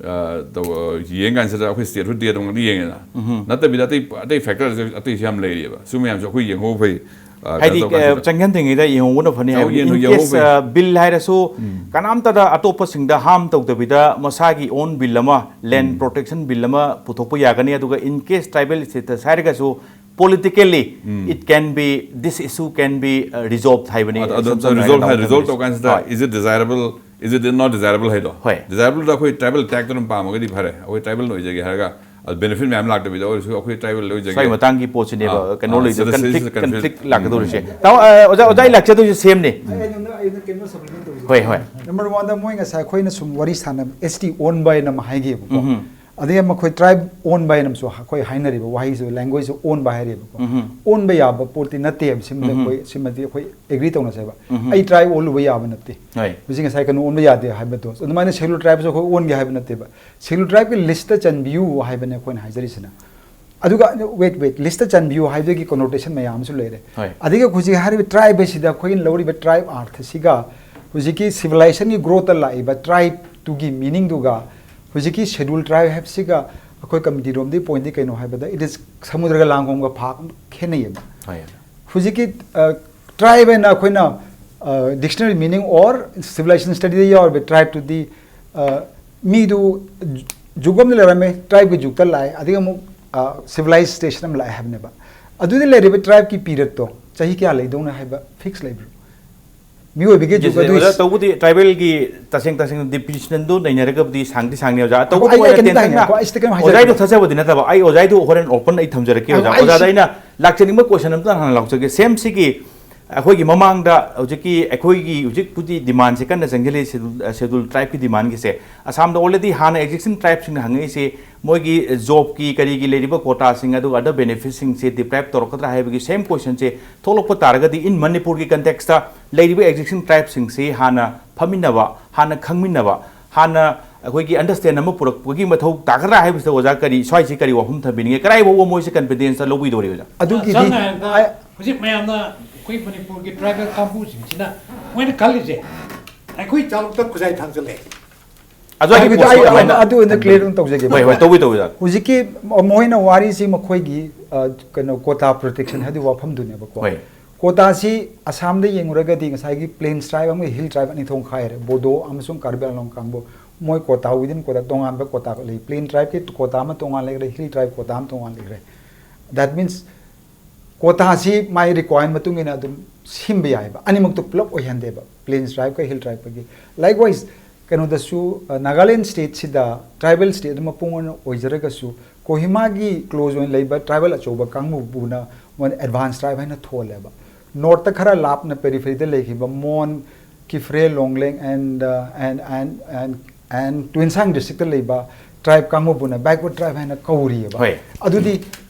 ꯑ, ꯇꯧ-, ꯑ, ꯌꯦꯡꯀꯥꯟꯁꯤꯗ ꯑꯩꯈꯣꯏ statehood ꯗꯤ ꯑꯗꯨꯝ ꯌꯦꯡꯉꯦꯗꯅ꯫ ꯎꯝꯍꯨꯝ꯫ ꯅꯠꯇꯕꯤꯗ ꯑꯇꯩ, ꯑꯇꯩ factor ꯑꯇꯩꯁꯨ ꯌꯥꯝ ꯂꯩꯔꯤꯑꯕ꯫ ꯁꯤ ꯃꯌꯥꯝꯁꯦ ꯑꯩꯈꯣꯏ ꯌꯦꯡꯍꯧꯕ ꯐꯩ꯫ ꯑ, ꯍꯥꯏꯗꯤ, ꯀꯩꯅꯣ ꯇꯧꯕ ꯀꯥꯟꯁꯤꯗ꯫ ꯑ, ꯆꯪꯁꯤꯟꯗ꯭ꯔꯤꯉꯩꯗ ꯌꯦꯡꯍꯧꯕꯅ ꯐꯅꯤ ꯌꯦꯡꯍꯧ-, ꯍꯥꯏꯕꯗꯤ, ꯌꯦꯡꯍꯧ-, in case, ꯌꯦꯡꯍꯧꯕ ꯐꯩ꯫ ꯑ, bill ꯍꯥꯏꯔꯁꯨ ꯎꯝ꯫ ꯀꯅꯥꯝꯇꯗ ꯑꯇꯣꯞꯄꯁꯤꯡꯗ harm ꯇꯧꯗꯕꯤꯗ ꯃꯁꯥꯒꯤ own bill ꯑꯃ, land ꯎꯝ꯫ Protection bill ꯑꯃ ꯄꯨꯊꯣꯛꯄ ꯌꯥꯒꯅꯤ꯫ ꯑꯗꯨꯒ in case tribal status ꯍꯥꯏꯔꯒꯁꯨ politically um. It can be, this issue can be, uh, resolved ꯍꯥꯏꯕꯅꯤ꯫ ꯑꯗ-, ꯑꯗ-, ꯁꯝ-, ꯁꯝꯅ resolve ꯍꯥꯏꯔꯒ ꯍꯥꯏ-, resolve ꯇꯧꯀꯥꯟꯁꯤꯗ ꯍꯣꯏ꯫ Is it desirable, is it not desirable ꯍꯥꯏꯗꯣ? ꯍꯣꯏ꯫ Desirable ꯗ ꯑꯩꯈꯣꯏ tribal tag ꯇꯣ ꯑꯗꯨꯝ ꯄꯥꯝꯃꯒꯗꯤ ꯐꯔꯦ, ꯑꯩꯈꯣꯏ tribal ꯑꯣꯏꯖꯒꯦ ꯍꯥꯏꯔꯒ, ꯑꯗ benefit ꯃꯌꯥꯝ ꯂꯥꯛꯇꯕꯤꯗ ꯑꯣꯏꯔꯁꯨ ꯑꯩꯈꯣꯏ tribal ꯑꯣꯏꯖꯒꯦ꯫ ꯁ꯭ꯋꯥꯏ ꯃꯇꯥꯡꯒꯤ ꯄꯣꯠꯁꯤꯅꯦꯕ ꯑꯥ, ꯀꯩꯅꯣ ꯑꯥ, ꯂꯩꯗꯣꯏ, ꯁꯤꯗ conflict, ꯁꯤꯗ conflict conflict ꯂꯥꯛꯀꯗꯧꯔꯤꯁꯦ꯫ ꯎꯝ꯫ ꯇꯥꯃꯣ, ꯑ, ꯑꯣꯖꯥ, ꯑꯣꯖꯥ, ꯑꯩ ꯂꯥꯛꯆꯗꯣꯏꯁꯦ same ꯅꯤ꯫ ꯑꯩ ꯑꯩꯅ, ꯑꯩꯅ ꯀꯩꯅꯣ supplement ꯇꯧꯖꯒꯦ꯫ ꯍꯣꯏ, ꯍꯣꯏ꯫ Number one ꯗ ꯃꯣꯏ ꯉꯁꯥꯏ ꯑꯩꯈꯣꯏꯅ ꯁꯨꯝ ꯋꯥꯔꯤ ꯁꯥꯟꯅꯕ S T ꯑꯣꯟꯕ ꯍꯥꯏꯅ ꯑꯃ ꯍꯥꯏꯈꯤꯕꯀꯣ꯫ ꯎꯝꯍꯨꯝ꯫ ꯑꯗꯒꯤ ꯃꯈꯣꯏ tribe ꯑꯣꯟꯕ ꯍꯥꯏꯅ ꯑꯃꯁꯨ ꯑꯩꯈꯣꯏ ꯍꯥꯏꯅꯔꯤꯕ ꯋꯥꯍꯩꯁꯨ, language ꯑꯣꯟꯕ ꯍꯥꯏꯔꯤꯕꯀꯣ꯫ ꯎꯝꯍꯨꯝ꯫ ꯑꯣꯟꯕ ꯌꯥꯕ ꯄꯣꯠꯇꯤ ꯅꯠꯇꯦ ꯍꯥꯏꯕꯁꯤꯃꯗꯤ ꯎꯝꯍꯨꯝ꯫ ꯑꯩꯈꯣꯏ, ꯁꯤꯃꯗꯤ ꯑꯩꯈꯣꯏ agree ꯇꯧꯅꯁꯦꯕ꯫ ꯎꯝꯍꯨꯝ꯫ ꯑꯩ tribe ꯑꯣꯜꯂꯨꯕ ꯌꯥꯕ ꯅꯠꯇꯦ꯫ ꯍꯣꯏ꯫ ꯍꯧꯖꯤꯛ ꯉꯁꯥꯏ ꯀꯩꯅꯣ ꯑꯣꯟꯕ ꯌꯥꯗꯦ ꯍꯥꯏꯕꯗꯣ ꯑꯗꯨꯃꯥꯏꯅ Scheduled Tribeꯁꯨ ꯑꯩꯈꯣꯏ ꯑꯣꯟꯒꯦ ꯍꯥꯏꯕ ꯅꯠꯇꯦꯕ꯫ Scheduled Tribeꯀꯤ listꯇ ꯆꯟꯕꯤꯌꯨ ꯍꯥꯏꯕꯅꯦ ꯑꯩꯈꯣꯏꯅ ꯍꯥꯏꯖꯔꯤꯁꯤꯅ꯫ ꯑꯗꯨꯒ wait, wait, listꯇ ꯆꯟꯕꯤꯌꯨ ꯍꯥꯏꯕꯒꯤ connotation ꯃꯌꯥꯝ ꯑꯃꯁꯨ ꯂꯩꯔꯦ꯫ ꯍꯣꯏ꯫ ꯑꯗꯒꯤ ꯍꯧꯖꯤꯛ ꯍꯥꯏꯔꯤꯕ tribe ꯍꯥꯏꯁꯤꯗ ꯑꯩꯈꯣꯏꯅ ꯂꯧꯔꯤꯕ tribe ꯑꯔꯊꯁꯤꯒ ꯍꯧꯖꯤꯛꯀꯤ civilizationꯒꯤ growthꯇ ꯂꯥꯛꯏꯕ tribeꯇꯨꯒꯤ meaningꯗꯨꯒ ꯍꯧꯖꯤꯛꯀꯤ Scheduled Tribe ꯍꯥꯏꯕꯁꯤꯒ ꯑꯩꯈꯣꯏ committeeꯔꯣꯝꯗꯒꯤ pointꯗꯤ ꯀꯩꯅꯣ ꯍꯥꯏꯕꯗ, it is ꯁꯃꯨꯗ꯭ꯔꯒ ꯂꯥꯡꯒꯣꯡꯒ ꯐꯥ ꯈꯦꯠꯅꯩꯌꯦꯕ꯫ ꯍꯣꯏ꯫ ꯍꯧꯖꯤꯛꯀꯤ tribe ꯍꯥꯏꯅ ꯑꯩꯈꯣꯏꯅ dictionary meaning or civilization studyꯗ ꯌꯥꯎꯔꯤꯕ tribe ꯇꯨꯗꯤ ꯃꯤꯗꯨ ꯖꯨꯒ ꯑꯃꯗ ꯂꯩꯔꯝꯃꯦ, tribeꯀꯤ ꯖꯨꯒꯇ ꯂꯥꯛꯑꯦ, ꯑꯗꯒꯤ ꯑꯃꯨꯛ civilized station ꯑꯃ ꯂꯥꯛꯑꯦ ꯍꯥꯏꯕꯅꯦꯕ꯫ ꯑꯗꯨꯗꯤ ꯂꯩꯔꯤꯕ tribeꯀꯤ periodꯇꯣ ꯆꯍꯤ ꯀꯌꯥ ꯂꯩꯗꯧꯅꯣ ꯍꯥꯏꯕ fix ꯂꯩꯕ꯭ꯔꯣ? ꯃꯤꯑꯣꯏꯕꯒꯤ ꯖꯨꯒ ꯑꯗꯨ ꯑꯣꯖꯥ, ꯇꯧꯕꯗꯤ tribalꯒꯤ ꯇꯁꯦꯡ ꯇꯁꯦꯡꯅ definitionꯗꯨ ꯅꯩꯅꯔꯒꯕꯨꯗꯤ ꯁꯥꯡꯗꯤ ꯁꯥꯡꯅꯤ ꯑꯣꯖꯥ꯫ ꯇꯧꯕꯕꯨ ꯑꯩ- ꯑꯩ ꯑꯣꯏꯅ ꯀꯩꯝꯇ ꯇꯦꯟꯇꯛꯅ ꯍꯥꯏꯅꯤꯡꯉꯦꯀꯣ, ꯑꯩ ꯁꯤꯗ ꯀꯩꯅꯣ ꯑꯣꯖꯥꯏꯗꯣ ꯍꯥꯏꯖꯔꯛꯀꯦ꯫ ꯊꯥꯖꯕꯗꯤ ꯅꯠꯇꯕ, ꯑꯩ ꯑꯣꯖꯥꯏꯗꯣ ꯍꯣꯔꯦꯟ open ꯑꯩ ꯊꯝꯖꯔꯛꯀꯦ ꯑꯣꯖꯥ꯫ ꯑꯩ- ꯑꯣꯖꯥꯗ ꯑꯩꯅ ꯂꯥꯛꯆꯅꯤꯡꯕ question ꯑꯝꯇ ꯍꯥꯟꯅ ꯂꯥꯎꯖꯒꯦ꯫ SAMꯁꯤꯒꯤ ꯑꯩꯈꯣꯏꯒꯤ ꯃꯃꯥꯡꯗ ꯍꯧꯖꯤꯛꯀꯤ ꯑꯩꯈꯣꯏꯒꯤ ꯍꯧꯖꯤꯛꯄꯨꯗꯤ demandꯁꯦ ꯀꯟꯅ ꯆꯪꯁꯤꯜꯂꯤ, Scheduled, Scheduled Tribeꯀꯤ demandꯒꯤꯁꯦ꯫ ꯑꯁꯥꯝꯗ already ꯍꯥꯟꯅ existing tribeꯁꯤꯡꯅ ꯍꯪꯉꯛꯏꯁꯦ, ꯃꯣꯏꯒꯤ jobꯀꯤ ꯀꯔꯤꯒꯤ ꯂꯩꯔꯤꯕ quotaꯁꯤꯡ ꯑꯗꯨꯒ other benefitsꯁꯤꯡꯁꯦ deprive ꯇꯧꯔꯛꯀꯗ꯭ꯔꯥ ꯍꯥꯏꯕꯒꯤ same questionꯁꯦ ꯊꯣꯛꯂꯛꯄ ꯇꯥꯔꯒꯗꯤ, in ꯃꯅꯤꯄꯨꯔꯒꯤ contextꯇ ꯂꯩꯔꯤꯕ existing tribeꯁꯤꯡꯁꯤ ꯍꯥꯟꯅ ꯐꯝꯃꯤꯟꯅꯕ, ꯍꯥꯟꯅ ꯈꯪꯃꯤꯟꯅꯕ, ꯍꯥꯟꯅ ꯑꯩꯈꯣꯏꯒꯤ understand ꯑꯃ ꯄꯨꯔꯛꯄꯒꯤ ꯃꯊꯧ ꯇꯥꯒꯗ꯭ꯔꯥ ꯍꯥꯏꯕꯁꯤꯗ ꯑꯣꯖꯥ ꯀꯔꯤ, ꯁ꯭ꯋꯥꯏꯁꯤ ꯀꯔꯤ ꯋꯥꯐꯝ ꯊꯝꯕꯤꯅꯤꯡꯉꯦ? ꯀꯗꯥꯏ ꯐꯥꯎꯕ ꯃꯣꯏꯁꯦ confidenceꯇ ꯂꯧꯕꯤꯗꯧꯔꯤ ꯑꯣꯖꯥ? ꯑꯗꯨꯒꯤꯗꯤ ꯁꯝꯅ ꯍꯥꯏꯔꯕꯗ ꯑꯩ- ꯍꯧꯖꯤꯛ ꯃꯌꯥꯝꯅ ꯑꯩꯈꯣꯏ ꯃꯅꯤꯄꯨꯔꯒꯤ tribal ꯀꯥꯡꯕꯨꯁꯤꯡꯁꯤꯅ ꯃꯣꯏꯅ ꯈꯜꯂꯤꯁꯦ, ꯑꯩꯈꯣꯏ ꯆꯥꯂꯨꯛꯇ ꯈꯨꯖꯥꯏ ꯊꯥꯡꯖꯜꯂꯦ꯫ ꯑꯗꯨ ꯑꯩꯒꯤ ꯍꯥꯏꯕꯗꯤ question ꯑꯩ- ꯑꯗꯨꯃꯥꯏꯅ ꯑꯗꯨ ꯑꯣꯏꯅ ꯊꯝꯕꯤꯌꯨ꯫ clear ꯑꯗꯨꯝ ꯇꯧꯖꯒꯦ꯫ ꯍꯣꯏ, ꯍꯣꯏ, ꯇꯧꯕꯤ, ꯇꯧꯕꯤ, ꯇꯧꯕꯤ꯫ ꯍꯧꯖꯤꯛꯀꯤ ꯃꯈꯣꯏꯅ ꯋꯥꯔꯤꯁꯤ ꯃꯈꯣꯏꯒꯤ ꯑ, ꯀꯩꯅꯣ quota protection ꯍꯥꯏꯗꯤ ꯋꯥꯐꯝꯗꯨꯅꯦꯕꯀꯣ꯫ ꯍꯣꯏ꯫ Quotaꯁꯤ ꯑꯁꯥꯝꯗ ꯌꯦꯡꯉꯨꯔꯒꯗꯤ ꯉꯁꯥꯏꯒꯤ plains tribe ꯑꯃꯒ hill tribe ꯑꯅꯤ ꯊꯣꯛꯅ ꯈꯥꯏꯔꯦ, ꯕꯣꯗꯣ ꯑꯃꯁꯨꯡ ꯀꯥꯔꯕꯤ ꯑꯪꯂꯣꯡ ꯀꯥꯡꯕꯨ꯫ ꯃꯣꯏ quota, within quota ꯇꯣꯉꯥꯟꯕ quota ꯂꯩ꯫ Plain tribeꯀꯤ quota ꯑꯃ ꯇꯣꯉꯥꯟ ꯂꯩꯈ꯭ꯔꯦ, hill tribe quota ꯑꯃ ꯇꯣꯉꯥꯟ ꯂꯩꯈ꯭ꯔꯦ꯫ That means quotaꯁꯤ ꯃꯥꯏ requirement ꯃꯇꯨꯡ ꯏꯟꯅ ꯑꯗꯨꯝ ꯁꯤꯟꯕ ꯌꯥꯏꯑꯕ, ꯑꯅꯤꯃꯛꯇꯣ ꯄꯨꯂꯞ ꯑꯣꯏꯍꯟꯗꯦꯕ, plains tribeꯀ hill tribeꯀꯒꯤ꯫ Likewise, ꯀꯩꯅꯣꯗꯁꯨ, ꯑ, ꯅꯥꯒꯥꯂꯦꯟ stateꯁꯤꯗ tribal state ꯑꯃ ꯃꯄꯨꯡ ꯑꯣꯏꯅ ꯑꯣꯏꯖꯔꯒꯁꯨ, ꯀꯣꯍꯤꯃꯥꯒꯤ close ꯑꯣꯏꯅ ꯂꯩꯕ tribal ꯑꯆꯧꯕ ꯀꯥꯡꯕꯨꯕꯨꯅ ꯃꯣꯏꯅ advance tribe ꯍꯥꯏꯅ ꯊꯣꯜꯂꯦꯕ꯫ Northꯇ ꯈꯔ ꯂꯥꯞꯅ peripheryꯗ ꯂꯩꯈꯤꯕ ꯃꯣꯟ, ꯀꯤꯐ꯭ꯔꯦ, Longleng and, uh, and, and, and, and ꯇꯨꯏꯟꯁꯥꯡ districtꯇ ꯂꯩꯕ tribe ꯀꯥꯡꯕꯨꯕꯨꯅ backward tribe ꯍꯥꯏꯅ ꯀꯧꯔꯤꯑꯕ꯫ ꯍꯣꯏ꯫ ꯑꯗꯨꯗꯤ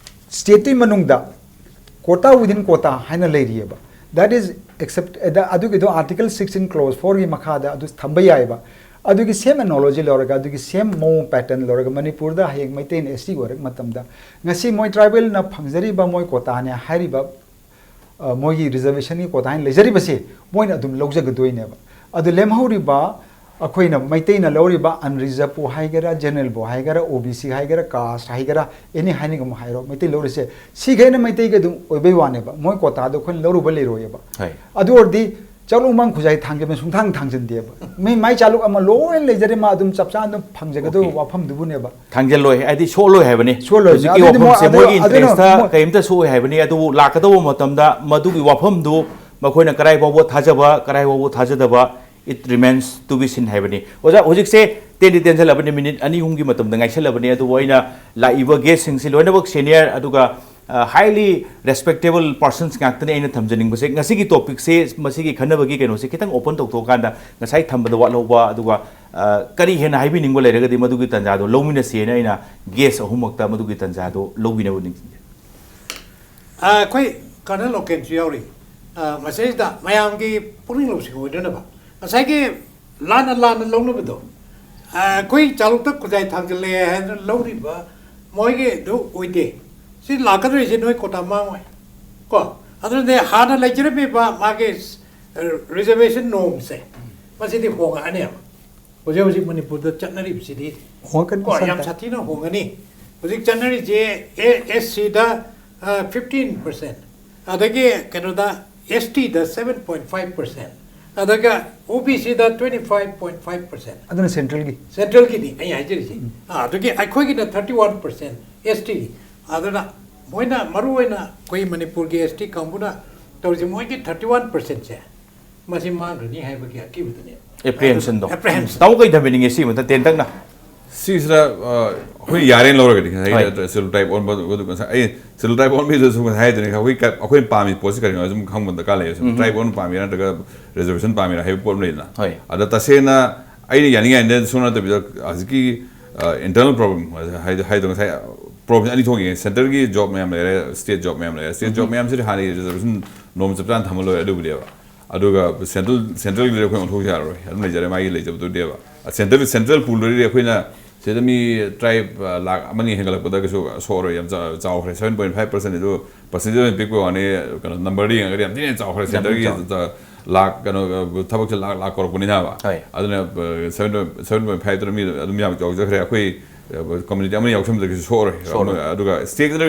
stateꯇꯨꯒꯤ ꯃꯅꯨꯡꯗ quota within quota ꯍꯥꯏꯅ ꯂꯩꯔꯤꯑꯕ꯫ That is except ꯑꯗꯨꯒꯤꯗꯣ Article sixteen clause fourꯒꯤ ꯃꯈꯥꯗ ꯑꯗꯨ ꯊꯝꯕ ꯌꯥꯏꯑꯕ꯫ ꯑꯗꯨꯒꯤ same analogy ꯂꯧꯔꯒ, ꯑꯗꯨꯒꯤ same ꯃꯑꯣꯡ pattern ꯂꯧꯔꯒ, ꯃꯅꯤꯄꯨꯔꯗ ꯍꯌꯦꯡ ꯃꯩꯇꯩꯅ ST ꯑꯣꯏꯔꯛꯄ ꯃꯇꯝꯗ, ꯉꯁꯤ ꯃꯣꯏ tribalꯅ ꯐꯪꯖꯔꯤꯕ ꯃꯣꯏ quotaꯅꯦ ꯍꯥꯏꯔꯤꯕ, ꯑ, ꯃꯣꯏꯒꯤ reservationꯒꯤ quota ꯍꯥꯏꯅ ꯂꯩꯖꯔꯤꯕꯁꯦ ꯃꯣꯏꯅ ꯑꯗꯨꯝ ꯂꯧꯖꯒꯗꯣꯏꯅꯦꯕ꯫ ꯑꯗꯨ ꯂꯦꯝꯍꯧꯔꯤꯕ ꯑꯩꯈꯣꯏꯅ ꯃꯩꯇꯩꯅ ꯂꯧꯔꯤꯕ unreservedꯄꯨ ꯍꯥꯏꯒꯦꯔꯥ, generalꯕꯨ ꯍꯥꯏꯒꯦꯔꯥ, OBC ꯍꯥꯏꯒꯦꯔꯥ, caste ꯍꯥꯏꯒꯦꯔꯥ, any ꯍꯥꯏꯅꯤꯡꯕ ꯑꯃ ꯍꯥꯏꯔꯣ, ꯃꯩꯇꯩ ꯂꯧꯔꯤꯁꯦ ꯁꯤꯈꯩꯅ ꯃꯩꯇꯩꯒꯤ ꯑꯗꯨꯝ ꯑꯣꯏꯕꯩ ꯋꯥꯅꯦꯕ꯫ ꯃꯣꯏ quotaꯗꯣ ꯑꯩꯈꯣꯏꯅ ꯂꯧꯔꯨꯕ ꯂꯩꯔꯣꯏꯑꯕ꯫ ꯍꯣꯏ꯫ ꯑꯗꯨ ꯑꯣꯏꯔꯗꯤ ꯆꯥꯂꯨꯃꯥꯡ ꯈꯨꯖꯥꯏ ꯊꯥꯡꯖꯕꯅ ꯁꯨꯡꯊꯥꯡ ꯊꯥꯡꯖꯟꯗꯦꯕ꯫ ꯃꯤ ꯃꯥꯏ ꯆꯥꯂꯨꯛ ꯑꯃ ꯂꯣꯏ ꯂꯩꯖꯔꯦ, ꯃꯥ ꯑꯗꯨꯝ ꯆꯞ ꯆꯥꯅ ꯑꯗꯨꯝ ꯐꯪꯖꯒꯗꯧꯕ Okay꯫ ꯋꯥꯐꯝꯗꯨꯕꯨꯅꯦꯕ꯫ ꯊꯥꯡꯖꯜꯂꯣꯏ, ꯍꯥꯏꯗꯤ ꯁꯣꯛꯂꯣꯏ ꯍꯥꯏꯕꯅꯤ꯫ ꯁꯣꯛꯂꯣꯏ꯫ ꯍꯧꯖꯤꯛꯀꯤ ꯑꯗꯨꯗꯤ ꯃꯣꯏ-, ꯋꯥꯐꯝꯁꯦ ꯑꯗꯨ-, ꯃꯣꯏꯒꯤ ꯑꯗꯨꯅ interestꯇ ꯃꯣꯏ- ꯀꯔꯤꯝꯇ ꯁꯣꯛꯑꯣꯏ ꯍꯥꯏꯕꯅꯤ꯫ ꯑꯗꯨꯕꯨ ꯂꯥꯛꯀꯗꯧꯕ ꯃꯇꯝꯗ ꯃꯗꯨꯒꯤ ꯋꯥꯐꯝꯗꯨ ꯃꯈꯣꯏꯅ ꯀꯗꯥꯏ ꯐꯥꯎꯕ ꯊꯥꯖꯕ, ꯀꯗꯥꯏ ꯐꯥꯎꯕ ꯊꯥꯖꯗꯕ, it remains to be seen ꯍꯥꯏꯕꯅꯤ꯫ ꯑꯣꯖꯥ, ꯍꯧꯖꯤꯛꯁꯦ ꯇꯦꯟꯗꯤ ꯇꯦꯟꯁꯤꯜꯂꯕꯅꯤ, ꯃꯤꯅꯤꯠ ꯑꯅꯤ ꯑꯍꯨꯝꯒꯤ ꯃꯇꯝꯗ ꯉꯥꯏꯁꯜꯂꯕꯅꯤ꯫ ꯑꯗꯨꯕꯨ ꯑꯩꯅ ꯂꯥꯛꯏꯕ guestꯁꯤꯡꯁꯤ ꯂꯣꯏꯅꯃꯛ senior, ꯑꯗꯨꯒ ꯑ, highly respectable persons ꯉꯥꯛꯇꯅꯤ ꯑꯩꯅ ꯊꯝꯖꯅꯤꯡꯕꯁꯦ꯫ ꯉꯁꯤꯒꯤ topicꯁꯦ, ꯃꯁꯤꯒꯤ ꯈꯟꯅꯕꯒꯤ ꯀꯩꯅꯣꯁꯦ ꯈꯤꯇꯪ open ꯇꯧꯊꯣꯛꯑꯀꯥꯟꯗ, ꯉꯁꯥꯏ ꯊꯝꯕꯗ ꯋꯥꯠꯍꯧꯕ, ꯑꯗꯨꯒ, ꯑ, ꯀꯔꯤ ꯍꯦꯟꯅ ꯍꯥꯏꯕꯤꯅꯤꯡꯕ ꯂꯩꯔꯒꯗꯤ ꯃꯗꯨꯒꯤ ꯇꯥꯟꯖꯥꯗꯣ ꯂꯧꯃꯤꯟꯅꯁꯦꯅ ꯑꯩꯅ guest ꯑꯍꯨꯝꯃꯛꯇ ꯃꯗꯨꯒꯤ ꯇꯥꯟꯖꯥꯗꯣ ꯂꯧꯕꯤꯅꯕ ꯅꯤꯡꯁꯤꯡꯖꯩ꯫ ꯑ, ꯑꯩꯈꯣꯏ ꯀꯔꯅꯦꯜ ꯂꯣꯀꯦꯟꯁꯨ ꯌꯥꯎꯔꯤ꯫ ꯑ, ꯃꯁꯤꯗꯩꯁꯤꯗ ꯃꯌꯥꯝꯒꯤ ꯄꯨꯛꯅꯤꯡ ꯂꯧꯁꯤꯡ ꯑꯣꯏꯅꯅꯕ ꯉꯁꯥꯏꯒꯤ ꯂꯥꯟꯅ ꯂꯥꯟꯅ ꯂꯧꯅꯕꯗꯣ, ꯑ, ꯑꯩꯈꯣꯏ ꯆꯥꯂꯨꯛꯇ ꯈꯨꯖꯥꯏ ꯊꯥꯡꯖꯜꯂꯦ ꯍꯥꯏꯗꯅ ꯂꯧꯔꯤꯕ ꯃꯣꯏꯒꯤꯗꯨ ꯑꯣꯏꯗꯦ꯫ ꯁꯤ ꯂꯥꯛꯀꯗꯧꯔꯤꯁꯦ ꯅꯣꯏ quota ꯃꯥꯡꯉꯣꯏ꯫ ꯀꯣ? ꯑꯗꯨꯅꯗꯤ ꯍꯥꯟꯅ ꯂꯩꯖꯔꯝꯃꯤꯕ ꯃꯥꯒꯤ, ꯑ, reservation normꯁꯦ, ꯃꯁꯤꯗꯤ ꯍꯣꯡꯉꯛꯑꯅꯦꯕ꯫ ꯍꯧꯖꯤꯛ ꯍꯧꯖꯤꯛ ꯃꯅꯤꯄꯨꯔꯗ ꯆꯠꯅꯔꯤꯕꯁꯤꯗꯤ ꯍꯣꯡꯉꯛꯀꯅꯤ, ꯀꯣ, ꯌꯥꯝ ꯁꯥꯟꯇ꯫ ꯁꯥꯊꯤꯅ ꯍꯣꯡꯒꯅꯤ꯫ ꯍꯧꯖꯤꯛ ꯆꯠꯅꯔꯤꯁꯦ ꯑꯦ-, SCꯗ, ꯑ, fifteen percent, ꯑꯗꯒꯤ ꯀꯩꯅꯣꯗ STꯗ seven point five percent, ꯑꯗꯨꯒ OBCꯗ twenty five point five percent꯫ ꯑꯗꯨꯅ centralꯒꯤ꯫ Centralꯒꯤꯅꯤ ꯑꯩ ꯍꯥꯏꯖꯔꯤꯁꯦ꯫ ꯑꯥ, ꯑꯗꯨꯒꯤ ꯑꯩꯈꯣꯏꯒꯤꯅ thirty one percent ST꯫ ꯑꯗꯨꯅ ꯃꯣꯏꯅ ꯃꯔꯨ ꯑꯣꯏꯅ ꯑꯩꯈꯣꯏ ꯃꯅꯤꯄꯨꯔꯒꯤ ST ꯀꯥꯡꯕꯨꯅ ꯇꯧꯔꯤꯁꯦ, ꯃꯣꯏꯒꯤ thirty one percentꯁꯦ ꯃꯁꯤ ꯃꯥꯡꯈ꯭ꯔꯅꯤ ꯍꯥꯏꯕꯒꯤ ꯑꯀꯤꯕꯗꯨꯅꯦ꯫ Apprehensionꯗꯣ꯫ Apprehension꯫ ꯇꯥꯃꯣ ꯀꯩ ꯊꯝꯕꯤꯅꯤꯡꯉꯦ ꯁꯤꯒꯤ ꯃꯊꯛ ꯇꯦꯟꯇꯛꯅ? ꯁꯤꯁꯤꯗ, ꯑ, ꯑꯩꯈꯣꯏ ꯌꯥꯔꯦꯅ ꯂꯧꯔꯒꯗꯤ ꯉꯁꯥꯏ ꯍꯣꯏ꯫ Scheduled Tribe ꯑꯣꯟꯕ ꯑꯗꯨ ꯉꯁꯥꯏ ꯑꯩ Scheduled Tribe ꯑꯣꯟꯕꯤꯗꯨꯁꯨ ꯉꯁꯥꯏ ꯍꯥꯏꯗꯨꯅꯤ, ꯑꯩꯈꯣꯏ ꯀ-, ꯑꯩꯈꯣꯏꯅ ꯄꯥꯝꯃꯤ ꯄꯣꯠꯁꯤ ꯀꯔꯤꯅꯣ ꯍꯥꯏꯕꯁꯤ ꯑꯗꯨꯝ ꯈꯪꯕ ꯗꯔꯀꯥꯔ ꯂꯩꯌꯦ꯫ ꯁꯨꯝ ꯎꯝ꯫ Tribe ꯑꯣꯟꯕ ꯄꯥꯝꯃꯤꯔꯥ ꯅꯠꯇ꯭ꯔꯒ reservation ꯄꯥꯝꯃꯤꯔꯥ ꯍꯥꯏꯕ ꯄꯣꯠ ꯑꯃ ꯂꯩꯗꯅ꯫ ꯍꯣꯏ꯫ ꯑꯗ ꯇꯁꯦꯡꯅ ꯑꯩꯅ ꯌꯥꯅꯤꯡꯉꯥꯏ ꯅꯠꯇꯦ, ꯁꯣꯝ ꯅꯠꯇꯕꯤꯗ ꯍꯧꯖꯤꯛꯀꯤ ꯏꯟꯇꯔꯅꯦꯜ ꯄ꯭ꯔꯣꯕ꯭ꯂꯦꯝ ꯍꯥꯏꯗꯣ ꯉꯁꯥꯏ ꯄ꯭ꯔꯣꯕ꯭ꯂꯦꯝ ꯑꯅꯤ ꯊꯣꯛꯏ꯫ ꯁꯦꯟꯇꯔꯒꯤ ꯖꯣꯕ ꯃꯌꯥꯝ ꯂꯩꯔꯦ, ꯁ꯭ꯇꯦꯠ ꯖꯣꯕ ꯃꯌꯥꯝ ꯂꯩꯔꯦ꯫ ꯁ꯭ꯇꯦꯠ ꯖꯣꯕ ꯃꯌꯥꯝꯁꯤꯗꯤ ꯍꯥꯟꯅꯒꯤ ꯔꯤꯖꯔꯕꯦꯁꯟ ꯅꯣꯔꯝ ꯆꯞ ꯆꯥꯅ ꯊꯝꯕ ꯂꯣꯏꯔꯦ ꯑꯗꯨꯕꯨꯗꯤꯕ꯫ ꯑꯗꯨꯒ ꯁꯦꯟꯇ꯭ꯔꯦꯜ ꯁꯦꯟꯇ꯭ꯔꯦꯜꯒꯤꯗꯤ ꯑꯩꯈꯣꯏ ꯑꯣꯟꯊꯣꯛ ꯌꯥꯔꯔꯣꯏ, ꯑꯗꯨꯝ ꯂꯩꯖꯔꯦ ꯃꯥꯒꯤ ꯂꯩꯖꯕꯗꯨꯗꯤꯕ꯫ ꯁꯦꯟꯇ꯭ꯔꯦꯜ ꯁꯦꯟꯇ꯭ꯔꯦꯜ ꯄꯨꯜꯗꯗꯤ ꯑꯩꯈꯣꯏꯅ ꯁꯤꯗ ꯃꯤ ꯇ꯭ꯔꯥꯏꯕ ꯂꯥꯛ ꯑꯃꯅꯤ ꯍꯦꯟꯒꯠꯂꯛꯄꯗ ꯀꯩꯁꯨ ꯁꯣꯛꯑꯔꯣꯏ, ꯌꯥꯝ ꯆꯥꯎꯈ꯭ꯔꯦ꯫ ꯁꯚꯦꯟ ꯄꯣꯏꯟ ꯐꯥꯏꯚ ꯄꯥꯔꯁꯦꯟ ꯑꯗꯨ ꯄꯥꯔꯁꯦꯟꯇꯦꯖ ꯑꯣꯏꯅ ꯄꯤꯛꯄ ꯋꯥꯅꯤ, ꯀꯩꯅꯣ ꯅꯝꯕꯔꯗ ꯌꯦꯡꯉꯒꯗꯤ ꯌꯥꯝ ꯊꯤꯅ ꯆꯥꯎꯈ꯭ꯔꯦ꯫ ꯁꯦꯟꯇꯔꯒꯤ ꯂꯥꯛ ꯀꯩꯅꯣ ꯊꯕꯛꯁꯦ ꯂꯥꯛ ꯂꯥꯛ ꯀꯧꯔꯛꯄꯅꯤꯅꯕ꯫ ꯑꯗꯨꯅ ꯁꯚꯦꯟ ꯁꯚꯦꯟ ꯄꯣꯏꯟ ꯐꯥꯏꯚꯇꯨꯅ ꯃꯤ ꯑꯗꯨꯝ ꯌꯥꯝ ꯆꯥꯎꯖꯈ꯭ꯔꯦ꯫ ꯑꯩꯈꯣꯏ ꯀꯝꯃ꯭ꯌꯨꯅꯤꯇꯤ ꯑꯃꯅ ꯌꯥꯎꯁꯟꯕꯗ ꯀꯩꯁꯨ ꯁꯣꯛꯑꯔꯣꯏ꯫ ꯑꯗꯨꯒ ꯁ꯭ꯇꯦꯠꯀꯤꯗ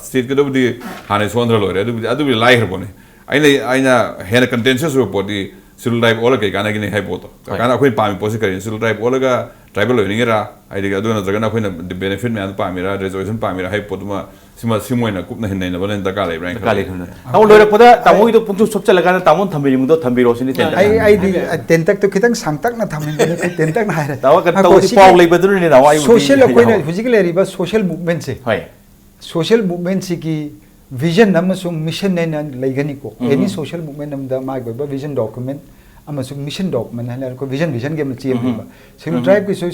ꯁ꯭ꯇꯦꯠꯀꯤꯗꯕꯨꯗꯤ ꯍꯥꯟꯅ ꯁꯣꯟꯊꯔ ꯂꯣꯏꯔꯦ꯫ ꯑꯗꯨꯕꯨꯗꯤ ꯑꯗꯨꯕꯨꯗꯤ ꯂꯥꯏꯈ꯭ꯔ ꯄꯣꯠꯅꯤ꯫ ꯑꯩꯅ ꯑꯩꯅ ꯍꯦꯟꯅ ꯀꯟꯇꯦꯟꯁꯤꯌꯁ ꯑꯣꯏꯕ ꯄꯣꯠꯇꯤ ꯁꯦꯗꯨꯜ ꯇ꯭ꯔꯥꯏꯕ ꯑꯣꯜꯂꯒ ꯀꯩ ꯀꯥꯟꯅꯒꯅꯤ ꯍꯥꯏꯕ ꯄꯣꯠꯇꯣ꯫ ꯀꯥꯟꯅ ꯑꯩꯈꯣꯏꯅ ꯄꯥꯝꯃꯤ ꯄꯣꯠꯁꯤ ꯀꯔꯤꯅꯣ? ꯁꯦꯗꯨꯜ ꯇ꯭ꯔꯥꯏꯕ ꯑꯣꯜꯂꯒ ꯇ꯭ꯔꯥꯏꯕꯦꯜ ꯑꯣꯏꯅꯤꯡꯉꯤꯔꯥ? ꯍꯥꯏꯗꯤ ꯑꯗꯨ ꯅꯠꯇ꯭ꯔꯒꯅ ꯑꯩꯈꯣꯏꯅ ꯕꯦꯅꯤꯐꯤꯠ ꯃꯌꯥꯝꯗꯣ ꯄꯥꯝꯃꯤꯔꯥ, ꯔꯤꯖꯔꯕꯦꯁꯟ ꯄꯥꯝꯃꯤꯔꯥ ꯍꯥꯏꯕ ꯄꯣꯠꯇꯨꯃ ꯁꯤꯃ ꯁꯤꯃ ꯑꯣꯏꯅ ꯀꯨꯞꯅ ꯍꯦꯟꯅ ꯅꯩꯅꯕ ꯗꯔꯀꯥꯔ ꯂꯩꯕ꯭ꯔꯥ ꯍꯥꯏꯅ ꯈꯜꯂꯤ꯫ ꯇꯥꯃꯣ ꯂꯣꯏꯔꯛꯄꯗ ꯇꯥꯃꯣꯒꯤꯗꯣ ꯄꯨꯡꯆꯨꯞ ꯆꯨꯞꯆꯜꯂꯒ ꯇꯥꯃꯣꯅ ꯊꯝꯕꯤꯔꯤꯕꯗꯣ ꯊꯝꯕꯤꯔꯣ ꯁꯤꯅꯤ꯫ ꯑꯩ ꯑꯩꯗꯤ ꯇꯦꯟꯇꯛꯇꯣ ꯈꯤꯇꯪ ꯁꯥꯡꯇꯛꯅ ꯊꯝꯅꯤꯡꯕꯅꯤ꯫ ꯇꯦꯟꯇꯛꯅ ꯍꯥꯏꯔꯦ꯫ ꯇꯥꯃꯣ ꯀꯩꯅꯣ ꯇꯧꯕꯗꯤ ꯄꯥꯎ ꯂꯩꯕꯗꯨꯅꯅꯦ ꯇꯥꯃꯣ ꯑꯩꯕꯨꯗꯤ ꯁꯣꯁꯤꯌꯦꯜ ꯑꯩꯈꯣꯏꯅ ꯌꯥꯎꯍꯧ- ꯍꯧꯖꯤꯛ ꯂꯩꯔꯤꯕ ꯁꯣꯁꯤꯌꯦꯜ ꯃꯨꯚꯃꯦꯟꯠꯁꯦ, ꯍꯣꯏ꯫ ꯁꯣꯁꯤꯌꯦꯜ ꯃꯨꯚꯃꯦꯟꯠꯁꯤꯒꯤ ꯚꯤꯖꯟ ꯑꯃꯁꯨꯡ ꯃꯤꯁꯟ ꯍꯥꯏꯅ ꯂꯩꯒꯅꯤꯀꯣ꯫ ꯑꯦꯅꯤ ꯁꯣꯁꯤꯌꯦꯜ ꯃꯨꯚꯃꯦꯟꯠ ꯑꯃꯗ ꯃꯥꯒꯤ ꯑꯣꯏꯕ ꯚꯤꯖꯟ ꯗꯣꯀꯨꯃꯦꯟꯠ ꯑꯃꯁꯨꯡ ꯃꯤꯁꯟ ꯗꯣꯀꯨꯃꯦꯟꯠ ꯍꯥꯏꯅ ꯑꯩꯈꯣꯏ ꯚꯤꯖꯟ ꯚꯤꯖꯟꯒꯤ ꯑꯃ ꯆꯦꯜꯂꯤꯕ꯫ ꯁꯦꯗꯨꯜ ꯇ꯭ꯔꯥꯏꯕꯀꯤꯁꯨ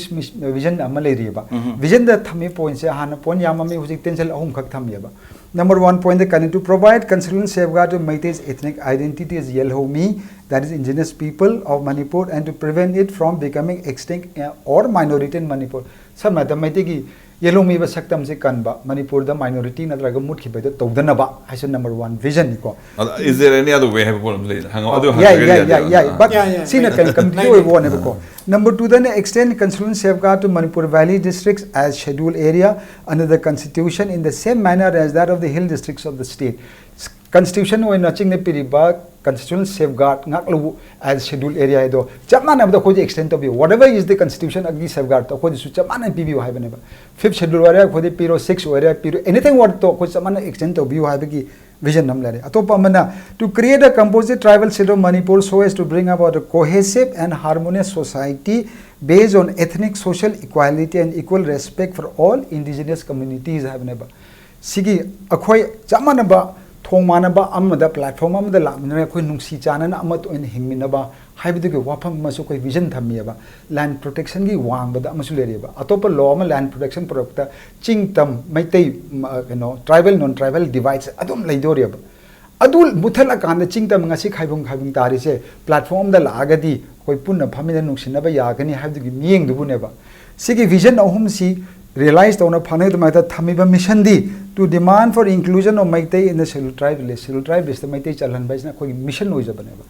ꯚꯤꯖꯟ ꯑꯃ ꯂꯩꯔꯤꯑꯕ꯫ ꯚꯤꯖꯟꯗ ꯊꯝꯃꯤ ꯄꯣꯏꯟꯠꯁꯦ ꯍꯥꯟꯅ ꯄꯣꯏꯟꯠ ꯌꯥꯝꯃꯝꯃꯤ, ꯍꯧꯖꯤꯛ ꯇꯦꯟꯁꯟ ꯑꯍꯨꯝꯈꯛ ꯊꯝꯃꯦꯕ꯫ Number one point, the continue to provide constitutional safeguard to Meitei's ethnic identity as Yelhomi, that is indigenous people of Manipur, and to prevent it from becoming extinct, uh, or minority in Manipur. ꯁꯝꯅ ꯍꯥꯏꯔꯕꯗ ꯃꯩꯇꯩꯒꯤ ꯌꯦꯜꯍꯧꯃꯤꯕ ꯁꯛꯇꯝꯁꯦ ꯀꯟꯕ, ꯃꯅꯤꯄꯨꯔꯗ minority ꯅꯠꯇ꯭ꯔꯒ ꯃꯨꯠꯈꯤꯕꯗ ꯇꯧꯗꯅꯕ ꯍꯥꯏꯁꯦ number one ꯚꯤꯖꯟꯅꯤꯀꯣ꯫ ꯑꯗꯣ, is there any other way ꯍꯥꯏꯕ ꯄꯣꯠ ꯑꯃ ꯂꯩꯗꯅ? ꯍꯪꯉꯣ, ꯑꯗꯨ ꯌꯥꯏ, ꯍꯪꯉꯒꯗꯤ ꯌꯥꯏ, ꯌꯥꯗꯦ꯫ ꯌꯥꯏ, ꯌꯥꯏ, ꯑꯥ꯫ but ꯌꯥꯏ, ꯌꯥꯏ, ꯁꯤꯅ ꯂꯩ, ꯀꯩꯅꯣ ꯂꯩ, ꯀꯃꯤꯇꯤꯒꯤ ꯂꯩ, ꯑꯣꯏꯕ ꯂꯩ꯫ ꯋꯥꯅꯦꯕꯀꯣ꯫ Number two ꯗꯅ extend constitutional safeguard to Manipur Valley districts as scheduled area under the constitution in the same manner as that of the hill districts of the state. Constitution ꯑꯣꯏꯅ ꯆꯤꯡꯗ ꯄꯤꯔꯤꯕ constitutional safeguard ꯉꯥꯛꯂꯧ as scheduled area ꯍꯥꯏꯗꯣ ꯆꯞ ꯃꯥꯟꯅꯕꯗ ꯑꯩꯈꯣꯏꯗ extend ꯇꯧꯕꯤꯌꯨ꯫ Whatever is the constitution ꯑꯒꯤ safeguard ꯑꯩꯈꯣꯏꯗꯁꯨ ꯆꯞ ꯃꯥꯟꯅ ꯄꯤꯕꯤꯌꯨ ꯍꯥꯏꯕꯅꯦꯕ꯫ Fifth schedule ꯑꯣꯏꯔꯦ, ꯑꯩꯈꯣꯏꯗ ꯄꯤꯔꯣ, six ꯑꯣꯏꯔꯦ ꯄꯤꯔꯣ, anything what ꯇꯣ ꯑꯩꯈꯣꯏ ꯆꯞ ꯃꯥꯟꯅ extend ꯇꯧꯕꯤꯌꯨ ꯍꯥꯏꯕꯒꯤ ꯚꯤꯖꯟ ꯑꯃ ꯂꯩꯔꯦ꯫ ꯑꯇꯣꯞꯄ ꯑꯃꯅ to create a composite tribal state of Manipur so as to bring about a cohesive and harmonious society based on ethnic social equality and equal respect for all indigenous communities ꯍꯥꯏꯕꯅꯦꯕ꯫ ꯁꯤꯒꯤ ꯑꯩꯈꯣꯏ ꯆꯞ ꯃꯥꯟꯅꯕ ꯊꯣꯡ ꯃꯥꯟꯅꯕ ꯑꯃꯗ platform ꯑꯃꯗ ꯂꯥꯛꯃꯤꯟꯅꯔꯒ ꯑꯩꯈꯣꯏ ꯅꯨꯡꯁꯤ ꯆꯥꯟꯅꯅ ꯑꯃꯠꯇ ꯑꯣꯏꯅ ꯍꯤꯡꯃꯤꯟꯅꯕ, ꯍꯥꯏꯕꯗꯨꯒꯤ ꯋꯥꯐꯝ ꯑꯃꯁꯨ ꯑꯩꯈꯣꯏ ꯚꯤꯖꯟ ꯊꯝꯃꯤꯑꯕ꯫ ꯂꯦꯟ ꯄ꯭ꯔꯣꯇꯦꯛꯁꯟꯒꯤ ꯋꯥꯡꯃꯗ ꯑꯃꯁꯨ ꯂꯩꯔꯤꯑꯕ꯫ ꯑꯇꯣꯞꯄ ꯂꯣ ꯑꯃ ꯂꯦꯟ ꯄ꯭ꯔꯣꯇꯦꯛꯁꯟ ꯄꯨꯔꯛꯄꯗ ꯆꯤꯡ ꯇꯝ, ꯃꯩꯇꯩ, ꯀꯩꯅꯣ, ꯇ꯭ꯔꯥꯏꯕꯦꯜ, ꯅꯣꯟ ꯇ꯭ꯔꯥꯏꯕꯦꯜ ꯗꯤꯚꯥꯏꯠꯁꯦ ꯑꯗꯨꯝ ꯂꯩꯗꯣꯔꯤꯑꯕ꯫ ꯑꯗꯨ ꯃꯨꯊꯠꯂꯀꯥꯟꯗ ꯆꯤꯡ ꯇꯝ ꯉꯁꯤ ꯈꯥꯏꯕꯨꯡ ꯈꯥꯏꯕꯨꯡ ꯇꯥꯔꯤꯁꯦ ꯄ꯭ꯂꯦꯠꯐꯣꯝ ꯑꯃꯗ ꯂꯥꯛꯑꯒꯗꯤ ꯑꯩꯈꯣꯏ ꯄꯨꯟꯅ ꯐꯝꯃꯤꯟꯅ ꯅꯨꯡꯁꯤꯅꯕ ꯌꯥꯒꯅꯤ ꯍꯥꯏꯕꯗꯨꯒꯤ ꯃꯤꯠꯌꯦꯡꯗꯨꯕꯨꯅꯦꯕ꯫ ꯁꯤꯒꯤ ꯚꯤꯖꯟ ꯑꯍꯨꯝꯁꯤ ꯔꯤꯌꯦꯂꯥꯏꯁ ꯇꯧꯅ ꯐꯪꯅꯕꯒꯤꯗꯃꯛꯇ ꯊꯝꯃꯤꯕ ꯃꯤꯁꯟꯗꯤ to demand for inclusion of Meitei in the Scheduled Tribe list, Scheduled Tribe listꯇ Meitei ꯆꯜꯍꯟꯕ ꯍꯥꯏꯁꯤꯅ ꯑꯩꯈꯣꯏꯒꯤ ꯃꯤꯁꯟ ꯑꯣꯏꯖꯕꯅꯦꯕ꯫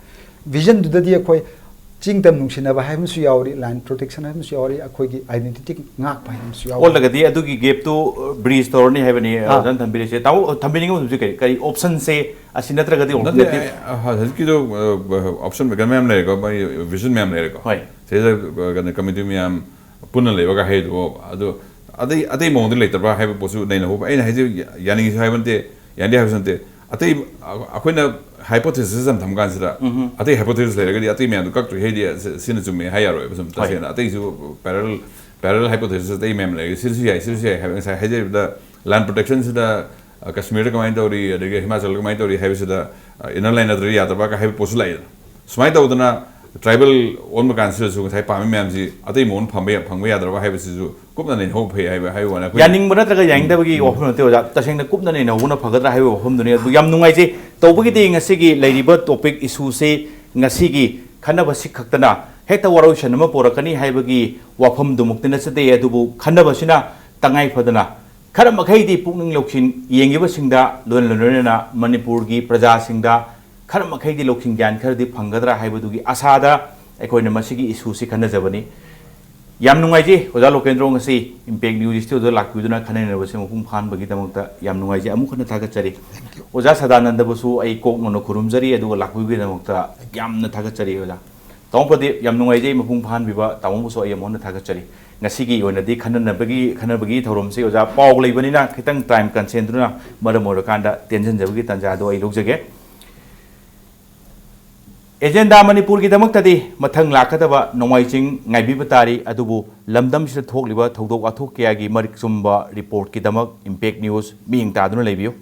ꯚꯤꯖꯟꯗꯨꯗꯗꯤ ꯑꯩꯈꯣꯏ ꯆꯤꯡ ꯇꯝ ꯅꯨꯡꯁꯤꯅꯕ ꯍꯥꯏꯕ ꯑꯃꯁꯨ ꯌꯥꯎꯔꯤ, ꯂꯦꯟ ꯄ꯭ꯔꯣꯇꯦꯛꯁꯟ ꯍꯥꯏꯕ ꯑꯃꯁꯨ ꯌꯥꯎꯔꯤ, ꯑꯩꯈꯣꯏꯒꯤ ꯑꯥꯏꯗꯦꯟꯇꯤꯇꯤ ꯉꯥꯛꯄ ꯍꯥꯏꯕ ꯑꯃꯁꯨ ꯌꯥꯎꯔꯤ꯫ ꯑꯣꯜꯂꯒꯗꯤ ꯑꯗꯨꯒꯤ ꯒꯦꯞꯇꯨ ꯕ꯭ꯔꯤꯖ ꯇꯧꯔꯅꯤ ꯍꯥꯏꯕꯅꯤ꯫ ꯑꯣꯖꯥꯅ ꯊꯝꯕꯤꯔꯤꯁꯦ꯫ ꯇꯥꯃꯣ, ꯊꯝꯕꯤꯅꯤꯡꯕ ꯑꯃꯁꯨ ꯀꯔꯤ ꯀꯔꯤ ꯑꯣꯞꯁꯟꯁꯦ ꯑꯁꯤ ꯅꯠꯇ꯭ꯔꯒꯗꯤ ꯅꯠꯇꯦ alternative? ꯑꯩ, ꯑ, ꯍꯧꯖꯤꯛꯀꯤꯗꯣ ꯑꯣꯞꯁꯟ ꯃꯌꯥꯝ ꯂꯩꯔꯦꯀꯣ, ꯃꯣꯏ ꯚꯤꯖꯟ ꯃꯌꯥꯝ ꯂꯩꯔꯦꯀꯣ꯫ ꯍꯣꯏ꯫ ꯁꯤꯗ ꯀꯩꯅꯣ ꯀꯃꯤꯇꯤ ꯃꯌꯥꯝ ꯄꯨꯟꯅ ꯂꯩꯕꯒ ꯍꯥꯏꯗꯨꯕꯨ ꯑꯗꯣ ꯑꯇꯩ ꯑꯇꯩ ꯃꯑꯣꯡꯗ ꯂꯩꯇꯕ꯭ꯔꯥ ꯍꯥꯏꯕ ꯄꯣꯠꯁꯨ ꯅꯩꯅꯍꯧꯕ꯫ ꯑꯩꯅ ꯍꯥꯏꯁꯦ ꯌꯥꯅꯤꯡꯉꯤꯁꯨ ꯍꯥꯏꯕ ꯅꯠꯇꯦ, ꯌꯥꯅꯤꯡꯗꯦ ꯍꯥꯏꯕꯁꯨ ꯅꯠꯇꯦ꯫ ꯑꯇꯩ ꯑ-, ꯑꯩꯈꯣꯏꯅ ꯍꯥꯏꯄꯣꯊꯦꯁꯤꯁ ꯑꯃ ꯊꯝ ꯀꯥꯟꯁꯤꯗ ꯑꯇꯩ ꯍꯥꯏꯄꯣꯊꯦꯁꯤꯁ ꯂꯩꯔꯒꯗꯤ ꯑꯇꯩ ꯃꯌꯥꯝꯗꯣ ꯀꯛꯇ꯭ꯔꯤ ꯍꯥꯏꯗꯤ ꯁꯤ- ꯁꯤꯅ ꯆꯨꯝꯃꯦ ꯍꯥꯏ ꯌꯥꯔꯣꯏꯕ꯫ ꯁꯨꯝ ꯍꯣꯏ꯫ ꯇꯁꯦꯡꯅ ꯑꯇꯩꯁꯨ ꯄꯦꯔꯦꯂꯦꯜ ꯄꯦꯔꯦꯂꯦꯜ ꯍꯥꯏꯄꯣꯊꯦꯁꯤꯁ ꯑꯇꯩ ꯃꯌꯥꯝ ꯂꯩꯔꯤ꯫ ꯁꯤꯁꯨ ꯌꯥꯏ, ꯁꯤꯁꯨ ꯌꯥꯏ ꯍꯥꯏꯕ꯫ ꯉꯁꯥꯏ ꯍꯥꯏꯖꯔꯤꯕꯗ ꯂꯦꯟ ꯄ꯭ꯔꯣꯇꯦꯛꯁꯟꯁꯤꯗ ꯀꯁꯃꯤꯔꯗ ꯀꯃꯥꯏꯅ ꯇꯧꯔꯤ, ꯑꯗꯒꯤ ꯍꯤꯃꯥꯆꯜꯗ ꯀꯃꯥꯏꯅ ꯇꯧꯔꯤ ꯍꯥꯏꯕꯁꯤꯗ ꯏꯟꯅꯔ ꯂꯥꯏꯟ ꯅꯠꯇ꯭ꯔꯗꯤ ꯌꯥꯗꯕ ꯍꯥꯏꯕ ꯄꯣꯠꯁꯨ ꯂꯥꯛꯏꯗꯅ꯫ ꯁꯨꯃꯥꯏꯅ ꯇꯧꯗꯅ ꯇ꯭ꯔꯥꯏꯕꯦꯜ ꯑꯣꯟꯕ ꯀꯥꯟꯁꯤꯗꯁꯨ ꯉꯁꯥꯏ ꯄꯥꯝꯃꯤ ꯃꯌꯥꯝꯁꯤ ꯑꯇꯩ ꯃꯑꯣꯡ ꯐꯪꯕ ꯌꯥ- ꯐꯪꯕ ꯌꯥꯗ꯭ꯔꯕ ꯍꯥꯏꯕꯁꯤꯁꯨ ꯀꯨꯞꯅ ꯅꯩꯅꯍꯧꯕ ꯐꯩ ꯍꯥꯏꯕ ꯍꯥꯏꯕ ꯋꯥꯅꯤ꯫ ꯑꯩꯈꯣꯏ ꯌꯥꯅꯤꯡꯕ ꯅꯠꯇ꯭ꯔꯒ ꯌꯥꯅꯤꯡꯗꯕꯒꯤ ꯋꯥꯐꯝ ꯅꯠꯇꯦ ꯑꯣꯖꯥ, ꯇꯁꯦꯡꯅ ꯀꯨꯞꯅ ꯅꯩꯅꯍꯧꯕꯅ ꯐꯒꯗ꯭ꯔꯥ ꯍꯥꯏꯕꯒꯤ ꯋꯥꯐꯝꯗꯨꯅꯤ꯫ ꯑꯗꯨ ꯌꯥꯝ ꯅꯨꯡꯉꯥꯏꯖꯩ꯫ ꯇꯧꯕꯒꯤꯗꯤ ꯉꯁꯤꯒꯤ ꯂꯩꯔꯤꯕ ꯇꯣꯄꯤꯛ ꯏꯁꯨꯁꯤ ꯉꯁꯤꯒꯤ ꯈꯟꯅꯕꯁꯤ ꯈꯛꯇꯅ ꯍꯦꯛꯇ ꯋꯥꯔꯣꯏꯁꯟ ꯑꯃ ꯄꯨꯔꯛꯀꯅꯤ ꯍꯥꯏꯕꯒꯤ ꯋꯥꯐꯝꯗꯨꯃꯛꯇꯤ ꯅꯠꯆꯗꯦ꯫ ꯑꯗꯨꯕꯨ ꯈꯟꯅꯕꯁꯤꯅ ꯇꯉꯥꯏ ꯐꯗꯅ ꯈꯔ ꯃꯈꯩꯗꯤ ꯄꯨꯛꯅꯤꯡ ꯂꯧꯁꯤꯡ ꯌꯦꯡꯉꯤꯕꯁꯤꯡꯗ ꯂꯣꯏꯅ ꯂꯣꯏꯅꯅ ꯃꯅꯤꯄꯨꯔꯒꯤ ꯄ꯭ꯔꯖꯥꯁꯤꯡꯗ ꯈꯔ ꯃꯈꯩꯗꯤ ꯂꯧꯁꯤꯡ ꯒ꯭ꯌꯥꯟ ꯈꯔꯗꯤ ꯐꯪꯒꯗ꯭ꯔꯥ ꯍꯥꯏꯕꯗꯨꯒꯤ ꯑꯁꯥꯗ ꯑꯩꯈꯣꯏꯅ ꯃꯁꯤꯒꯤ ꯏꯁꯨꯁꯤ ꯈꯟꯅꯖꯕꯅꯤ꯫ ꯌꯥꯝ ꯅꯨꯡꯉꯥꯏꯖꯩ ꯑꯣꯖꯥ ꯂꯣꯀꯦꯟꯗ꯭ꯔꯣ ꯉꯁꯤ ꯏꯝꯄꯦꯛ ꯅ꯭ꯌꯨꯁ ꯁ꯭ꯇꯨꯗꯤꯑꯣꯗ ꯂꯥꯛꯄꯤꯗꯨꯅ ꯈꯟꯅꯅꯕꯁꯦ ꯃꯄꯨꯡ ꯐꯥꯍꯟꯕꯒꯤꯗꯃꯛꯇ ꯌꯥꯝ ꯅꯨꯡꯉꯥꯏꯖꯩ꯫ ꯑꯃꯨꯛ ꯍꯟꯅ ꯊꯥꯒꯠꯆꯔꯤ꯫ ꯑꯣꯖꯥ ꯁꯗꯥꯅꯟꯗꯕꯨꯁꯨ ꯑꯩ ꯀꯣꯛ ꯅꯧꯅ ꯈꯨꯔꯨꯝꯖꯔꯤ ꯑꯗꯨꯒ ꯂꯥꯛꯄꯤꯕꯒꯤꯗꯃꯛꯇ ꯌꯥꯝꯅ ꯊꯥꯒꯠꯆꯔꯤ ꯑꯣꯖꯥ꯫ ꯇꯥꯃꯣ ꯄ꯭ꯔꯗꯤꯞ, ꯌꯥꯝ ꯅꯨꯡꯉꯥꯏꯖꯩ ꯃꯄꯨꯡ ꯐꯥꯍꯟꯕꯤꯕ ꯇꯥꯃꯣꯕꯨꯁꯨ ꯑꯩ ꯑꯃꯨꯛ ꯍꯟꯅ ꯊꯥꯒꯠꯆꯔꯤ꯫ ꯉꯁꯤꯒꯤ ꯑꯣꯏꯅꯗꯤ ꯈꯟꯅꯅꯕꯒꯤ ꯈꯟꯅꯕꯒꯤ ꯊꯧꯔꯝꯁꯤ ꯑꯣꯖꯥ ꯄꯥꯎ ꯂꯩꯕꯅꯤꯅ ꯈꯤꯇꯪ ꯇꯥꯏꯝ ꯀꯟꯁꯦꯟꯗꯨꯅ ꯃꯔꯝ ꯑꯣꯏꯔꯀꯥꯟꯗ ꯇꯦꯟꯁꯤꯟꯖꯕꯒꯤ ꯇꯥꯟꯖꯥꯗꯣ ꯑꯩ ꯂꯧꯖꯒꯦ꯫ ꯑꯦꯖꯦꯟꯗꯥ ꯃꯅꯤꯄꯨꯔꯒꯤꯗꯃꯛꯇꯗꯤ ꯃꯊꯪ ꯂꯥꯛꯀꯗꯕ ꯅꯣꯡꯃꯥꯏꯖꯤꯡ ꯉꯥꯏꯕꯤꯕ ꯇꯥꯔꯤ꯫ ꯑꯗꯨꯕꯨ ꯂꯝꯗꯝꯁꯤꯗ ꯊꯣꯛꯂꯤꯕ ꯊꯧꯗꯣꯛ ꯋꯥꯊꯣꯛ ꯀꯌꯥꯒꯤ ꯃꯔꯤꯛ ꯆꯨꯝꯕ ꯔꯤꯄꯣꯔꯠꯀꯤꯗꯃꯛ ꯏꯝꯄꯦꯛ ꯅ꯭ꯌꯨꯁ ꯃꯤꯠꯌꯦꯡ ꯇꯥꯗꯨꯅ ꯂꯩꯕꯤꯌꯨ꯫